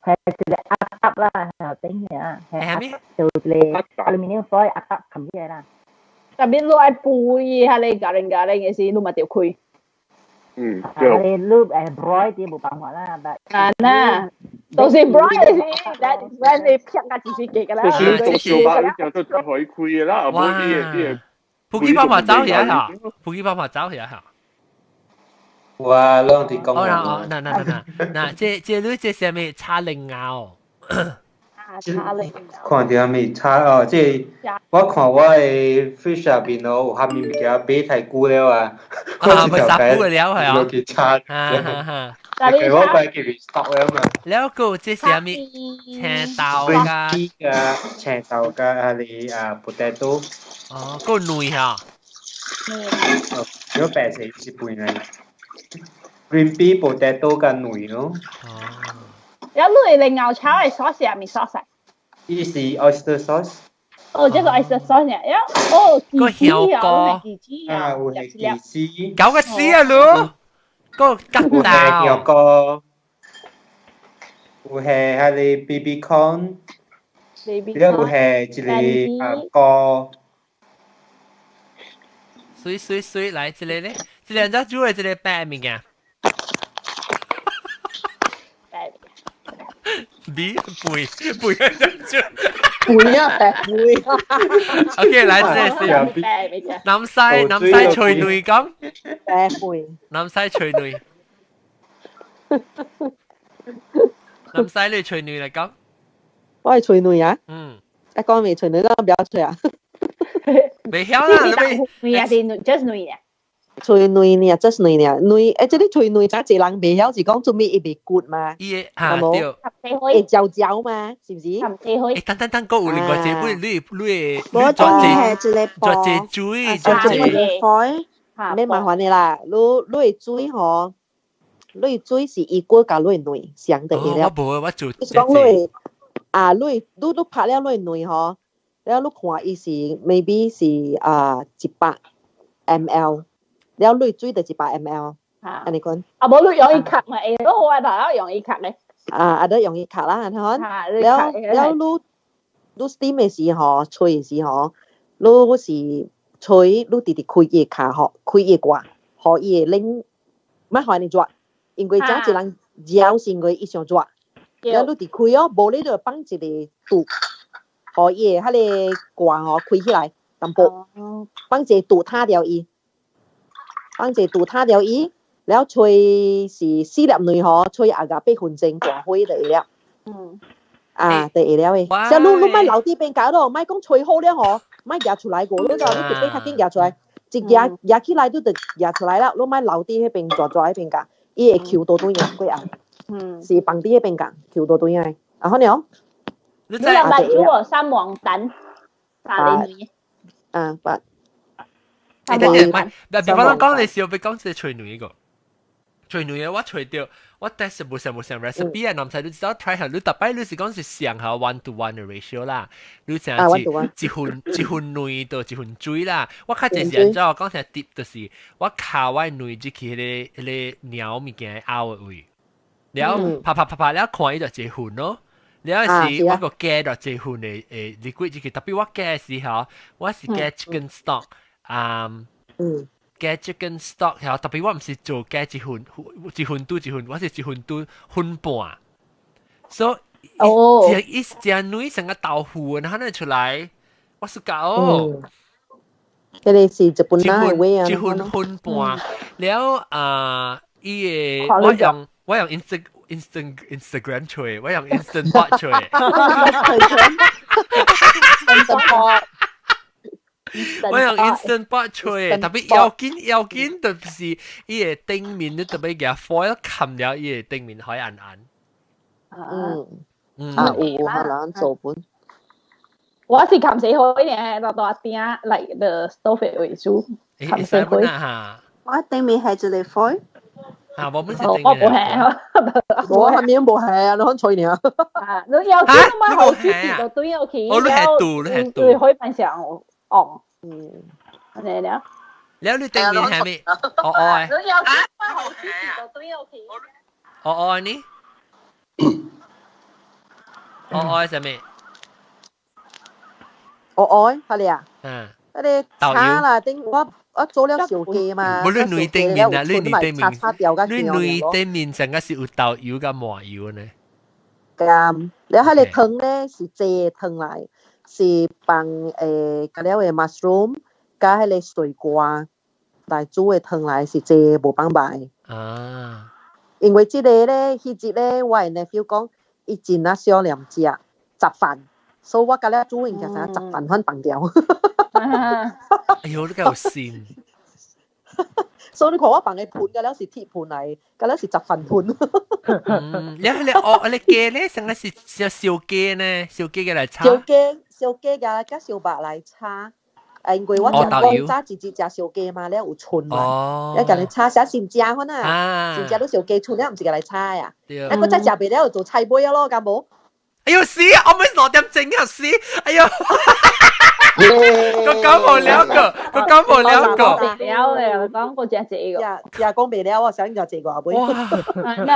係一個壓壓啦，係頂嘅啊，係咩？做一個 aluminium foil 壓壓冚起來啦。特別你愛補伊，下你咖喱咖喱嘅時，你嘛著開。嗯，對。你broil 啲冇辦法啦，但啊，到時 broil 時，that is when 你劈個自己嘅啦。就是做小巴，你就都可以開啦，冇啲啲。普吉爸爸走起下，普吉爸爸走起下。哇，攏佇講。哦，嗱嗱嗱嗱嗱，這這你這啥物炒靈牛？炒靈牛。看著啥物炒哦？這我看我的 fish 入面哦，有啥物物件買太久了啊？啊，咪殺久了係啊。落去炒。哈我擺去 restock 了嘛。了個這啥物青豆加？青豆加啊哩啊 potato。哦，個卵嚇。哦，有白色是半嚟。Green pea potato 加卵咯。哦。有卵嚟牛炒係 sauce 係咪 sauce？伊是 oyster sauce。哦，這個 oyster sauce 呢？哦，個香膏。啊，有係雞絲。搞個絲啊，嚕！個吉豆。有個，有係係你 baby corn。 baby 了有係一個啊膏。水水水，來這個咧，這個怎煮的這個白物件？白。米背背怎煮？背啊，白背。 OK，來這個是南西南西吹女講。白背。南西吹女。南西你吹女嚟講。我係吹女啊。嗯。一講未吹女啦，唔要吹啊。未曉啦，你女啊，定 just 女啊？吹女呢，just 女呢，女誒，這個吹女真濟人袂曉是講做咩伊袂骨嘛？伊嚇對，會焦焦嘛，是毋是？誒，等等等，閣有另外一本，你你我做係一個做這水，做這開，免麻煩的啦，你你的水吼，你的水是伊骨佮你的卵相對了。我無，我做。就是講你啊，你你你拍了你的卵吼。了你看伊是 maybe 是啊100 ml，了你水就100 ml，按呢講。啊，無你用伊殼嘛，會好啊，大家用伊殼咧。啊，啊，得用伊殼啦，按呢款。了了，你你 steam 的時吼，吹的時吼，你是吹，你直直開伊殼吼，開伊蓋，予伊會冷，莫予按呢熱，因為真濟人熱是因為伊傷熱，了你直開哦，無你就放一個肚。予伊的彼個蓋吼開起來淡薄，放一個肚塌掉伊，放一個肚塌掉伊，了吹是四粒卵吼，吹後個8分鐘大火就會了。啊，就會了的。所以你你莫留佇邊角咯，莫講吹好了吼，莫舉出來過，你就你特別較緊舉出來，一舉舉起來你就舉出來了，你莫留佇彼邊大大彼邊角，伊會扣倒轉來過後。是放佇彼邊角，扣倒轉來。啊，好了。你入來煮喎三黃蛋，三厘米。啊，八。誒，等陣，唔係，嗱，比方講你時候，別講是吹女個，吹女嘅我吹掉，我但是無上無上 recipe 啊，唔使你知道 try 下，你特擺你是講是上下 one to one 嘅 ratio 啦，你成是一份一份卵到一份水啦，我較濟是按怎我講成 tip 就是我敲我卵入去彼個彼個鳥物件拗的位，了拍拍拍拍了看伊就一份咯。了是我個加落這份的誒 liquid 入去，特別我加的時候，我是加 chicken stock，啊，加 chicken stock 嚇，特別我毋是做加一份一份拄一份，我是一份拄份半，所以一一隻卵成個豆腐，然後呢出來，我是搞哦。這個是日本人的話啊，一份份半，了啊，伊個我用我用 Instant Instagram 吹，我用 Instant Pot 吹。 Instant Pot。我用 Instant Pot 吹，特別要緊要緊，就是伊個頂面你特別夾 foil 冚了，伊個頂面可以按按。嗯。嗯。啊有可能做本。我是冚死火呢，大大鼎嚟 the stove 為主，冚死火。我頂面係一個 foil。啊，我們是我冇係，我下面冇係啊，你看吹呢？啊，你有見嘛？好煮就對有去，哦，你係度，你係度，對，可以變成哦，嗯，嚟了。了你頂面係咪？哦哦，你有見嘛？好煮就對有去。哦哦呢？哦哦係咩？哦哦，係你啊？嗯。迄個炒啦，頂我做了燒雞嘛，無你內頂面啊，你內頂面，炒掉你內頂面成個是有豆油佮麻油呢。咁，了彼個湯咧是濟湯來，是放佮了个 mushroom 佮彼個水瓜來煮的湯來，是濟無放肉。啊！因為這個咧，彼日咧，我的 nephew 講，伊真啊少念食雜飯，所以我佮了煮應該成雜飯款放掉。哎呦，你夠善！所以你看我放的盤，佮了是鐵盤來，佮了是雜飯盤。嗯，你哦，你雞咧，成個是燒燒雞呢，燒雞嘅來炒。燒雞，燒雞佮佮燒肉來炒。啊，因為我食講早一日食燒雞嘛，了有春嘛，了共你炒啥先食款啊，先食你燒雞春了，毋是共來炒呀。啊，閣再食袂了，做菜尾啊咯，敢無？哎呦死啊！我咪6點鐘啊死！哎呦，我講無了個，我講無了個。了咧，講過食這個。食講袂了，我想食這個後尾。哇！咩？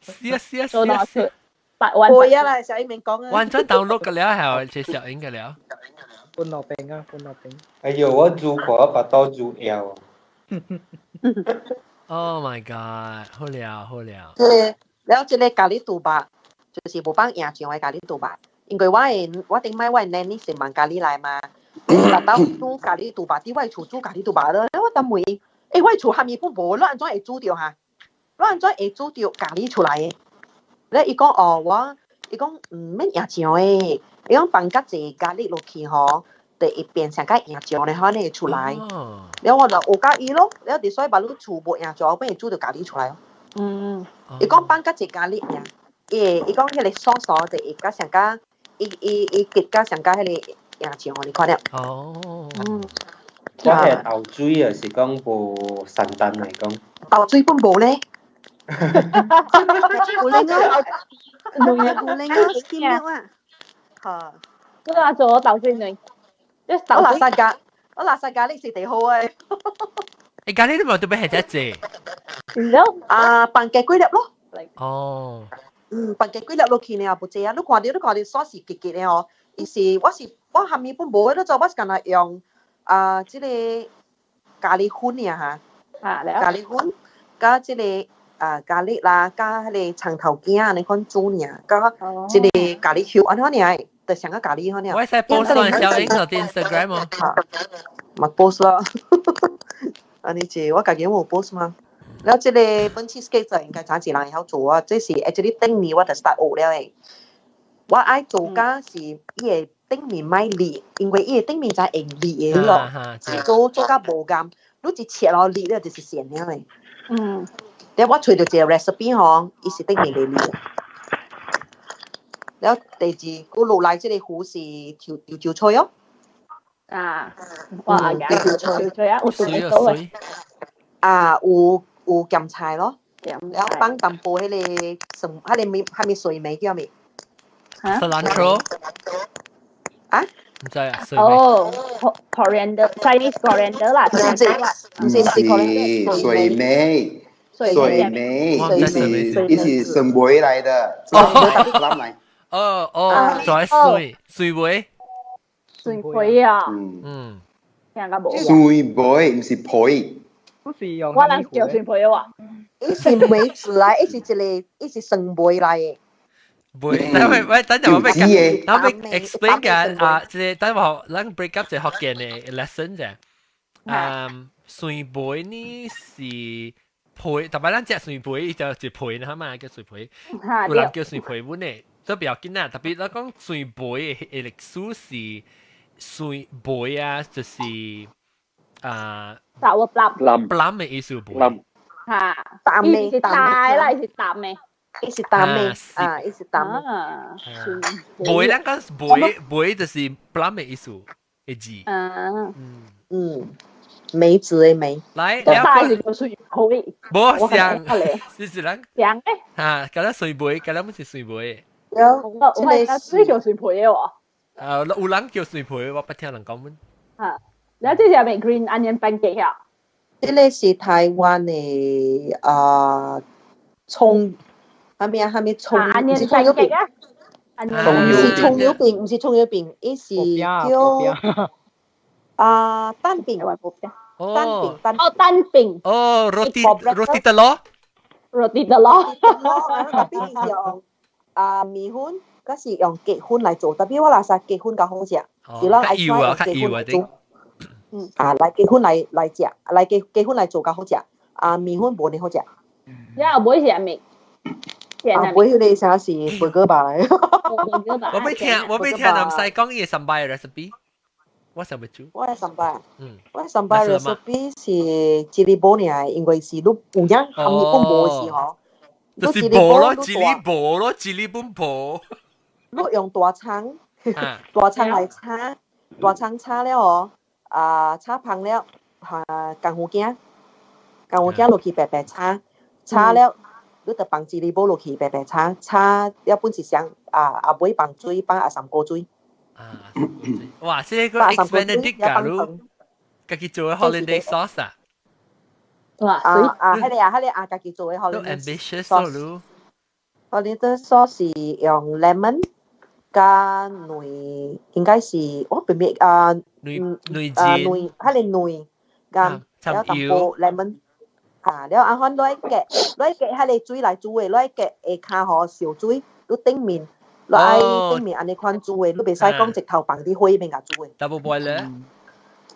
死啊死啊死啊！八萬。會啊啦，小英明講啊。完全 download 個了，係這小英個了。半落餅啊，半落餅。哎呦，我煮過把刀煮了。 Oh my god！好了好了。對，了這個咖喱肚肉，就是無放椰醬的咖喱肚肉，因為我頂擺我的奶奶是孟咖喱來嘛，特到煮咖喱肚肉，佇我厝煮咖喱肚肉咯，我當問伊，欸，我厝蝦米本無，你按怎會煮著哈？你按怎會煮著咖喱出來的？咧伊講哦，我伊講毋免椰醬的，伊講放較濟咖喱落去吼，就會變成較椰醬的款會出來。了我就學教伊咯，了佇所以把你厝無椰醬，變會煮著咖喱出來哦。嗯。伊講放較濟咖喱爾。伊講彼個酥酥就會較上較，伊伊伊結較上較彼個椰醬，你看了。哦。嗯。我係豆水啊，是講無簡單來講。豆水本無咧。有咧啊，有咧啊，點樣啊？嚇！我話做豆水呢，我垃圾咖，我垃圾咖喱是地好誒。欸，咖喱你冇特別係只隻。啊，放雞幾粒咯。哦。嗯，放雞幾粒落去呢，無濟啊！你看著，你看著酥是結結的哦。伊是，我是我蝦米本無的，你做我是干焦用啊，這個咖喱粉爾哈，咖喱粉，佮這個啊咖喱啦，佮彼個蔥頭羹按呢款煮爾，佮這個咖喱香按呢爾，就像個咖喱款爾。我會使 post 上小英個 Instagram 哦。嘛 post 啦，按呢這我家己有 post 嗎？了，這個本 cheesecake 就應該早一人會曉做啊，這是 actually 頂年我就 start 學了的。我愛做甲是伊的頂面莫裂，因為伊的頂面才會裂的咯。做做甲無甘，你一切落裂了就是鹹了的。嗯。了我揣著一個 recipe 吼，伊是頂面袂裂。了第二，佫落來這個糊是潮潮潮菜哦。啊，哇！潮潮菜啊，有水多的。啊，有。有鹹菜咯，然後放淡薄彼個蒜，彼個咩，彼個水梅叫咩？Cilantro。啊？毋知啊，哦，coriander Chinese coriander 啦，唔是唔是唔是 coriander，水梅，水梅，伊是蒜梅來的，哦哦哦，就係水水梅，水梅啊，嗯，聽過無？水梅毋是皮。不是用我人叫蒜皮啊！伊是梅子來，伊是一個，伊是蒜梅來的。梅，等下喂，等陣我欲講，我欲 explain 嘅啊，這個等下咱 break up 一個福建的 lesson 啫。嗯，蒜梅呢是皮，特別咱食蒜皮就一皮啦嘛，叫蒜皮。有人叫蒜皮本的，都比較緊啊。特別咱講蒜梅的歷史是蒜梅啊，就是啊。 sour plum plum 的意思無？嚇，伊是大啦，伊是淡的，伊是淡的，啊，伊是淡的。梅咱講梅梅就是 plum 的意思的字。嗯嗯，梅子的梅。來，大是叫水梅。無像，是是咱。像誒。嚇，敢若水梅，敢若毋是水梅。有，我我水叫水皮的喎。啊，有人叫水皮，我不聽人講阮。嚇。你這是係咪 green onion pancake 啊？這個是台灣的啊，蔥，啥物啊？啥物蔥？唔是蔥油餅啊？唔是蔥油餅，唔是蔥油餅，伊是叫啊，蛋餅。蛋餅蛋哦，蛋餅。哦，roti roti telur。 roti telur。特別是用啊麵粉，嗰是用雞粉來做，特別我拉薩雞粉較好食，是咱愛油啊，較油啊啲。嗯，啊，來雞粉來來食，來雞雞粉來做較好食，啊，麵粉無呢好食。你後尾是啥物？啊，尾迄個啥是 burger 吧？我未聽，我未聽南西講伊 sambal recipe，我想欲煮。我的 sambal，我的 sambal recipe 是一粒無爾，因為是你有影含日本無的時候，就是無咯，一粒無咯，一粒本無。你用大蔥，大蔥來炒，大蔥炒了哦，啊，炒香了，啊，功夫鏡，功夫鏡落去白白炒，炒了。你就放一粒無落去，白白炒，炒了本是上啊啊尾放水，放阿三鍋水。啊！哇！這個 eggs Benedict 假如家己做的 hollandaise sauce 啊？哇！啊啊，彼個啊，彼個啊，家己做的 hollandaise sauce。 hollandaise sauce 是用 lemon 加卵，應該是我別別啊，卵卵啊卵，彼個卵加了淡薄 lemon。啊，了按款落去隔，落去隔彼个水來煮的，落去隔下跤吼燒水，你頂面，你愛頂面按呢款煮的，你袂使講直頭放佇火面共煮的。 double boiler。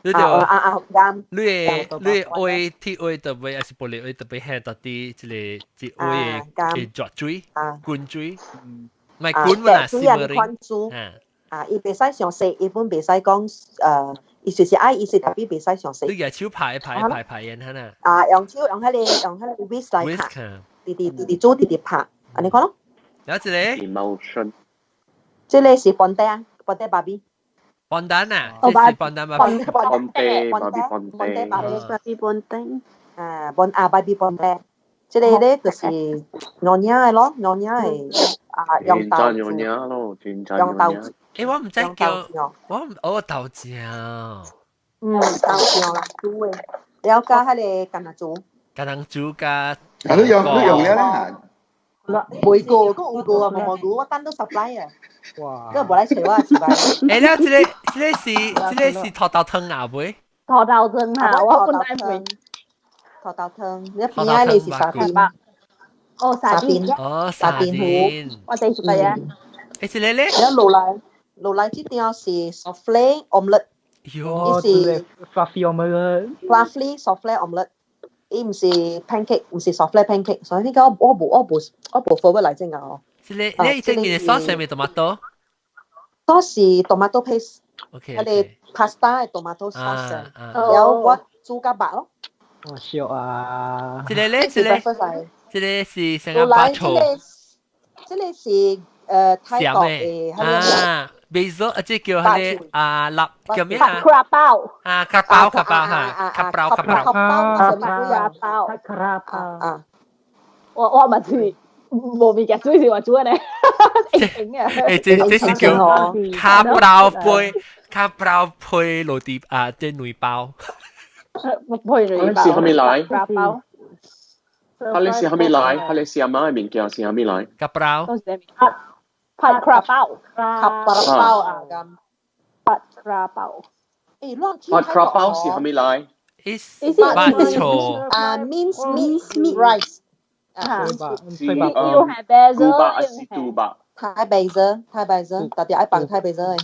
你就啊啊啊啱。你會你會鐵會特別，還是玻璃會特別輕到啲，這個這會嘅濁水、滾水，唔係滾嘛，水按款煮。啊，伊袂使上細，伊本袂使講伊就是愛，伊是特別袂使上細。你用手拍拍拍拍然後呢？啊，用手用彼個用彼個 whisk 來拍，直直直直煮直直拍，按呢款咯。有一個。 Emulsion。這個是 pandan，pandan 芭比。 pandan 啊，這是 pandan 芭比。 pandan 芭比 pandan。芭比 pandan。啊，pandan 啊芭比 pandan，這個咧就是娘惹的咯，娘惹的啊，用豆娘惹咯，用豆。誒，我毋知叫，我唔哦豆漿。嗯，豆漿啦，煮的，了加彼個橄欖煮。橄欖煮加。啊，你用你用了啦？未過，閣有過啊，無無過，我等到 supply 啊。哇！閣無來揣我是吧？誒，了，這個這個是這個是土豆湯啊，未？土豆湯啊，我本來未。土豆湯，你邊仔你是沙丁？哦，沙丁。哦，沙丁。我第一擺啊。誒，這個咧？了落來。落來這張是 soufflé omelette，伊是 fluffy omelette。 fluffy soufflé omelette，伊毋是 pancake，毋是 soufflé pancake，所以呢個我無我無我無 forward 來整個哦。這個你整嘅 sauce 係咪 tomato？ sauce 是 tomato paste。 OK。彼個 pasta 的 tomato sauce，然後我煮甲肉咯。我笑啊！這個咧，這個這個是成個白醋。這個是泰國的啊。basil 啊，這叫彼個啊粒叫咩啊？ กระเป๋า 啊，卡包卡包哈，卡包卡包。卡包卡包卡包啊！我我嘛是無物件煮是我煮的呢，誒，這這是叫卡包配卡包配羅蒂啊，這卵包。配卵包。是蝦米來？卡包。啊，你是蝦米來？啊，你是阿媽的物件是蝦米來？卡包。 ผัดกระเป๋า ผัดกระเป๋า啊咁。ผัดกระเป๋า誒，攏ผัดกระเป๋า是蝦米來？是白醋。啊，minced meat meat rice。啊，是要係 basil，古巴還是杜巴？ Thai basil，Thai basil，特別愛放 Thai basil 的。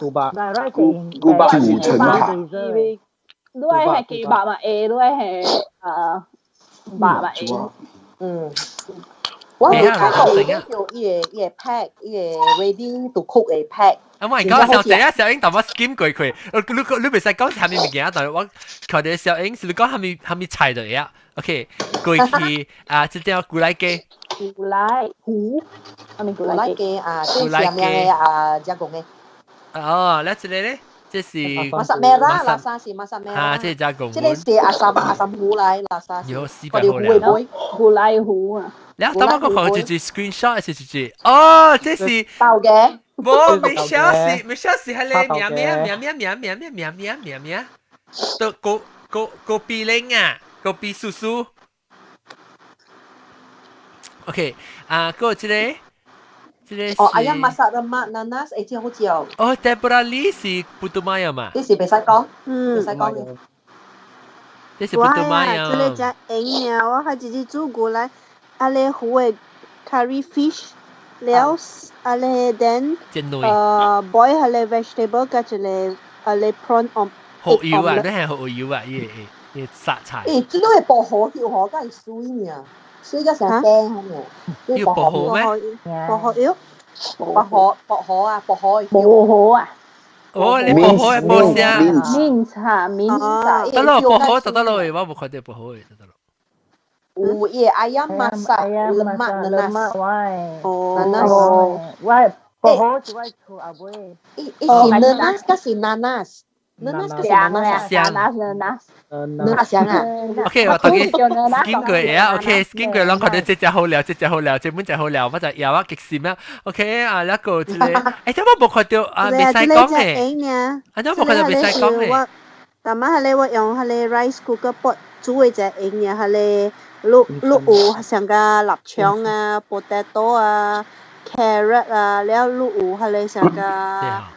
杜巴。古古巴還是杜巴？你愛係雞肉嘛會，你愛係肉嘛會。嗯。我有睇過伊個叫伊個伊個 pack，伊個 ready to cook 的 pack。啊！我係講小姐啊，小英同我 skim 過佢，你你袂使講啥物物件，但係我看到小英是你講啥物啥物菜就會 OK，過去啊，這條古來雞。古來糊，啥物古來雞啊，這是啥物的啊？加工的。哦，那這個咧？這是 masak merah，拉沙是 masak merah。啊，這是加工。這個是阿三阿三糊來拉沙。有四百好了。古來糊啊。然後當我看就是 screenshot 是就是哦，這是豆嘅。無，未小是未小是彼個名名名名名名名名名名名，都高高高比玲啊，高比叔叔。OK，啊，過這個，這個哦，ayam masak lemak nanas，誒，這好食哦。哦，Deborah Lee 是 putu mayam 嘛？你是袂使講，嗯，袂使講嘅。這是 putu mayam。這個只英爾，我還直接煮過來，阿咧糊的 curry fish，了阿咧 then，boil 阿咧 vegetable，加一個阿咧 prawn on。蠔油啊，你係蠔油啊，伊伊殺菜。誒，這個薄荷油嗬，梗係水爾，水甲成冰咁樣。要薄荷咩？薄荷油。薄荷薄荷啊，薄荷。薄荷啊。哦，你薄荷薄聲。面茶面茶。得咯，薄荷就得咯，我無看到薄荷就得咯。有伊 ayam masak lemak nanas。喂。哦。喂，薄荷是我厝后尾。伊伊是 nanas，還是 nanas？nanas 還是 nanas？ nanas 香啊。 OK，我大家 skin 過啊，OK，skin 過，攏看到這隻好料，這隻好料，這本隻好料，我就搖啊極閃啊。OK，啊，那個這個，誒，點我無看到啊？袂使講嘅，啊，點無看到袂使講嘅。但嘛，係咧，我用係咧 rice cooker pot 煮的隻英爾，係咧，你你有上個臘腸啊、potato 啊、carrot 啊，了你有係咧上個。啊，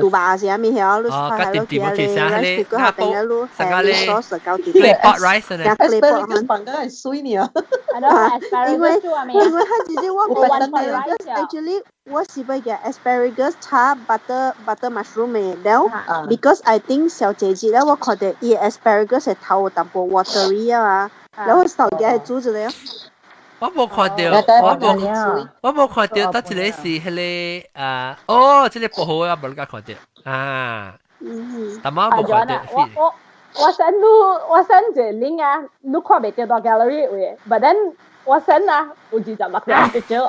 杜巴是啥物曉？你看下落去啊咧，rice cooker 下邊啊，你係你 sauce 搞掂。 Clay pot rice 呢？Asparagus 放緊係水呢。因為佢直接我冇 asparagus actually 我是欲嘅 asparagus 炒 butter mushroom 嘅，了 because I think 小姐姐咧，我看到伊 asparagus 係頭有淡薄 watery 啊，然後手嘅係煮一個。我無看到，我無看到，得一個是彼個啊，哦，這個薄荷我無甲看到啊，但我無看到。我 send 你，我 send 一個 link 啊，你看袂到 gallery 位，but then 我 send 啊，有26張 picture，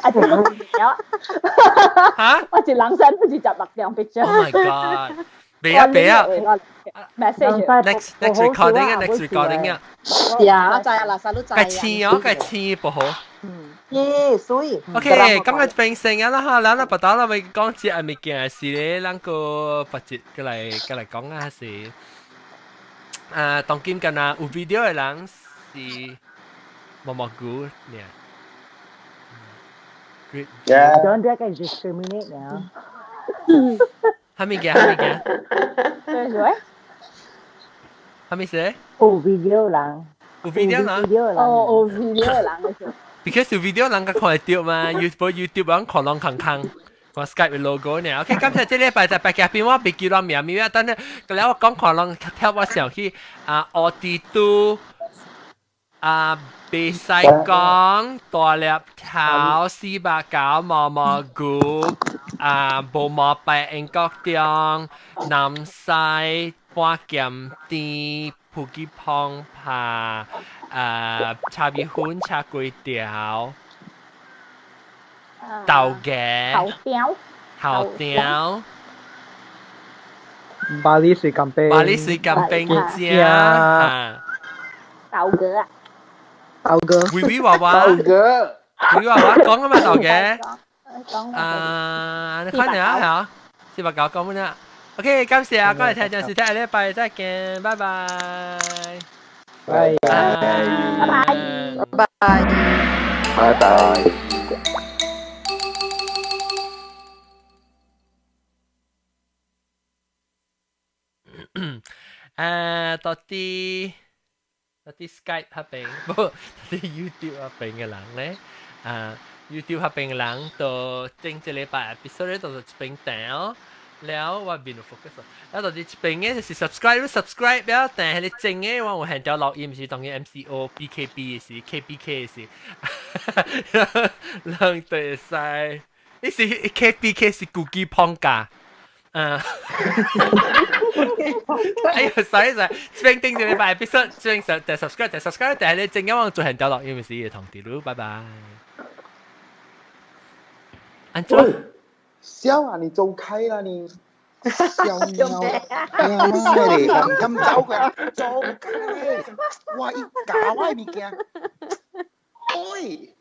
啊，這個了。嚇？我一人 send 26張 picture。 Oh my god！別啊別啊！message。 Next recording 啊，next recording 啊。呀，我知啊，垃圾都知啊。個青哦，個青薄荷。耶，所以。 OK，今日變成啊啦哈，咱啦不打啦，咪講這個物件是咧，咱個別節過來講啊是。啊，當今敢若有 video 的人是毛毛菇呢。 Yeah. Don't that guy discriminate now? 蝦米嘅？蝦米嘅？對咩？蝦米事？有 video 人。有 video 人？哦，有 video 人。 Because 有 video 人較看會到嘛，YouTube 人看攏空空。看 Skype 嘅 logo 呢？OK，感謝這禮拜就白嘉賓，我袂記得名名啊，等下，個了我講看攏跳我想去啊，奧迪都啊，袂使講大粒頭489毛毛菇啊，無毛白英國中南西半鹹甜普吉碰拍啊，炒米粉炒粿條。豆嘅，頭雕，巴黎水甘冰，巴黎水甘冰醬，豆哥啊，豆哥，微微娃娃，豆哥，微微娃娃講啊嘛豆嘅，啊，你看下嚇，489講乜啊？OK，感謝啊，各位聽眾收聽，下禮拜再見，拜拜，拜拜，拜拜，拜拜，拜。到底 Skype 那邊，無到底 YouTube 那邊嘅人咧，啊 YouTube 那邊嘅人就頂一禮拜 episode 就一邊訂，了我變 focus，了到底一邊嘅就是 subscribe subscribe 了，但係你正嘅我有限條錄音是當佢 MCO BKB 是 KBK 是，兩對使，你是 KBK 是古基碰架。嗯，哎呀，sorry sorry，這邊頂一禮拜 episode，這邊 subscribe 就 subscribe，但係你正啱啱做限條錄音是同啲咯，拜拜。安怎？笑啊！你走開啦你！笑喵！媽的，唔敢走佢，走開！哇！伊教我的物件，喂！